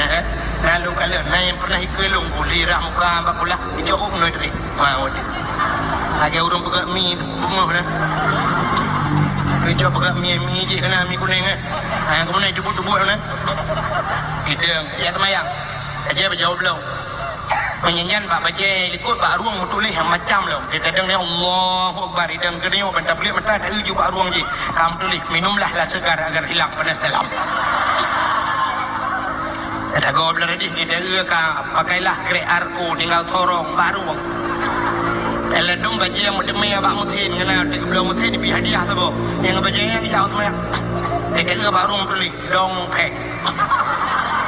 Eh, eh. Na lôn kalon, na nyang pernah ikeue lôn, guli rah muka bak kulah, ijok uk meunan tadi. Wah, waduh. Lagèe ureueng peugöt mi, beungoh na. Ijok peugöt mi, mi jih keunan mi kunèng, eh. Ha, nyang keumeunai teubuet-teubuet na. Gidong, jak seumayang. Aja bajèe oblong. Meunyan nyan bak bajèe likot bak rueng meutuléh macam lom. Teudeungoe Allahu Akbar, idong geuneuk ban tabliek mata taeu ju bak rueng jih. Ka meutuléh, "Minumlah lah segar agar hilang panas dalam." Tagob lom deh, teudeungoe ka, "Pakailah krek Arko tinggal sorong bak rueng." Ladôm bajèe meuteumèe bak meusén, keunan teuk geubloe meusén, ibi hadiah saboh. Nyang bajèe nyang jijak seumayang. Teudeungoe bak rueng meutuléh, "Dong Phèng."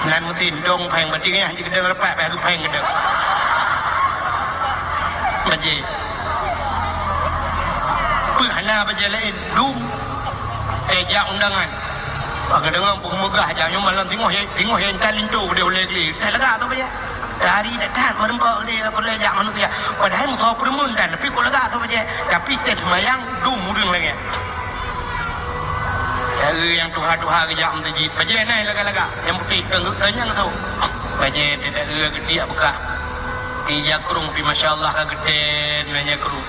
Nan meusin dong phèng, berarti nyan jih keudeueng rapat, bah geupèng keudeueng. Bajèe. Peue hana bajèe laén, dum. Eh, jak undangan. Bak geudeungoe peue meugah jak nyoe malam singoh, singoh intat linto keudeh ulèe glé. Teuh lagak tu bajèe. Dari dak that meureumpok keudeh, keudeh jak manusia. Padahai musoh peureumeun tan, tapi kok lagak tu bajèe. Tapi teuh seumayang, dum ureueng lagèe. Cara nyang tuha-tuha geujak meuseujid. Bajèe na lagak-lagak, nyang putéh, nyang, nyang tu. Bajèe teudeungoe geutiek beukah. Di jakrong pih, masya Allah, ka geutén na jakrong.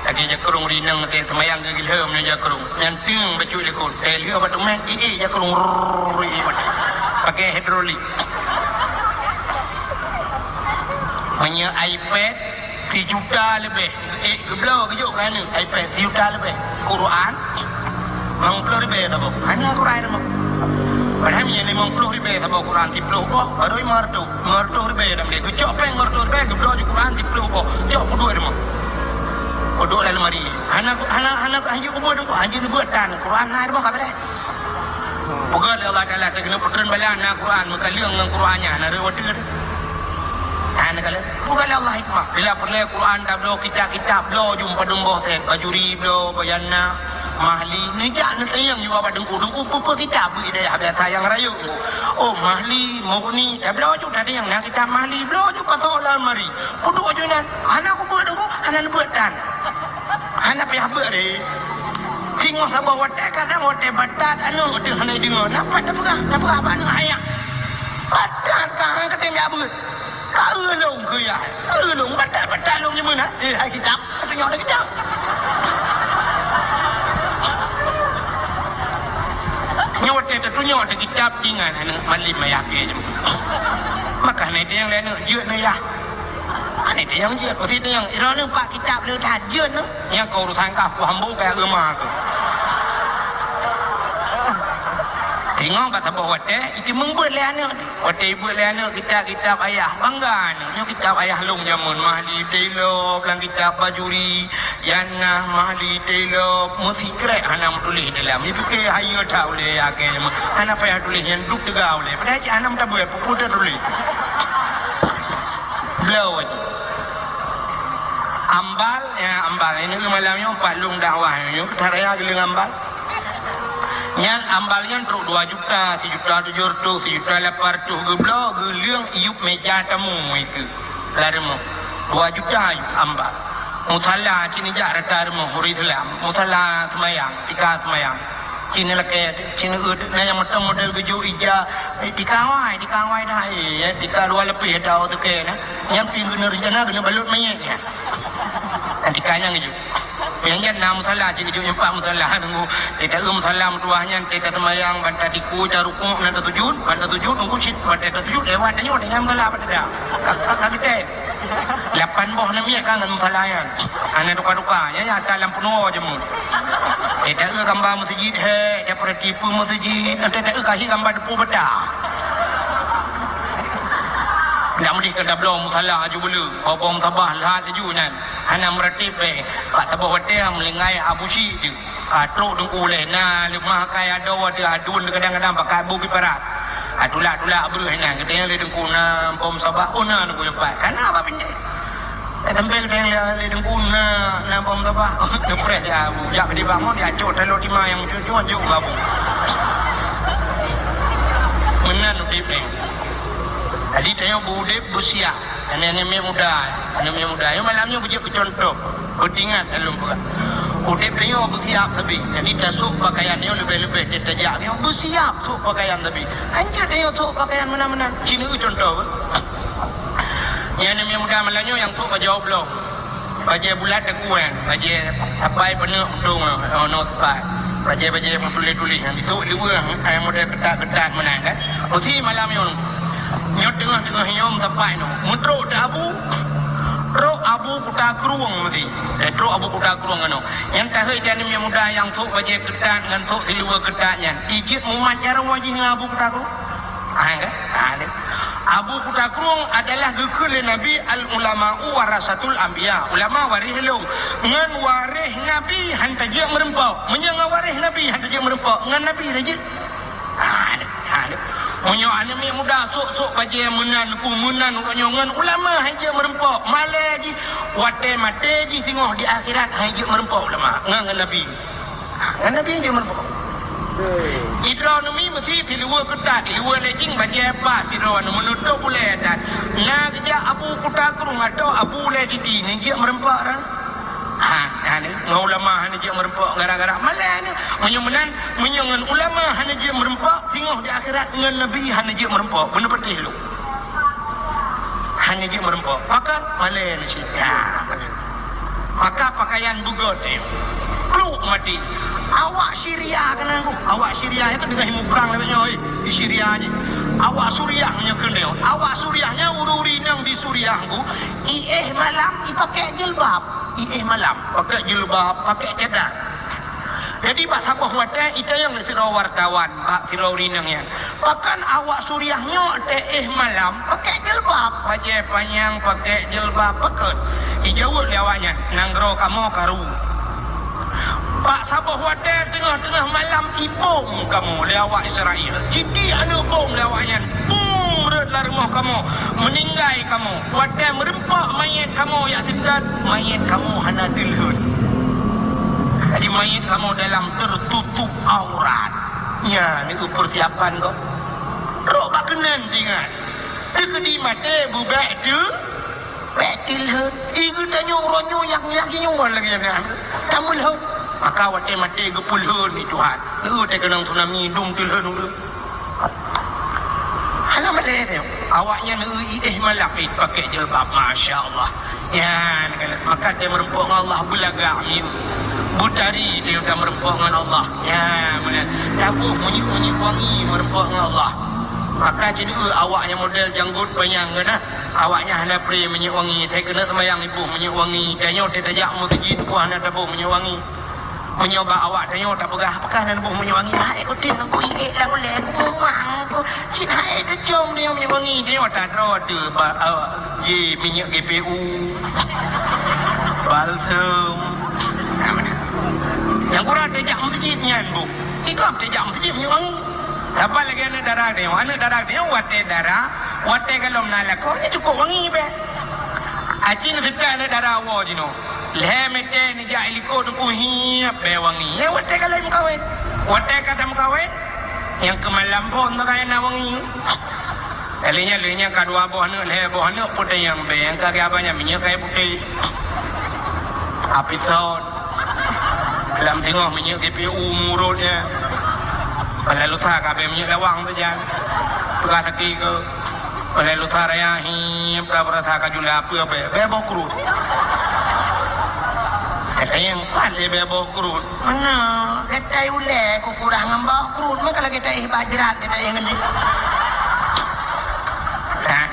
Lagèe jakrong rineng teuh seumayang geugilheuem na jakrong. Nyan teueng bacut likot. Teuh lheueh bak teumèh, ié jakrong, rrrr, ié bak teumèh. Pakai hidrolik. Meunyoe iPad, sijuta leubeh. Eh, geubloe geujok keu aneuk iPad sijuta leubeh. Quran, limong ploh ribèe saboh. Hana Quran rumoh. Padahai meunyoe limong ploh ribèe saboh Quran siplôh boh, barô limong reutôh. Limong reutôh ribèe lam dia. Geucok péng limong reutôh ribèe, geubloe ju Quran siplôh boh. Cok peuduek rumoh. Peuduek lam lemari. Hana, hana, hana, hanjeuet kubuet, hanjeuet neubuet tan. Quran na rumoh ka beureh. Peugah lé Allah Taala, "Teukeunong peutreun bala na Quran, meukaleueng ngon Quran nyan, na reuweuteun." Hana kaleueng. Peugah lé Allah hikmah. Bila peureulèe Quran tabloe kitab-kitab, bloe ju padum boh sét, Bajuri bloe, Bayana, Mahli, neujak neutanyong ju bak teungku, "Teungku, peue-peue kitab beu hidayah biasa nyang rayeuk?" "Oh, Mahli, Mughni." Tabloe ju tanyong na kitab Mahli, bloe ju pasoe lam lemari. Peuduek ju nyan, "Hana kubuet, Teungku, hana neubuet tan." Hana payah beuet deh. Singoh saboh watèe kadang watèe batat aneuk teuh hana jideungoe. Na pat tapeugah, tapeugah bak aneuk, "Hai, batat ka han katem jak beuet." Ka eu lôn keu yah. Ka eu lôn batat, batat lôn nyoe meunan. Eh, hai kitab, tapi nyoe ada kitab. Nyoe watèe tatunyok teuh kitab, tingat aneuk malem ayah kèe nyoe. Maka hana teunyong lé aneuk, jeuet neuh yah. Hana teunyong jeuet, pasti teunyong. Droeneuh pat kitab le that, jeuet neuh. Nyan keu urusan kah, ku hambo keu reuma keuh. Teungoh bak saboh watèe, iteumeung beuet lé aneuk. Watèe ibeuet lé aneuk kitab-kitab ayah, bangga aneuk. Nyoe kitab ayah lôn jameun, Mahli Tailop, lam kitab Bajuri, Jannah, Mahli Tailop, meusikrek hana meutuléh dalam. Ipike hayeue that ulèe ya kèe, hana payah tuléh, nyan duek teuga ulèe. Padahai cit hana meutabeuet, peue-peue tatuléh. Bloe aja. Ambal, ya, ambal. Ini malam nyoe pat lôn dakwah nyoe, that raya geuleueng ambal. Nyan ambal nyan trok dua juta, sijuta tujoh reutôh, sijuta lapan reutôh geubloe, geuleueng iyup meja tamu itu. Lam rumoh. Dua juta iyup ambal. Musala cit neujak rata rumoh ureueng Islam. Musala seumayang, tika seumayang. Cit neulakèe, cit neueuet, na nyang mantong model geujok ija, eh, tika awai, tika awai dah, eh, tika dua leupeh ata teuke na. Nyan pih geuneuk reuncana geuneuk balot manyét nyan. Nyan tika nyang geujok. Nyang nyan na musala, cit geujok nyoe pat musala nunggu. Teuta eu musala meutuah nyan, teuta seumayang, ban tatiku, tarukuk, na tasujud, ban tasujud, nunggu cit, ban teuta sujud, lewat tanyoe, tanyoe musala ban teuta. Ka, ka, ka geutem. Lapan boh namiet ka ngon musala nyan. Hana tuka-tuka, nyan, nyan ata lam peunuwoe jameun. Teuta eu gamba meuseujid, he, teupeurati peue meuseujid, teuta eu ka hi gamba deupue bata. Ndak meudeh keu tabloe musala aju bulu, bobong tabah lahat laju nyan. Hana meuratéb bèe. Bak saboh watèe meulinggai Abu Syik jeuet. Ah, trok teungku lé, na leumah kai adoe teuh aduen kadang-kadang pakai abu kiparat. Ah, tulak-tulak breuh inan, geutanyong lé teungku na bom sabak, oh na teungku leupah. Kana bak pindeh. Eh, sampai geutanyong lé, lé teungku na, na bom sabak. Neupreh ya abu. Jak di bangon, ya cok taloe tima nyang cucuk, jok ke abu. Meunan udép nyoe. Jadi tanyoe beu udép beusiap. Aneuk-aneuk muda, aneuk muda, nyoe malam nyoe beujeuet keu cuntoh, beuingat lôn peugah. Udép tanyoe beusiap sabe. Jadi tasôk pakaian nyoe leubeh-leubeh teuh tajak nyoe beusiap sôk pakaian sabe. Hanjeuet tanyoe sôk pakaian meunan-meunan. Ci neueu cuntoh. Nyan aneuk muda malam nyoe nyang sôk bajèe oblong. Bajèe bulat daguan, bajèe sapai peuneuk meutueng, oh, no sapai. Bajèe-bajèe meutuléh-tuléh, nyang jitôk liweueng, eh, model keutat-keutat meunan kan. Meusi malam nyoe, nyoe teungoh-teungoh nyoe meusapat nyoe. Meutrok di Abu, trok Abu Kuta Krueng meusi. Eh, trok Abu Kuta Krueng keunoe. Nyang tahôi aneuk muda nyang sôk bajèe keutat ngon sôk siluweue keutat nyan. Ijeuet mumat jaroe jih ngon Abu Kuta Krueng. Ah, kan? Ah, ni. Abu Kuta Krueng adalah geukheun lé Nabi, "Al-ulama'u warasatul anbiya." Ulama waréh lôn. Ngon waréh Nabi han tajeuet meureumpok. Meunyoe ngon waréh Nabi han tajeuet meureumpok, ngon Nabi tajeuet. Ah, ni. Ah, ni. Meunyoe aneuk miet muda sôk-sôk bajèe meunan ku meunan uroe nyoe ngon ulama han jeuet meureumpok. Malèe jih, watèe maté jih singoh di akhirat han jeuet meureumpok ulama. Ngon, ngon Nabi. Ngon Nabi jeuet meureumpok. Idroe numi meusi siluweue keutat, siluweue lejing bajèe pas sidroe nyoe meunutôb ulèe that. Na geujak Abu Kuta Krueng atau Abu Ulèe Titi, neujeuet meureumpok ran. Ha, ha, ni, ngon ulama hana jeuet meureumpok gara-gara malèe ni. Meunyoe meunan, meunyoe ngon ulama hana jeuet meureumpok, singoh di akhirat ngon Nabi hana jeuet meureumpok. Beuneupatéh lôn. Hana jeuet meureumpok. Pakon? Malèe ni cit. Ya, malèe. Maka pakaian beugöt nyoe. Pluek maté. Awak Syria keunan ku. Awak Syria nyan ka teungoh muprang lagèe nyoe, eh, di Syria nyan. Awak Suriah nyoe keunan. Awak Suriah nyan ureueng-ureueng inong di Suriah ku, iéh malam ipakèk jilbab. Iéh malam pakèk jilbab, pakèk cadar. Jadi bak saboh watèe itanyong lé sidroe wartawan bak sidroe ureueng inong nyan, "Pakon awak Suriah nyoe teuéh malam pakèk jilbab, bajèe panyang pakèk jilbab, pakon?" Ijaweueb lé awaknyan, "Nanggroe kamoe karu. Bak saboh watèe teungoh-teungoh malam ibom kamoe lé awak Israel. Jitiek aneuk bom lé awaknyan, bum rhot lam rumoh kamoe, meuninggai kamoe. Watèe meureumpok manyét kamoe jak sitat, manyét kamoe hana teulheuet. Jadi manyét kamoe dalam teututup aurat." Nyan keuh peusiapan gob. Rot bak keunan teuingat. Teukeudi maté beubèk teu, bèk teulheuet. I geutanyoe uroe nyoe nyang lagèe nyoe lagèe nyan. Tameulheuet. Maka watèe maté geupeulheuet lé Tuhan. Lheueh teukeunong tsunami dum teulheuet ureueng. Hana maté nyoe. Awaknyan iéh malam, eh, pakèk jilbab, masya Allah. Nyan, maka teumeureumpok ngon Allah beulagak miyueb. Beutari tanyoe tameureumpok ngon Allah. Nyan meunan. Taboh minyeuk-minyeuk wangi meureumpok ngon Allah. Maka ci neueu awak nyang model janggot panyang keunan. Awak nyan hana pre minyeuk wangi. Hai keuneuk seumayang iboh minyeuk wangi. Tanyoe tajak meuseujid peue hana taboh minyeuk wangi. Meunyoe bak awak tanyoe tapeugah, "Pakon hana boh minyeuk wangi?" "Hai, kutem ngon kuiek lam ulèe, kumumang ku." Cit hai teucom tanyoe minyeuk wangi. Tanyoe tadroe teuh ba-, eh, ji minyeuk G P U, balsem. Nyang kurang tajak meuseujid nyan boh. Ikam tajak meuseujid minyeuk wangi. Saban lagèe aneuk dara tanyoe. Aneuk dara tanyoe watèe dara, watèe gohlom na lakoe, nyan cukôp wangi bèk. Aci neuseuta aneuk dara woe jinoe. Lhèe mètè neujak ilikot teungku hiep bèe wangi. Nyan watèe ka lheueh meukawen. Watèe ka tameukawen, nyang keu malam phôn teuka na wangi. Kali nyan lheueh nyan ka dua boh aneuk, lhèe boh aneuk, peue teuh nyang bèe, nyang ka geuhaba nyan minyeuk kayèe putéh. Api sot. Lam teungoh minyeuk G P U murot nyan. Padahai lusa ka bèe minyeuk lawang sajan. Peugah sakét keu. Padahai lusa raya hiep, peurasa ka jula peue bèe, bèe boh kruet. Kata nyang pat lé bèe boh kruet. Meunan, gata ulèe kukurang ngon boh kruet, meuka lagèe taéh bajrat, gata éh ngon jih. Nah,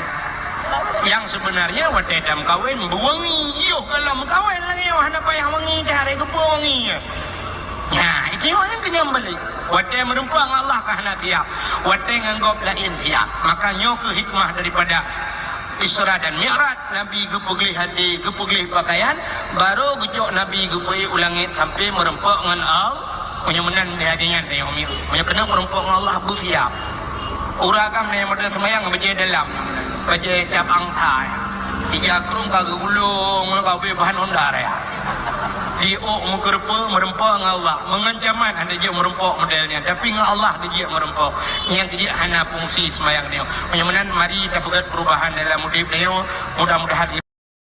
nyang sebenarnya watèe tameukawen beuwangi, yoh gohlom meukawen lagèe nyoe hana payah wangi, cara geupeuwangi. Nah, itu nyang kenyang balik. Watèe meureumpok ngon Allah ka hana siap, watèe ngon gob laén siap. Maka nyoe keuh hikmah daripada Isra dan Mi'raj, Nabi geupeugleh até, geupeugleh pakaian, barô geucok Nabi geupeuék u langét sampoe meureumpok ngon Allah. Meunyoe meunan lagèe nyan tanyoe miet. Meunyoe keuneuk meureumpok ngon Allah, beusiap. Ureueng agam nyang model seumayang bajèe dalam, bajèe cap angsa, ija krueng ka geugulong, ka ubé bahan honda raya. Di ôk meukeureupeue meureumpok ngon Allah, meungon camat hana jeuet meureumpok model nyan, tapi ngon Allah geujeuet meureumpok. Nyang geujeuet hana fungsi seumayang nyoe. Meunyoe meunan, mari tapeugèt peurubahan dalam udép nyoe. Mudah-mudahan